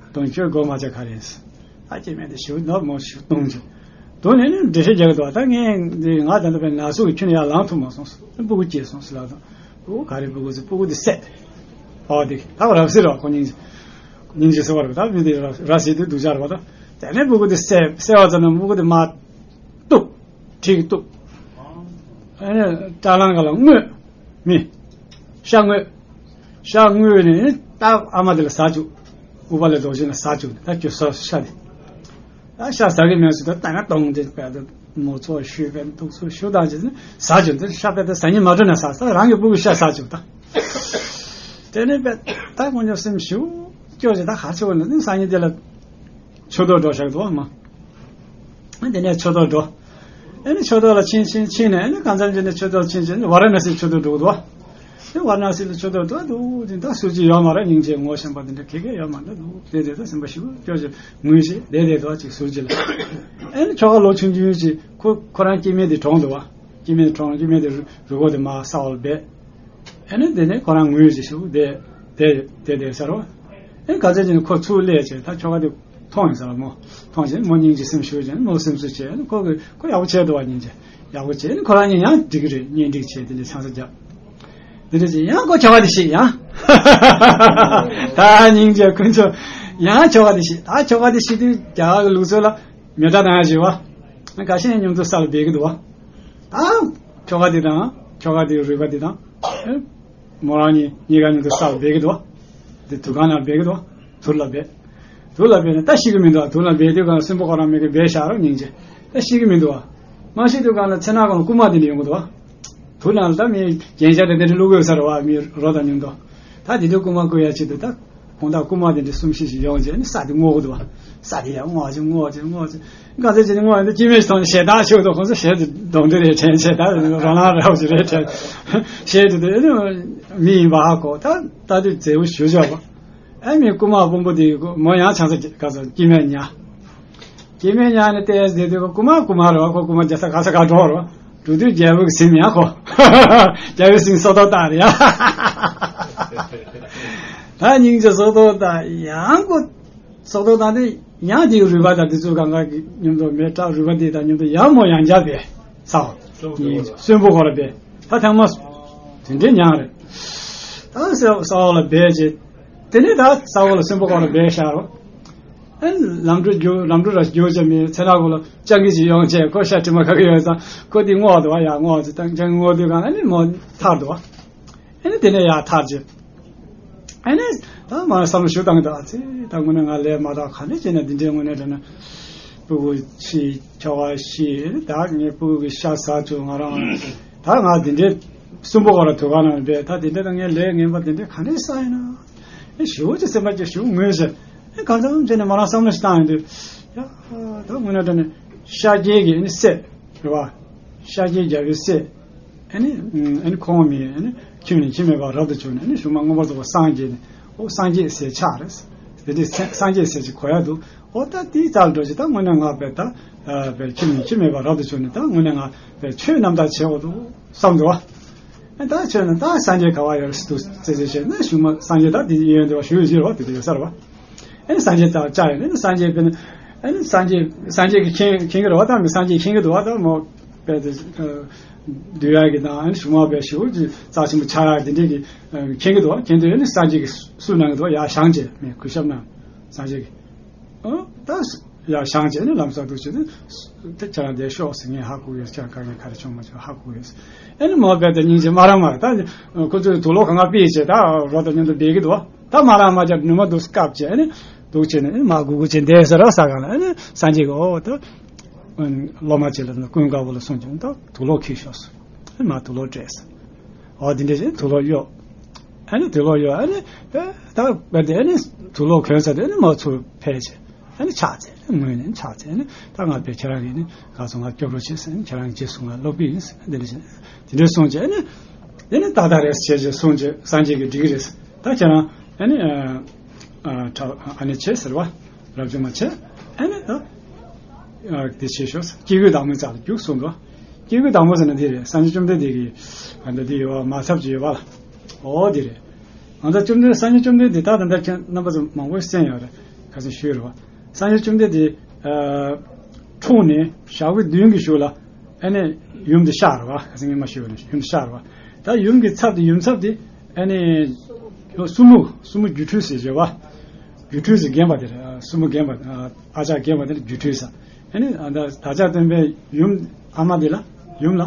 གཏོང་ཁྱོད་སྒོ་མ་བཅག་ག་རེ་ཡིན། ད་སྐྱེ་དམན་དེ་ཞུ་ནོར་མོ་ཞུ་གཏོང་རྒྱུ། དོ་ནས་ནི་འགྲེལ་བཤད་རྒྱག་གི་འདུག་ད་ངས་འདི་ང་ད་ལྟ་བའི་ན་ཟུག་གི་ཁྱོན་ནས་ཡར་ལངས་ཐུབ་མ་སོང་། སྤུ་གུ་སྐྱེས་སོང་ཟེར་ལབ་དང་། སྤུ་གུ་ག་རེ་སྤུ་གུ་ཟེར། སྤུ་གུ་དེ་བསད། ཨོ་དེ་ད་རབ་བསད་རོགས་ཁོ་སྙིང་རྗེ། སྙིང་རྗེ་ཟེར་བ་རེད། ད་མི་དེ་ར་ར་བཟི་དུས་སྡུག་ཅག་རེད་བ། ད་དེ་ནས་སྤུ་གུ་དེ་བསད། བསད་པ་ཙམ་ན་སྤུ་གུ་དེ་མར་གཏུབ། གྲི་གིས་གཏུབ། ཨ་ནི་སྐྲ་ལང་ག་ལ་རྔོད། མི་ཤ་རྔོད། ཤ་བརྔོས་ནས་ད་ཨ་མ་དེ་ལ་ཟ་བཅུག་ཨུ་པ་ལའི་རྡོ་རྗེ་ལ་ཟ་བཅུག་ད་ཁྱོད་ཟ་ཤ་དེ། ད་ཤ་ཟ་གི་མེད་ཟེར་ད་ད་ང་གཏོང་དེ་བས་ད་མོ་ཚོ་ཤུས་བས་འདུག་ཚོ་ཤུ་དང་ཅི་ཟ་བཅུག་ད་ཤ་བས་ད་ཟ་ཉི་མ་འགྲོ་ན་ཟ་ད་རང་གི་སྤུ་གུ་ཤ་ཟ་བཅུག་ད། དེ་ནས་བས་ད་ངོ་ཉོ་སེམས་ཞུ་སྐྱོ་ཅི་ད་ག་ཚོད་ནི་སང་ཉིན་དེ་ལ་ཆོས་ཐོག་འགྲོ་བཞག་འདུག་མ། དེ་ནས་ཆོས་ཐོག་འགྲོ། ཨེ་ནི་ཆོས་ཐོག་ལ་ཕྱིན་ཕྱིན་ཕྱིན་ནས་ཨེ་ནི་གང་འཚམ་ཅིག་ནས་ཆོས་ཐོག་ཕྱིན་ཕྱིན་ཝཱ་ར་ཎ་སི་ཆོས་ཐོག་འགྲོ་གི་འདུག་དེ་ཝཱ་ར་ཎ་སི་ལ་ཆོས་ཐོག་འགྲོ་འདུག་དེ་ད་ཟུར་གཅིག་ཡོད་མ་རེད། སྙིང་རྗེ་ངོ་ཤེས་པ་དེ་འདྲ་ག་གེ་ཡོད་མ་རེད་འདུག་དེ་དེ་ད་སེམས་པ་ཞིག་སྐྱོ་ཅིག་ངུས་ཤིག་བསྡད་བསྡད་འདུག་ཅིག་ཟུར་གཅིག་ལ། ཨེ་ནི་ཁྱོ་ག་ལོ་ཆུང་ཆུང་ཅིག་ཁོ་ཁོ་རང་སྐྱེ་དམན་དེ་གྲོངས་འདུག་བ། སྐྱེ་དམན་དེ་གྲོངས། སྐྱེ་དམན་དེ་རུས་སྐོགས་དེ་མར་ས་འོག་ལ་སྦས། ཨེ་ནི་དེ་ནས་ཁོ་རང་ངུས་ཅིག་ཞུ་བསྡད་བསྡད་བསྡད་བསྡད་ཟེར་རོ། ཨེ་ག་ཚོད་ཅིག་ནས་ཁོ་ཚུར་སླེབས་བྱས་ད་ཁྱོ་ག་དེ་མཐོང་ཡིན་ཟེར་རོ། མོ་མཐོང་བྱས་མོ་སྙིང་རྗེ་སེམས་ཞུ་བྱས་མོ་སེམས་གསོ་བྱས་ཁོ་གི་ཁོ་ཡག་པོ་བྱས་འདུག་བ། སྙིང་རྗེ་ཡག་པོ་བྱས་ནས་ཁོ་རང་གཉིས་ཡང་འགྲིག་གི་རེད། གཉེན་སྒྲིག་བྱས་དེ་འདྲ་ཆང་ས་བརྒྱབ། དེ་འདྲ་བྱས་ཡང་ཁོ་ཁྱོ་ག་དེ་ཤི་ཡང་། ད་སྙིང་རྗེ་དཀོན་མཆོག་ཡང་ཁྱོ་ག་དེ་ཤི། ད་ཁྱོ་ག་དེ་ཤི་དུས་རྒྱ་གར་གི་ལུགས་སྲོལ་ལ་མེ་སྲེག་བཏང་ཡ་ཞིག་བ། ཁ་ཤས་མཉམ་དུ་ས་ལ་སྦས་ཀྱི་འདུག་བ། ད་ཁྱོ་ག་དེ་དང་ཁྱོ་ག་དེའི་རུས་པ་དེ་དང་། མོ་རང་གཉིས་གཉིས་ཀ་མཉམ་དུ་ས་ལ་སྦས་ཀྱི་འདུག་བ། དེ་དུར་ཁང་ནང་སྦས་ཀྱི་འདུག་བ། དུར་ལ་སྦས། དུར་ལ་སྦས་ནས་ད་ཤི་གི་མི་འདུག་བ། དུར་ལ་སྦས་དུས་གང་ལ་གསོན་པོ་ཁོ་རང་མི་གི་སྦས་བཞག་རོགས་སྙིང་རྗེ། ད་ཤི་གི་མི་འདུག་བ། མ་ཤི་དུས་གང་ལ་མཚན་ནག་གང་ལ་རྐུན་མ་དེ་འདྲ་ཡོང་གི་འདུག་བ། དུར་ནང་ལ་ད་མི་རྒྱན་ཆ་དེ་འདྲ་བླུག་དགོས་ས་རེད་བ། མི་རོ་དང་མཉམ་དུ། ད་དེ་འདྲ་རྐུན་མ་རྐུ་ཡ་ཆེད་དུ་ད། ཁོང་དག་རྐུན་མ་དེ་འདྲ་གསུམ་བཞི་ཞིག་ཡོང་རྗེས་ནི་ས་དེ་སྔོག་གི་འདུག་བ། ས་དེ་ཡར་སྔོག་ཅིག་སྔོག་ཅིག་སྔོག་ཅིག་ག་ཚོད་ཅིག་ནི་སྔོག་ཡོང་དུས་སྐྱེ་དམན་ཞིག་མཐོང་ནས་ཞེ་དྲག་ཤོར་འདུག་ཁོང་ཚོ་ཞེ་དྲག་གདོན་འདྲེ་རེད་དྲན། ཞེ་དྲག་རོ་ལངས་རོགས་ཞིག་རེད་དྲན། ཞེ་དྲག་དེ་ནི་མི་ཡིན་པ་ཧ་གོ། ད་ལྟ་དུས་མཛེས་པོ་ཞུ་ཆོག་པ། ཨ་མི་རྐུན་མ་དཔོན་པོ་དེ་མོ་ཡང་ཆང་ས་ག་ཚོད་སྐྱེ་དམན་ཉ། སྐྱེ་དམན་ཉ་ནི་བལྟས་བསྡད་དུས་རྐུན་མ་རྐུན་མ་རེད་བ། ཁོ་རྐུན་མ་རྒྱལ་ས་ག་ས་ག་འགྲོ་རོ། འགྲོ་དུས་རྒྱལ་པོ་གི་སེམས་ཡང་ཁོ། རྒྱལ་པོའི་སེམས་སྲོག་ཐོག་བཏང་རེད་ཡ། ད་སྙིང་རྗེ་སྲོག་ཐོག་བཏང་ཡང་ཁོ། སྲོག་ཐོག་བཏང་དུས་ཡང་དེའི་རུས་པ་དང་དེ་ཚོ་གང་ག་གི་མཉམ་དུ་མེ་སྲེག་རུས་པ་དེ་དང་མཉམ་དུ་ཡང་མོ་ཡང་བསྐྱར་བས་ཚའོ། གསོན་པོ་ཁོ་ར་བས་ད་ཐེངས་མ་དེ་འདྲའི་མྱངས་རེད། ད་ས་འོག་ལ་བས་རྗེས། དེ་ནས་ད་ས་འོག་ལ་གསོན་པོ་ཁོ་ར་བས་ཤར་རོ། ཨ་ནི་ལམ་འགྲོ་རྒྱུག་ལམ་འགྲོ་ར་རྒྱུག་བྱས་མི་ཚེ་ནག་གོ་ལ་སྤྱང་ཀི་ཅིག་ཡོང་བྱས་ཁོ་ཤ་དྲི་མ་ཁ་གི་ཡོད་ཙང་ཁོ་དེ་སྔོག་འདུག་བ། ཡ་སྔོག་ཅིག་ད་སྤྱང་ཀི་སྔོག་དུས་གང་ཨ་ནི་མོ་ཐར་འདུག་བ། ཨ་ནི་དེ་ནས་ཡར་ཐར་རྗེས། ཨ་ནི་ད་མར་བསམ་བློ་ཞིག་བཏང་གི་འདུག་ཨ་ཙི་ད་དངོས་གནས་ང་ལས་མ་དག་ག་འདྲ་བྱས་ན་འདི་འདྲའི་དངོས་གནས་དྲན་ན། སྤུ་གུ་ཤི་ཁྱོ་ག་ཤི་ད་ངའི་སྤུ་གུ་གི་ཤ་ཟ་བཅུག་ང་རང་། ད་ང་འདི་འདྲའི་གསོན་པོ་ཁོ་ར་དུར་ཁང་ནང་སྦས། ད་འདི་འདྲ་ད་ངའི་ལས་ངན་པ་འདི་འདྲ་ག་འདྲའི་བསགས་ཡིན་ན། ཨེ་ཞེ་པོ་ཅིག་སེམས་པ་ཅིག་ཞེ་པོ་ངུས་ཟེར། ཨེ་གང་འཚམ་བྱས་ནས་མོ་རང་བསམ་བློ་ཞིག་བཏང་ཡོང་དུས། ཡ་ད་དངོས་གནས་དྲང་གནས་ཤཱཀྱའི་གི་ཨེ་ནི་སྲས་རེད་བ། ཤཱཀྱའི་རྒྱལ་པོའི་སྲས། ཨེ་ནི་ཨེ་ནི་ཁོང་མི་ཨེ་ནི་ཁྱིམ་ནས་ཁྱིམ་མེད་པར་རབ་ཏུ་བྱུང་ནས་ཨེ་ནི་གཞུག་མ་མངོན་པར་རྫོགས་པར་སངས་རྒྱས་ནས་ཨོ་སངས་རྒྱས་ཟེར་ཆགས་རེད། དེ་འདྲའི་སངས་རྒྱས་ཟེར་ཅིག་གོ་ཡ་འདུག་ཨོ་ད་དེའི་རྩ་ལ་འགྲོ་ཅིག་ད་དངོས་གནས་ང་བས་ད་བས་ཁྱིམ་ནས་ཁྱིམ་མེད་པར་རབ་ཏུ་བྱུང་ནས་ད་དངོས་གནས་ང་བས་ཆོས་རྣམ་དག་བྱེད་འོ་འདུག་བསམ་འདུག་བ། ཨེ་ད་ཁྱོད་ནི་ད་སངས་རྒྱས་ག་བ་ཡོད་རེད་ཟེར་དུས་ཙི་ཙི་བྱས་ན་གཞུག་མ་སངས་རྒྱས་ད་དེ་ཡོན་དེ་བ་ཞུ་ཡོད་ཟེར་བ་དེ་དེ་ཡོད་ས་རེད་བ། ཨེ་ནི་སངས་རྒྱས་ད་བཅར་ཡོད་ནི་སངས་རྒྱས་དཔེར་ན་ཨེ་ནི་སངས་རྒྱས་སངས་རྒྱས་ཀྱི་མཁྱེན་མཁྱེན་གྱི་རེད་བ། ད་མི་སངས་རྒྱས་མཁྱེན་གྱི་འདུག་བ། ད་མོ་དཔེ་དེ་འདུལ་ཡག་གི་དང་ཨེ་ནི་གཞུག་མ་དཔེ་ཞུ་རྩ་ཆེན་པོ་ཆགས་ཡག་དེ་འདྲས་ཀྱི་མཁྱེན་གྱི་འདུག་བ། མཁྱེན་དུས་ཨེ་ནི་སངས་རྒྱས་ཀྱི་བསུ་གནང་གི་འདུག་བ། ཡར་བཞེངས་བྱས་མི་གུས་ཞབས་གནང་། སངས་རྒྱས་ཀྱི། ཨོ། ད་ཡར་བཞེངས་བྱས་ནས་ལམ་སང་འདུག་བྱས་ཏེ། དེ་ཁྱེད་རང་བསྡད་ཤོག་ཟེར། ངས་ཧ་གོ་གི་ཡོད། ཁྱེད་རང་དཀའ་ངལ་ག་རེ་བྱུང་མ་བྱུང་ཧ་གོ་གི་ཡོད། ཨེ་ནི་མོ་རྦད་དེ་སྙིང་རྗེ་མ་རང་མ་རེད། ད་ཁོ་ཚོས་དུག་ལོག་གང་ག་ཕུད་བྱས་ད་རོ་དང་མཉམ་དུ་སྦས་ཀྱི་འདུག་ད་མ་རང་མ་བྱས་ནུ་མ་འདུག་སྐབས་བྱས་ཨེ་ནི་འདུག་བྱས་ནས་ཨེ་ནི་མ་སྒུག་སྒུག་བྱས་བསྡད་ཟེར་ར་ས་གང་ལ། ཨེ་ནི་སངས་རྒྱས་ཀྱིས་ཨོ་ད་སློབ་མ་ཅིག་ལ་ཀུན་དགའ་བོ་ལ་གསུངས་བྱུང་། ད་དུག་ལོག་ཁྱེར་ཤོག་ཟེར། ཨེ་ནི་མ་དུག་ལོག་སྤྲད་ཟེར། ཨོ་དེ་འདྲ་བྱས་དུག་ལོག་གཡོགས། ཨེ་ནི་དུག་ལོག་གཡོགས། ཨེ་ནི་ད་རྦད་དེ་ཨེ་ནི་དུག་ལོག་གྱོན་ཚར་དུས་ཨེ་ནི་མོ་ཚུར་ཕེབས་བྱས། ཨ་ནི་ཕྱག་འཚལ། ངུས་ནས་ཕྱག་འཚལ་ནས་ད་ང་དཔེ་ཁྱེད་རང་གིས་ནི་ག་ཚོད་ང་སྐྱོབ་རོགས་བྱེད་ཟེར་ནས་ཁྱེད་རང་གིས་རྗེས་སུ་ང་སློབ་ཀྱི་ཡིན་ཟེར་འདི་འདྲ་བྱས། དེ་འདྲ་གསུངས་བྱས་ཨ་ནི་དེ་ནི་ཏག་ཏག་རེད་ཟེར་བྱས་གསུངས་བྱས་སངས་རྒྱས་ཀྱིས་འགྲིག་གི་རེད་ཟེར། ད་ཁྱེད་རང་ཨ་ནི་ཨ་ཨ་ནི་བྱས་ཟེར་བ། རབ་བྱུང་མ་བྱས་ཨ་ནི་ད་དེ་བྱས་ཤོག་ཟེར། སྐྱེ་དགུའི་བདག་མོའི་རྩ་ལ་རྒྱུགས་གསུངས་འདུག་སྐྱེ་དགུའི་བདག་མོ་ཟེར་ན་འདི་རེད། སངས་རྒྱས་བཅོམ་ལྡན་འདས་ཀྱི་ཨ་འདི་འདི་ཡོད་པ་མ་ཚབ་ཅིག་ཡོད་པ་ལ། ཨོ་འདི་རེད། ང་ཚོ་བཅོམ་ལྡན་སངས་རྒྱས་བཅོམ་ལྡན་འདས་ད་ད་ལྟ་ཁྱེད་རྣམ་པ་ཚོ་མང་པོས་གསན་ཡོད་རེད། ཁ་སང་ཞུས་རེད་བ། སངས་རྒྱས་བཅོམ་ལྡན་འདས་འཁྲུངས་ནས་ཞག་པོ་བདུན་གྱི་གཞུག་ལ་ཨ་ནི་ཡུམ་དེ་གཤེགས་རེད་བ། ཁ་སང་ངས་མ་ཞུས་པ་ནས་ཡུམ་གཤེགས་རེད་བ། ད་ཡུམ་གྱི་ཚབ་དེ་ཡུམ་ཚབ་དེ་ཨ་ནི་སྲུ་མོ་སྲུ་མོ་སྒྱུ་འཕྲུལ་ཟེར་བ། སྒྱུ་འཕྲུལ་ཟེར་རྒན་པ་དེ་རེད། སྲུ་མོ་རྒན་པ་ཨ་ཅག་རྒན་པ་དེ་ལ་སྒྱུ་འཕྲུལ་ཟེར། ཨ་ནི་ད་ལྟ་བདག་ཅག་སྟོན་པའི་ཡུམ་ཨ་མ་དེ་ལ་ཡུམ་ལ་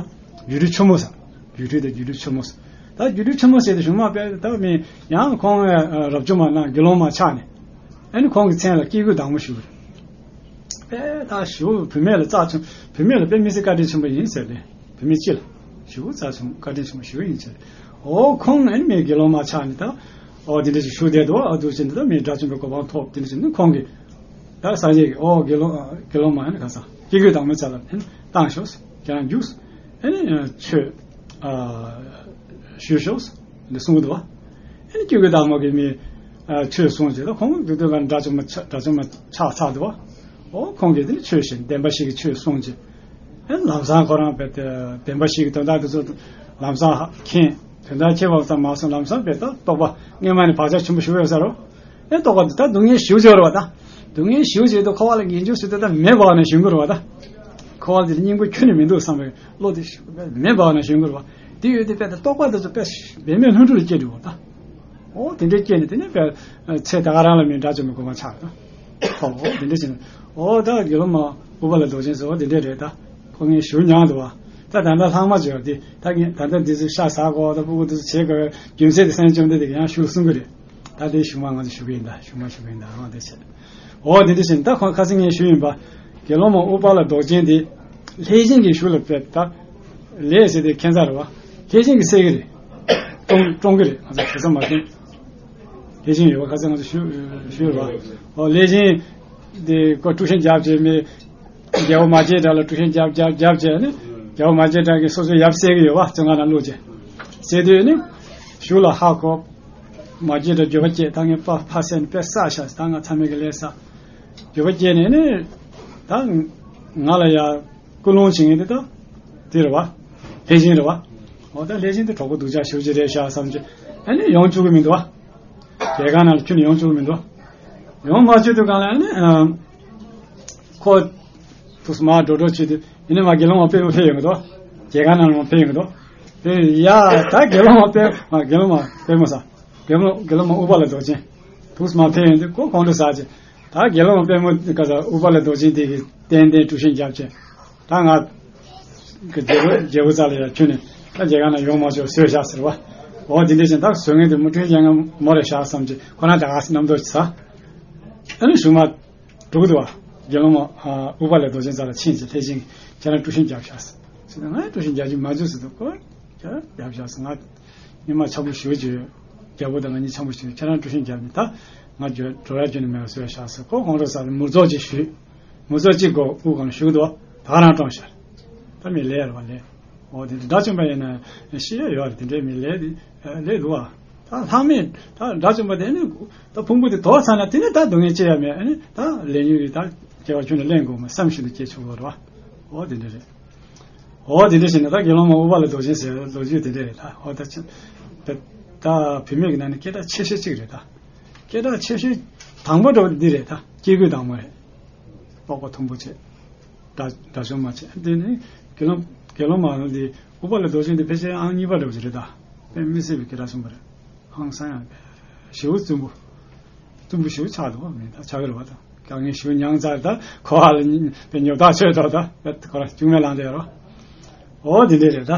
སྒྱུ་འཕྲུལ་ཆུ་མོ་ཟེར། སྒྱུ་འཕྲུལ་དེ་སྒྱུ་འཕྲུལ་ཆུ་མོ་ཟེར། ད་སྒྱུ་འཕྲུལ་ཆེན་མོ་ཟེར་ཏེ་གཞུང་མ་དཔེ་ད་མི་ཡང་ཁོང་ཨ་རབ་བྱུང་མ་ནང་དགེ་སློང་མ་ཆགས་ནས། ཨ་ནི་ཁོང་གི་མཚན་ལ་སྐྱེ་དགུའི་བདག་མོ་ཞུ་བ་རེད། དཔེ་ད་ཞུ་བུད་མེད་ལ་རྩ་ཆུང་། བུད་མེད་ལ་དཔེ་མི་སྲིད་བཀའ་དྲིན་ཆེན་པོ་ཡིན་ཟེར་ཏེ། བུད་མེད་སྤྱི་ལ་ཞུ་བོ་རྩ་ཆུང་བཀའ་དྲིན་ཆེན་པོ་ཞུ་བོ་ཡིན་ཟེར། ཨོ་ཁོང་ཨ་ནི་མི་དགེ་སློང་མ་ཆགས་ནས་ད། ཨོ་དེ་འདྲ་ཞིག་ཞུ་བསྡད་འདུག་ཨ་འདུག་ཟེར་འདི་ད་མི་དགྲ་བཅོམ་པའི་གོ་འཕང་ཐོབ་དེ་འདྲ་ཞིག་ནི་ཁོང་གིས། ད་སངས་རྒྱས་ཀྱིས་ཨོ་དགེ་སློང་དགེ་སློང་མ་ཨ་ནི་ག་ས་སྐྱེ་དགུའི་བདག་མོའི་རྩ་ལ་ཨ་ནི་བཏང་ཤོག་ཟེར་ཁྱེད་རང་རྒྱུགས་ཟེར། ཨ་ནི་ཆོས་ཨ་ཞུས་ཤོག་ཟེར་འདི་གསུངས་འདུག་བ། ཨ་ནི་སྐྱེ་དགུའི་བདག་མོ་གིས་མི་ཨ་ཆོས་གསུངས་རྗེས་ད་ཁོང་དུས་དུས་ག་དགྲ་བཅོམ་པ་ཆགས་དགྲ་བཅོམ་པ་ཆགས་ཚར་འདུག་བ། ཨོ་ཁོང་གིས་དེ་ནི་ཆོས་བཤད་བདེན་པ་བཞི་གི་ཆོས་གསུངས་རྗེས། ཨེ་ལམ་སང་ཁོ་རང་བས་ཏེ་བདེན་པ་བཞི་གི་དོན་དག་དེ་ཚོ་ལམ་སང་མཁྱེན། དོན་དག་མཁྱེན་པ་ཙམ་མ་ཟད་ལམ་སང་བས་ད་རྟོགས་པ་སྔས་མ་ནས་བག་ཆགས་ཆེན་པོ་ཞིག་ཡོད་ས་རོ། ཨེ་རྟོགས་པ་དེ་ད་སྡུག་བསྔལ་ཞི་བ་ཅིག་ཡོད་རེད་བ་ད། སྡུག་བསྔལ་ཞི་བ་ཅིག་ཡོད་དུས་འཁོར་བ་ལ་ངེས་འབྱུང་ཟེར་དུས་ད་མེ་འབར་བ་ནང་ཞོན་གྱི་རེད་བ་ད། འཁོར་བ་དེ་སྙིང་པོ་ཁྱོན་ནས་མི་འདུག་བསམ་པའི་བློ་དེ་མེ་འབར་བ་ནང་ཞོན་གྱི་རེད་བ། དེ་ཡོད་དུས་བས་ད་རྟོགས་པ་དེ་ཚོ་དཔེ་འབད་མེད་ལྷུན་གྲུབ་ལ་སྐྱེས་འགྲོ་བ་ད། ཨོ་དེ་འདྲའི་སྐྱེས་ནས་དེ་ནས་དཔེ་ཚེ་ད་ག་རང་ལ་མི་དགྲ་བཅོམ་པའི་གོ་འཕང་ཆགས་ད། ཨོ་དེ་འདྲ་བྱས་ནས་ཨོ་ད་དགེ་སློང་མ་ཨུ་པ་ལ་རྡོ་རྗེ་ཟེར་བ་དེ་འདྲས་རེད་ད། ཁོ་ངས་ཞུ་མྱངས་འདུག་བ། ད་ད་ལྟ་ལྷག་མ་བརྗོད་དེ་ད་ངས་ད་ལྟ་འདི་ཚོ་ཤ་ཟ་དགོས་ད་སྤུ་གུ་འདི་ཚོ་བྱེད་དགོས་རྒྱུ་མཚན་དེ་སེམས་བཅོམ་ལྡན་འདས་ཀྱིས་ཡང་ཞུ་གསུང་གི་རེད། ད་དེ་གཞུང་མ་ང་ཚོ་ཞུ་གི་ཡིན་ད་གཞུང་མ་ཞུ་གི་ཡིན་ད་ཨང་དེ་བྱས། ཨོ་དེ་འདྲ་བྱས་ནས་ད་ཁོང་ཁ་སང་ངས་ཞུས་ཡིན་པ། དགེ་སློང་མ་ཨུ་པ་ལ་རྡོ་རྗེ་འདི་ལྷས་བྱིན་གྱི་གཞུ་ལ་ཕེབས་ད། ལས་ཟེར་དེ་ཁྱད་མཚར་རེད་བ། ལྷས་བྱིན་གྱིས་བསད་ཀྱི་རེད། བཀྲོངས་བཀྲོངས་ཀྱི་རེད་ང་ཚོ་བྱེད་ས་མ་ཤེས། ལྷས་བྱིན་ཡོད་པ་ཁ་སང་ང་ཚོ་ཞུ་ཞུས་རེད་བ། ཨོ་ལྷས་བྱིན་འདི་ཀོ་དཀྲུག་ཤིང་རྒྱབ་བྱས་མི། རྒྱལ་པོ་མ་སྐྱེས་དགྲ་ལ་དཀྲུག་ཤིང་རྒྱབ་རྒྱབ་རྒྱབ་བྱས་ནི། རྒྱལ་པོ་མ་སྐྱེས་དགྲ་གིས་སོ་སོའི་ཡབ་བསད་ཀྱི་ཡོད་བ་བཙོན་ཁང་ནང་བླུགས་བྱས། བསད་དུས་ནི། གཞུ་ལ་ཧ་གོ། མ་སྐྱེས་དགྲ་འགྱོད་པ་སྐྱེས་ད་ངས་ཕ་ཕ་བསད་ནས་དཔེ་བསགས་ཤག་ད་ང་ཚ་མེད་ཀྱི་ལས་བསགས། འགྱོད་པ་སྐྱེས་ནས་ནི། ད། ང་ལ་ཡ། སྐུལ་སློང་བྱེད་མཁན་དེ་ད། དེ་རེད་བ། ལྷས་བྱིན་རེད་བ། འོ་ད་ལྷས་བྱིན་དེ་གྲོགས་པོ་སྡུག་ཅག་ཞེ་པོ་ཅིག་རེད་ཤག་བསམ་གྱི། ཨ་ནི་ཡོང་བཅུག་གི་མི་འདུག་བ། རྒྱལ་ཁང་ནང་ལ་ཁྱོན་ནས་ཡོང་བཅུག་གི་མི་འདུག་ཡོང་མ་བཅུག་དུས་གང་ལ་ཨ་ནི། ཁོ། ཐུགས་སུ་མ་འགྲོ་འགྲོ་བྱེད་དུས་ཡིན་ན་མ་དགེ་སློང་མ་དཔལ་མོ་ཕེབས་ཡོང་གི་འདུག་རྒྱལ་ཁང་ནང་ལ་མ་ཕེབས་ཡོང་གི་འདུག་དེ་ཡ་ད་དགེ་སློང་མ་དཔལ་མ་དགེ་སློང་མ་དཔལ་མོ་ས། དགེ་སློང་དགེ་སློང་མ་ཨུ་པ་ལ་རྡོ་རྗེ། ཐུགས་སུ་མ་ཕེབས་ཡོང་དུས་ཁོ་ཁོང་ཁྲོ་ཟ་བྱས། ད་དགེ་སློང་དཔལ་མོ་ག་ས་ཨུ་པ་ལ་རྡོ་རྗེ་དེ་གིས་ཏན་ཏན་དཀྲུག་ཤིང་རྒྱབ་བྱས། ད་ང་གི་རྒྱལ་པོ་རྒྱལ་པོ་རྩ་ལ་ཡར་ཁྱོན་ནས་ད་རྒྱལ་ཁང་ནང་ཡོང་མ་ཆོག་བཟོས་བཞག་ཟེར་བ། འོ་དེ་འདྲ་བཞིན་ད་བཟོ་མཁན་དེ་མུ་ཁྲུན་རྒྱལ་ངན་མོ་རེད་བཞག་བསམ་གྱི་ཁོ་རང་ད་ག་སེ་རྣམ་རྟོག་ཅིག་ཟ། ཨ་ནི་གཞུག་མ་འགྲོ་གི་འདུག་བ། དགེ་སློང་མ་ཨུ་པ་ལ་རྡོ་རྗེ་རྩ་ལ་ཕྱིན་ཅིག་ལྷས་བྱིན་ཁྱེད་རང་དཀྲུག་ཤིང་རྒྱབ་བཞག་ཟེར། ང་དཀྲུག་ཤིང་རྒྱབ་ཀྱི་མ་བཅུག་ཟེར་འདུག་ཁོ་རྒྱབ་བཞག་ཟེར་ང་། ཉི་མ་འཆམ་པོ་ཞུ་རྒྱུ། རྒྱལ་པོ་དང་ང་གཉིས་འཆམ་པོ་ཞུ་ཁྱེད་རང་དཀྲུག་ཤིང་རྒྱབ་ནས་ད། ང་འགྲོ་འགྲོ་ར་རྒྱུ་ནི་མེད་པ་བཟོས་བཞག་ཟེར་ཁོ་ཁོང་ཁྲོ་ཟ་ནས་མུར་རྫོགས་ཅིག་ཞུས། མུར་རྫོགས་ཅིག་གོ་དབུ་གང་ཞུ་གི་འདུག་ད་རང་བཀྲོངས་ཤག་ད་མི་ལས་རེད་བ་ལས། འོ་དེ་འདྲ་བྱུང་པ་ཡིན་ན་ཤི་ཡ་ཡོད་རེད་དེ་འདྲའི་མི་ལས་དེ་ལས་འདུག་བ། ད་ལྷག་མེད་ད་འདྲ་བྱུང་པ་དེ་ནི་ད་ཕུང་པོ་དེ་དོར་ཚར་ན་དེ་ནི་ད་སྡུག་བསྔལ་སྐྱེ་ཡ་མེད་ཨ་ནི་ད་ལས་ཉོན་ཡི་ད་སྐྱེ་བ་ཁྱོན་ནས་ལེན་དགོས་མ་བསམ་བཞིན་དུ་སྐྱེ་ཆོག་གི་རེད་བ། འོ་དེ་འདྲ་རེད། འོ་དེ་འདྲ་བྱས་ན་ད་དགེ་སློང་མ་ཨུ་པ་ལ་རྡོ་རྗེ་ཟེར་ལོ་རྒྱུས་དེ་འདྲ་རེད་ད། འོ་ད་ཅི། ད་ད་བུད་མེད་ཀྱི་ནང་ནས་སྐད་གྲགས་ཆེ་ཤོས་གཅིག་རེད་ད། སྐད་གྲགས་ཆེ་ཤོས་དང་པོ་འདྲ་བོ་འདི་རེད་ད། སྐྱེ་དགུའི་བདག་མོ་རེད། རྟོགས་པ་མཐོན་པོ་བྱས། དགྲ་དགྲ་བཅོམ་མ་བྱས་དེ་ནི་དགེ་སློང་དགེ་སློང་མ་འདི་ཨུ་པ་ལ་རྡོ་རྗེ་འདི་ཕལ་ཆེར་ཨང་གཉིས་པ་འདྲ་བོ་ཅིག་རེད་ད། དཔེ་མི་སྲིད་པའི་སྐད་གྲགས་ཆེན་པོ་རེད། ཧང་སང་ཡང་ཞེ་པོ་རྩུབ་པོ། རྩུབ་པོ་ཞེ་པོ་ཆགས་འདུག་བ་མིན་ད་ཆགས་ཀྱི་རེད་བ་ད། ཀྱང་ངས་ཞུ་མྱངས་ཚར་ད་ཁོ་ཨ་ལ་ཉི་པའི་ཉོབ་ཐག་ཆོད་འགྲོ་ད་བེད་ཁོ་ར་ཅུང་མེད་ལངས་དེ་རོ། འོ་དེ་འདྲས་རེད་ད།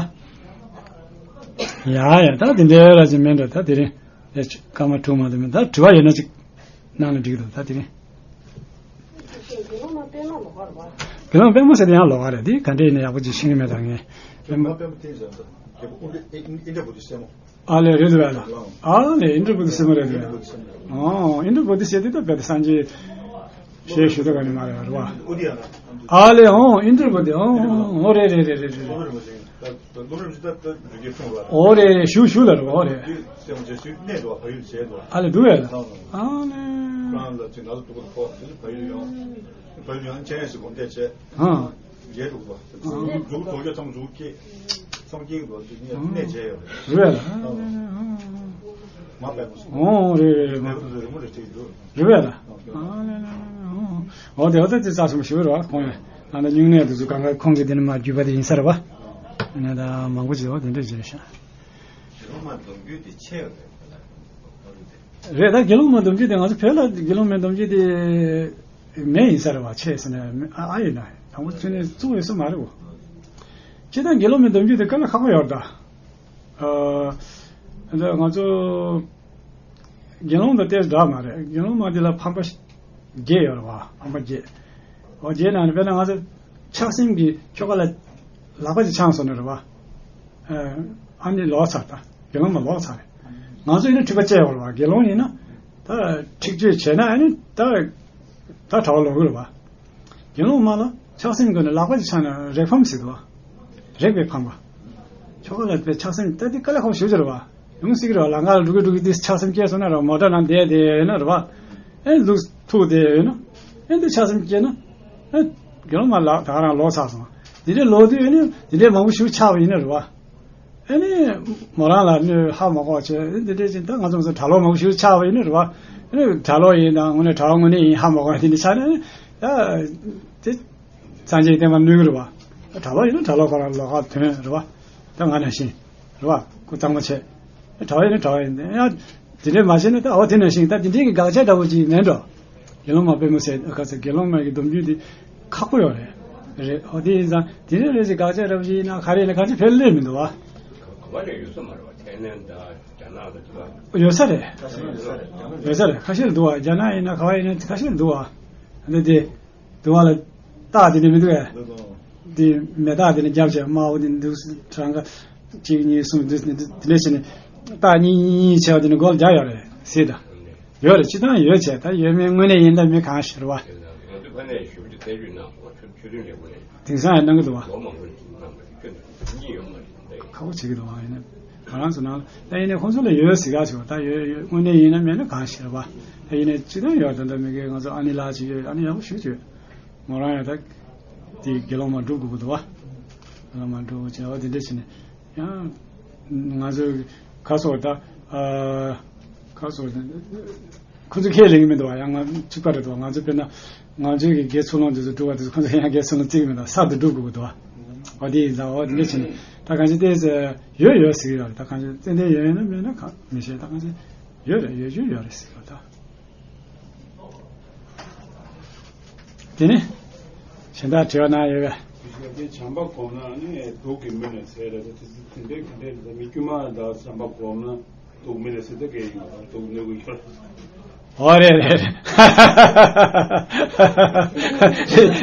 ཡ་ཡ་ད་དེ་འདྲས་ར་ཅིག་མིན་འགྲོ་ད་དེ་རིང་ཡ་ཆུ་སྐར་མ་དྲུག་མ་དེ་མིན་ད་དྲི་བ་ཡོད་ན་ཅིག་གནང་ན་འགྲིག་གི་འདུག་ད་དེ་རིང་། དགེ་སློང་པད་མ་ཟེར་དེ་ཡང་ལོགས་ཀ་རེད་དེ་ག་འདྲས་ཡིན་ན་ཡག་པོ་ཅིག་ཤེས་ཀྱི་མེད་ད་ངས། པད་མ། པད་མ་དེ་ཟེར་ད་རྒྱལ་པོ་ཨིནྡྲ་བྷུ་ཏི་སྲས་མོ། ཨ་ལེ་རེད་འདུག་བས་ལ། ཨ་ལེ་ཨིནྡྲ་བྷུ་ཏི་སྲས་མོ་རེད་འདུག་བས། ཨོ་ཨིནྡྲ་བྷུ་ཏི་ཟེར་དུས་ད་བས་ད་སངས་རྒྱས་ཞེས་ཞུ་ད་ག་ནི་མ་རེད་རེད་བ། ཨ་ལེ་ཨོ་ཨིནྡྲ་བྷུ་ཏི་ཨོ་ཨོ་རེད་རེད་རེད་རེད་རེད། ཨོ་རེད་ཞུ་ཞུ་ལ་རེད་བ་ཨོ་རེད། ཨ་ལེ་འདུག་བས་ལ། ཨ་ལེ། ཨ། རྒྱལ་དྲུག་པ། འཛུགས་དོ་རྒྱལ་ཚང་འཛུགས་སྐྱེས། ཚང་སྐྱེས་པ་འཛུགས་གནས་བྱས་ཡོད་རེད། རེད་བས་ལ། མ་པས་མོ་སོང་། ཨོ་རེད་རེད་རེད་མ། རེད་མོ་རེད་ཅིག་འདུག་རེད་བས་ལ། ཨོ་དེ་ཨོ་ད་ཅི་ཙག་སོང་ཞུ་རོགས་ཁོང་ཡང་ད་ནི་སྨྱུང་གནས་དུ་ཚུ་གང་ག་ཁོང་གི་དེ་ནི་མ་བརྒྱུད་པ་དེ་ཡིན་ས་རེད་བ། ནས་ད་མང་པོ་ཅིག་ཨོ་དེ་འདྲས་བྱས་ཤག་དགེ་སློང་མ་སྡོམ་རྒྱུན་དེ་ཆད་ཡོད་རེད་བས་ལ། རེད་ད་དགེ་སློང་མ་སྡོམ་རྒྱུན་དེ་ང་ཚོ་བོད་ལ་དགེ་སློང་མའི་སྡོམ་རྒྱུན་དེ། མེད་ཡིན་ས་རེད་བ་ཆད་ཟེར་ནས་ཨ་ཨ་ཡིན་ན་དང་པོ་ཚུན་ནས་བཙུགས་ཡོད་ས་མ་རེད་བོ། སྤྱིར་བཏང་དགེ་སློང་མའི་སྡོམ་རྒྱུན་དེ་དཀའ་ལས་ཁག་པོ་ཡོད་རེད་ད། ཨ། ང་ཚོ་དགེ་སློང་དང་ཏོག་ཙམ་འདྲ་མ་རེད། དགེ་སློང་མ་འདི་ལ་ཕམ་པ་བརྒྱད་ཡོད་རེད་བ། ཕམ་པ་བརྒྱད། འོ་བརྒྱད་ནང་ནས་དཔེར་ན་ང་ཚོ་ཆགས་སེམས་ཀྱི་ཁྱོ་ག་ལ་ལག་པ་ཅིག་འཆང་སོང་ན་རེད་བ། ཨ་ནི་ལོག་ཚར། ད་དགེ་སློང་མ་ལོག་ཚར་རེད། ང་ཚོ་ཡིན་ན་འཁྲིག་པ་བཅད་ཡོད་རེད་བ། དགེ་སློང་ཡིན་ན་ད་འཁྲིག་སྤྱོད་བྱས་ན་ཨ་ནི་ད་ད་གྲྭ་པ་ལོག་གི་རེད་བ། དགེ་སློང་མ་ལ་ཆགས་སེམས་སྒོ་ནས་ལག་པ་ཅིག་འཆང་ན་རེག་ཕམ་ཟེར་འདུག་བ། རེག་པའི་ཕམ་པ། ཁྱོ་ག་ལ་དཔེ་ཆགས་སེམས་ལྟ་དེ་དཀའ་ལས་ཁག་ཞེ་པོ་ཅིག་རེད་བ། ཡོང་སྲིད་ཀྱི་རེད་བ། ལམ་ཁ་ལ་འགྲོ་གི་འགྲོ་གི་དེ་ཆགས་སེམས་སྐྱེས་སོང་ན་རེད་བ། མོ་ཊ་ནང་བསྡད་དེ་ཡོད་ན་རེད་བ། ཨེ་ལུག་ཐུག་དེ་ཡོད་ན། ཨེ་འདི་ཆགས་སེམས་སྐྱེས་ན། ཨེ་དགེ་སློང་མ་ལག་ད་ག་རང་ལོག་ཚར་སོང་། དེ་འདྲའི་ལོག་དུས་ཡོད་ན་དེ་འདྲའི་མང་པོ་ཞིག་ཆགས་པ་ཡིན་ན་རེད་བ། ཨ་ནི་མོ་རང་ལ་ནི་ཧ་མ་གོ་བྱས། འདི་འདྲའི་ཅིག་ད་ང་ཚོ་ཚོ་གྲྭ་ལོག་མང་པོ་ཞིག་ཆགས་པ་ཡིན་ན་རེད་བ། ཨ་ནི་གྲྭ་ལོག་ཡིན་དང་དངོས་གནས་གྲྭ་པ་དངོས་གནས་ཡིན་ཧ་མ་གོ་དེ་འདྲ་ཆགས་ན་ཡ་དེ་སངས་རྒྱས་བསྟན་པ་གནོད་གི་རེད་བ། གྲྭ་ལོག་ཡིན་ན་གྲྭ་ལོག་ཁོ་རང་ལོགས་ཀ་ཐོན་རེད་བ། ད་ང་ནང་བཞིན་རེད་བ། སྐུ་གཙང་མ་བྱས། གྲྭ་པ་ཡིན་ན་གྲྭ་པ་ཡིན་ཡ། དེ་འདྲའི་མ་བྱས་ན་ད་འོ་དེ་ནང་བཞིན་ད་དེ་འདྲའི་གི་དགག་བྱ་འདྲ་བོ་ཅིག་མེད་འགྲོ། དགེ་སློང་མ་དཔེ་མོ་ཟེར་ག་ཚོད་དགེ་སློང་མ་གི་སྡོམ་རྒྱུན་དེ་ཁག་པོ་ཡོད་རེད། རེད། འོ་དེ་ཡིན་ཙང་དེ་འདྲའི་རེད་ཅིག་དགག་བྱ་འདྲ་བོ་ཅིག་ཡིན་ན་ག་རེ་ཡིན་ན་ག་ཚོད་ཕེབས་ལེ་མི་འདུག་བ། ག་བ་ནས་ཡོད་ས་མ་རེད་བ། ཐའི་ལན་དང་རྒྱ་ནག་དང་དེ་བ། ཡོད་ས་རེད། ཡོད་ས་རེད། ཁ་ཤས་འདུག་བ། རྒྱ་ནག་ཡིན་ན་ག་བ་ཡིན་ན་ཁ་ཤས་འདུག་བ། འདི་དེ། དུ་བ་ལ་རྟགས་དེ་ནི་མི་འདུག་གས། འདི་མེ་སྟག་དེ་ནི་རྒྱབ་བྱས་དམར་པོ་དེ་ནི་འདུག་གྲངས་ཀ་གཅིག་གཉིས་གསུམ་འདུག་ནི་དེ་འདྲ་བྱས་ནས་རྟགས་གཉིས་གཉིས་གཉིས་བྱས་པ་དེ་ནི་མགོ་ལ་རྒྱག་ཡོད་རེད་ཟེར་ད། ཡོད་རེད། སྤྱི་བཏང་ཡོད་བྱས་ད་ཡོད་མེད་དངོས་གནས་ཡིན་ད་མི་གང་ཤེས་རེད་བ། དེང་སང་ཡང་གནང་གི་འདུག་བ། ཁག་པོ་བྱེད་ཀྱི་འདུག་བ། ཡིན་ན་ང་རང་ཚོ་ནང་ད་ཡིན་ནའི་ཁོང་ཚོ་ལ་ཡོད་ཟེར་ག་ཟེར་བ། ད་ཡོད་ཡོད་དངོས་གནས་ཡིན་ན་མེད་ན་གང་ཤེས་རེད་བ། ད་ཡིན་ནའི་སྤྱི་བཏང་ཡོད་ད་ད་མི་དགེ་ང་ཚོ་ཨ་ནེ་ལགས་ཅིག་ཡོད། ཨ་ནེ་ཡག་པོ་ཞེ་པོ་ཅིག་ཡོད། མོ་རང་ཡང་ད་དེ་དགེ་སློང་མ་སྒྲུབ་དགོས་ཀྱི་འདུག་བ། དགེ་སློང་མ་སྒྲུབ་བྱས་བ་དེ་འདྲ་བྱས་ནས་ཡང་ང་ཚོའི་ཁ་སོགས་ད་ཨ་ཁ་སོགས་ད་ཁོ་ཚོ་ཁས་ལེན་གྱི་མི་འདུག་བ། ཡང་ང་གཅིག་པ་རེད་འདུག་བ། ང་ཚོ་དཔེར་ན་ང་ཚོའི་གི་དགེ་ཚུལ་སློང་དེ་ཚོ་སྒྲུབ་པ་དེ་ཚོ་ཁོ་ཚོ་ཡང་དགེ་ཚུལ་སློང་བརྩི་གི་མི་འདུག་གསར་དུ་སྒྲུབ་དགོས་ཀྱི་འདུག་བ། འོ་དེ་ཡིན་ཙང་འོ་དེ་འདྲ་བྱས་ནས་ད་གང་ཅི་ཏོག་ཙམ་ཡོད་ཡོད་ཟེར་གྱི་ཡོད་རེད། ད་གང་ཅི་ཏན་ཏན་ཡོད་ཡོད་ན་མེད་ན་གང་མི་ཤེས། ད་གང་ཅི་ཡོད་རེད། ཡོད་རྒྱུ་ཡོད་རེད་ཟེར་གྱི་ཡོད་ད། དེ་ནི་གཞན་དག་དྲི་བ་གནང་ཡོད་པས། དེ་བྱམས་པ་སྒོམ་ན་ནི་དུག་གི་མི་ནས་ཟེར་རེད། དེ་དེ་འདྲའི་དེ་འདྲའི་མི་དཀྱུས་མ་དང་བྱམས་པ་སྒོམ་ན་དུག་མི་ནས་ཟེར་ཏེ་གས་ཡིན་པ་དུག་ནུས་ཀྱི་ཡོད། ཨོ་རེད་རེད།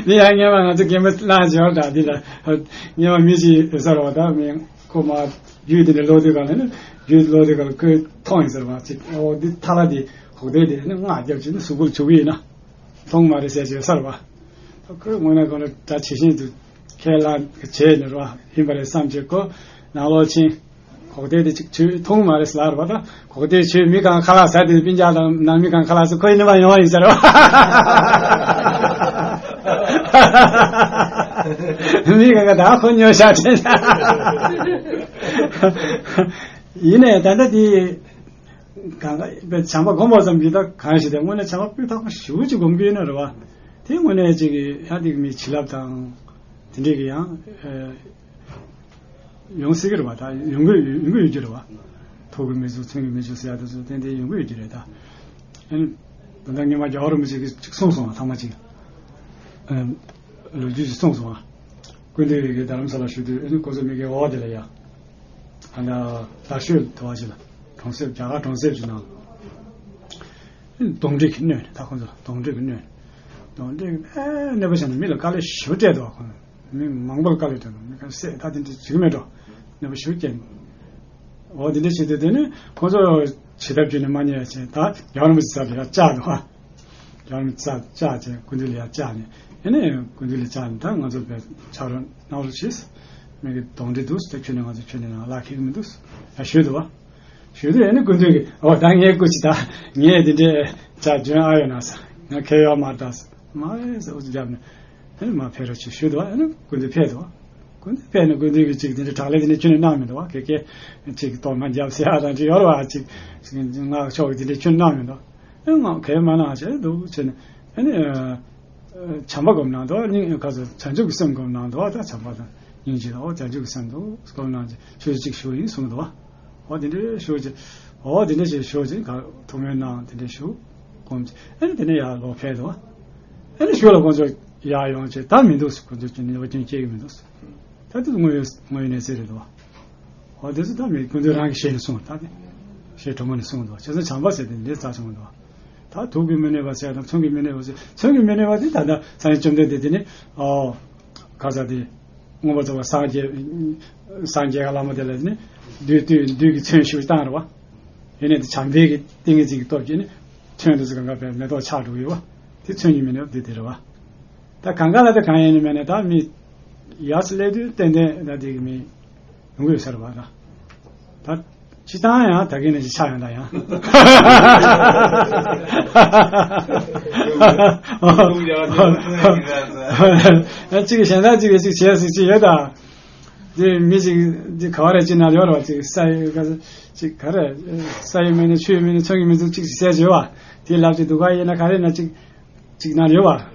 འདི་ཡང་སྔོན་མ་ང་ཚོ་རྒན་པ་གནང་བྱས་པ་འདྲ། འདི་ལ་སྔོན་མ་མི་ཞིག་ཡོད་ས་རེད་བ། ད་མི་ཁོ་མ་རྒྱུད་དེ་ནས་ལོག་དུས་ག་ལ་ནི་རྒྱུད་ལོག་དུས་ག་ལ་ཁོས་མཐོང་ཡིན་ཟེར་བ་ཅིག་ཨོ་འདི་ཐ་ལ་འདི་ཧོག་དེ་དེ་ནི་སྔགས་རྒྱབ་ཅིག་ནི་གཟུགས་པོ་ལ་བྱུག་གི་ཡིན་ན། མཐོང་མ་རེད་ཟེར་བྱས་ས་རེད་བ། ཁོས་དངོས་གནས་ཁོ་ན་ད་ཇི་བཞིན་དུ་ཁས་བླངས་བྱས་ནས་རེད་བ། ཡིན་པ་རེད་བསམ་བྱས་ཁོ་ནང་ལོགས་ཕྱིན། གོག་ཏེ་དེ་ཅིག་ཆུ་འཐུང་མ་རེད་ཟེར་ལབ་པ། ད་གོག་ཏེ་ཆུ་མི་གང་ཁ་ལག་ཟ་དེ་སྤུན་ཀྱག་དང་ནང་མི་གང་ཁ་ལག་ཟ་ཁོ་ཡིན་ནི་མ་ཡོང་བ་ཡིན་ཟེར་བ། མི་གང་ག་ད་ཁོ་ཉོ་ཤག་དྲན། ཡིན་ནའི་ད་ལྟ་དེ་གང་ག་བྱམས་པ་སྒོམ་པ་ཙམ་གྱིས་ད་གང་ཞིག་དེ་དངོས་གནས་བྱམས་པ་སྤུས་དག་པོ་ཞེ་པོ་ཅིག་སྒོམ་གྱི་ཡོད་ན་རེད་བ། དེ་དངོས་གནས་ཅིག་གི་ཡ་དེ་གི་མི་བྱིན་རླབས་དང་དེ་འདྲས་ཀྱི་ཡང་ཡོང་སྲིད་ཀྱི་རེད་བ། ད་ཡོང་གི་ཡོང་གི་ཡོད་ཀྱི་རེད་བ། ཐུགས་ཀྱི་མི་ཚུགས་མཚོན་གྱི་མི་ཚུགས་ཟེར་ཡ་དེ་ཚོ་ཏན་ཏན་ཡོང་གི་ཡོད་ཀྱི་རེད་ད། ཨ་ནི་ད་ལྟ་སྔོན་མ་རྒྱལ་བ་རིན་པོ་ཆེ་གིས་ཅིག་གསུངས་སོང་བ། ཐ་མ་ཅིག་ལོ་རྒྱུས་ཅིག་གསུངས་སོང་བ། སྐུ་མདུན་རེ་གིས་རྡ་རམ་ས་ལ་བཞུགས་དུས་ཨ་ནི་ཁོ་ཚོ་མི་གའི་འོག་དེ་ལ་ཡ། ད་ལྟ་རྡ་ཤོད་དེ་བ་ཅིག་ལ་གྲོང་གསེབ་རྒྱ་གར་གྲོང་གསེབ་ཅིག་ནང་ལ་གདོན་འདྲེ་གིས་གནོན་ནས། ད་ཁོ་ཚོ་གདོན་འདྲེ་གིས་གནོན། གདོན་འདྲེ་གིས་ཨེ་གནོད་པ་བྱས་ནས་མི་ལ་དཀའ་ལས་ཞེ་པོ་སྤྲད་འདུག་བ། ཁོ་ཚོ་མི་མང་པོ་ལ་དཀའ་ལས་སྤྲད་འདུག་མི་ག་བསད་ད་དེ་འདྲ་བྱེད་ཀྱི་མེད་འགྲོ། གནོད་པ་ཞེ་པོ་བསྐྱལ་འདུག་འོ་དེ་འདྲ་བྱེད་དུས་དེ་ནི་ཁོ་ཚོ་བྱེད་ཐབས་བྱས་ནས་མ་ཉན་ཡ་བྱས། ད་རྒྱལ་བ་རིན་པོ་ཆེ་ས་ལ་ཡར་བཅར་འདུག་བ། རྒྱལ་བ་རིན་པོ་ཆེ་ས་ལ་བཅར་བྱས་སྐུ་མདུན་ལ་ཡར་བཅར་ནས། ཨ་ནི་སྐུ་མདུན་ལ་བཅར་ནས་ད་ང་ཚོ་དཔེ་ཕྱག་རོགས་གནང་རོགས་བྱེད། མི་གི་གདོན་འདྲེ་འདུག་ད་ཁྱོད་ནས་ང་ཚོ་ཁྱོད་ནས་ནང་ལ་ཁེགས་མི་འདུག་ཡ་ཞུས་འདུག་བ། ཞུས་དུས་ཨ་ནི་སྐུ་མདུན་གྱིས་འོ་ད་ངས་སྐུ་མཁྱེན། ད་ངས་འདི་འདྲའི་ཇ་འཇོན་ཨ་ཡོད་ན་ས་ང་ཁེ་ཡོད་མ་རེད་ད་ས་མ་རེད་ཟེར་ཨུ་ཚུགས་བརྒྱབ་ནས། ཨ་ནི་མ་ཕེབས་རོགས་བྱེད་ཞུས་འདུག་ཨ་ནི་སྐུ་མདུན་ཕེབས་འདུག་སྐུ་མདུན་ཕེབས་ནས་སྐུ་མདུན་གྱིས་ཅིག་འདི་འདྲའི་དྲག་ལས་འདི་འདྲ་ཁྱོན་ནས་གནང་མི་འདུག་བ། ཁེ་ཁེ་ཅིག་གཏོར་མ་བརྒྱབ་ཟེར་ཡ་དང་ཅིག་ཡོད་རེད་བ། ཅིག་སྔགས་ཕྱོགས་ཀྱི་འདི་འདྲ་ཁྱོན་གནང་མི་འདུག་ཨེ་ང་གལ་མ་གནང་བྱས་འདུག་བྱས་ནས་ཨ་ནི་བྱམས་པ་སྒོམ་གནང་འདུག་སྙིང་ག་ཚོད་བྱང་ཆུབ་ཀྱི་སེམས་སྒོམ་གནང་འདུག་ད་བྱམས་པ་དང་སྙིང་རྗེ་དང་བྱང་ཆུབ་ཀྱི་སེམས་འདུག་སྒོམ་གནང་བྱས་ཆུ་ཚོད་གཅིག་བཞུགས་ཡིན་གསུངས་འདུག་འོ་དེ་འདྲའི་ཞུ་ཅིག་འོ་དེ་འདྲ་ཞིག་ཞུ་ཅིག་ག་ཐུགས་སྨོན་གནང་། དེ་འདྲའི་ཞུ་སྒོམ་ཅིག་ཨ་ནི་དེ་ནས་ཡར་ལོག་ཕེབས་འདུག་ཨ་ནི་ཞུ་ལ་ཁོང་ཚོ་ཡར་ཡོང་ཅིག་ད་མི་འདུག་ཁོང་ཚོ་ཀྱི་ནུས་པ་ཀྱང་སྐྱེ་གི་མི་འདུག་ད་དེ་དངོས་ཡོད་དངོས་ཡོད་གནས་ཚུལ་རེད་འདུག་འོ་དེ་ཚོ་ད་མི་སྐུ་མདུན་རང་གི་ཞལ་ནས་གསུངས་ད་དེ། ཞེས་གྲོ་མོ་ནས་གསུངས་འདུག་བྱས་ཙང་བྱམས་པ་ཟེར་དེ་འདི་རྩ་ཆེན་པོ་འདུག་ད་དུག་གིས་མི་གནོད་པ་ཟེར་དང་མཚོན་གྱིས་མི་གནོད་པ་ཟེར། མཚོན་གྱིས་མི་གནོད་པ་དེ་ད་ལྟ་སངས་རྒྱས་བཅོམ་ལྡན་འདས་དེ་ནི་ཨོ་ག་ས་དེ་མངོན་པར་རྫོགས་པ་སངས་རྒྱས་སངས་རྒྱས་ག་བླ་མ་དེ་ལ་ནི་བདུད་བདུད་བདུད་ཀྱི་མཚོན་ཞུ་བཏང་རེད་བ། ཡིན་ནའི་དེ་བྱམས་པའི་གི་ཏིང་ངེ་འཛིན་གྱི་སྟོབས་ཀྱིས་ནི་མཚོན་དུ་ཟིག་གང་ག་པའི་མེ་ཏོག་ཆགས་འགྲོ་གི་ཡོད་བ། དེ་མཚོན་གྱིས་མི་གནོད་པ་དེ་དེ་རེད་བ། ད་གང་ག་ལ་དེ་གང་ཡིན་ནི་མེད་ནས་ད་མི་ཡར་སླེབས་དུས་ཏན་ཏན་ད་དེ་གི་མི་ཡོང་གི་ཡོད་ས་རེད་བ་ད། ད་སྤྱི་བཏང་ཡང་ད་གིན་ནས་ཅིག་ཆགས་ཡོང་ད་ཡང་། ཡང་གཅིག་གཞན་དག་ཅིག་གིས་ཅིག་བྱས་ཟིག་ཅིག་ཡོད་ད། དེ་མི་ཅིག་དེ་ག་བ་རེ་ཅིག་ན་ཡོད་རེད་བ། ཅིག་ས་ཡི་ག་ཅིག་ག་རེ་ས་ཡི་མེད་ནས་ཆུ་ཡི་མེད་ནས་མཚོན་གྱི་མི་འདུག་ཅིག་ཅིག་བྱས་བྱས་བ། དེ་ལབ་ཅིག་འདུག་ག་ཡིན་ན་ག་རེ་ན་ཅིག་ཅིག་ན་ཡོད་བ།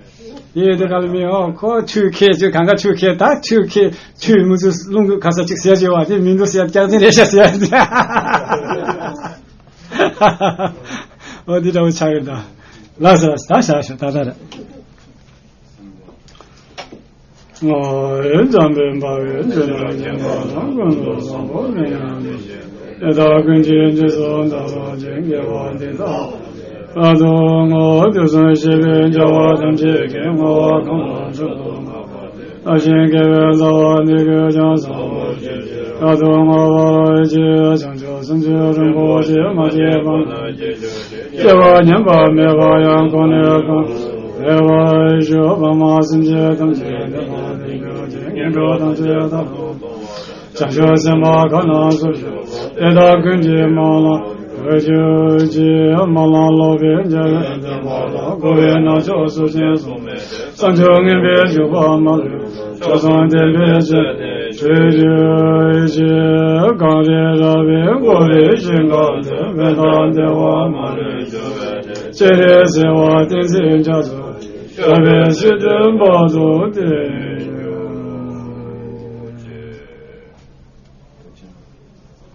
ཡོད་དེ་ག་ལ་མི་ཨོ་ཁོ་ཆུ་ཁེ་ཆུ་གང་ག་ཆུ་ཁེ་ད་ཆུ་ཁེ་ཆུ་མི་ཚུ་རླུང་གི་ཁ་ས་ཅིག་ཟེར་བྱས་བ་དེ་མི་འདུག་ཟེར་སྐྱག་རྫུན་རེད་ཤག་ཟེར། ཨོ་དེ་འདྲ་བོ་ཆགས་ཡོད་ད། ལགས་སོ་ད་བཞག་ཤོག་ད་ད་རེད། འཇམ་དཔལ་འབར་བའི་ཚེ་རབས་ཀྱི་འགྲོ་དོན་ཀུན་ཏུ་བཟང་པོ་མི་ཡང་མི་ཤེས། དེ་དག་ཀུན་གྱི་རྗེས་སུ་བདག་སློབ་ཅིང་། དགེ་བ་འདི་དག་ལ་ལྟོས་ངོ་། དུས་གསུམ་གཤེགས་པའི་རྒྱལ་བ་ཐམས་ཅད་ཀྱིས། བསྔོ་བ་གང་ལ་མཆོག་ཏུ་བསྔགས་པ་དེས། བདག་གཞན་དགེ་བའི་རྩ་བ་འདི་ཀུན་ཀྱང་བཟང་པོར་གྱུར་ཅིག་ལ་ལྟོས་ངོ་། བྱས་བྱང་ཆུབ་སེམས་མཆོག་རིན་པོ་ཆེ། མ་སྐྱེས་པ་རྣམས་སྐྱེ་གྱུར་ཅིག་སྐྱེས་པ་ཉམས་པ་མེད་པ་ཡང་། གོང་ནས་གོང་དུ་འཕེལ་བར་ཤོག་ཕ་མ་སེམས་ཅན་ཐམས་ཅད་བདེ་བ་དང་ལྡན་གྱུར་ཅིག་ངན་འགྲོ་ཐམས་ཅད་མཐར་ཐུག་ཐོབ་པར། བྱང་ཆུབ་སེམས་དཔའ་ཁམས་རྣམས་སུ་ཞུགས་པ། དེ་དག་ཀུན་གྱི་མ་ལ་འོས་གྱུར་ཅིག་མ་ལ་སློབ་པའི་རྒྱལ་བའི་བསྟན་པ་ལ། འགོ་བའི་རྣམ་ཅོག་སུ་ཅན་སུ་མེད་དེ། བསམ་སྦྱོར་ངན་པའི་འཇུག་པ་མ་ལུས། སྤྱོད་གཙང་བསྟན་པའི་ཆོས་ནི་གྲོལ་གྱུར་ཅིག་གངས་རི་ར་བས་བསྐོར་བའི་ཞིང་ཁམས་འདིར། བས་མཐའ་བདེ་བ་མ་ལུས་འབྱུང་བའི་གནས། སྤྱན་རས་གཟིགས་དབང་བསྟན་འཛིན་རྒྱ་མཚོ་ཡི། ཞབས་པད་སྲིད་མཐའི་བར་དུ་བརྟན།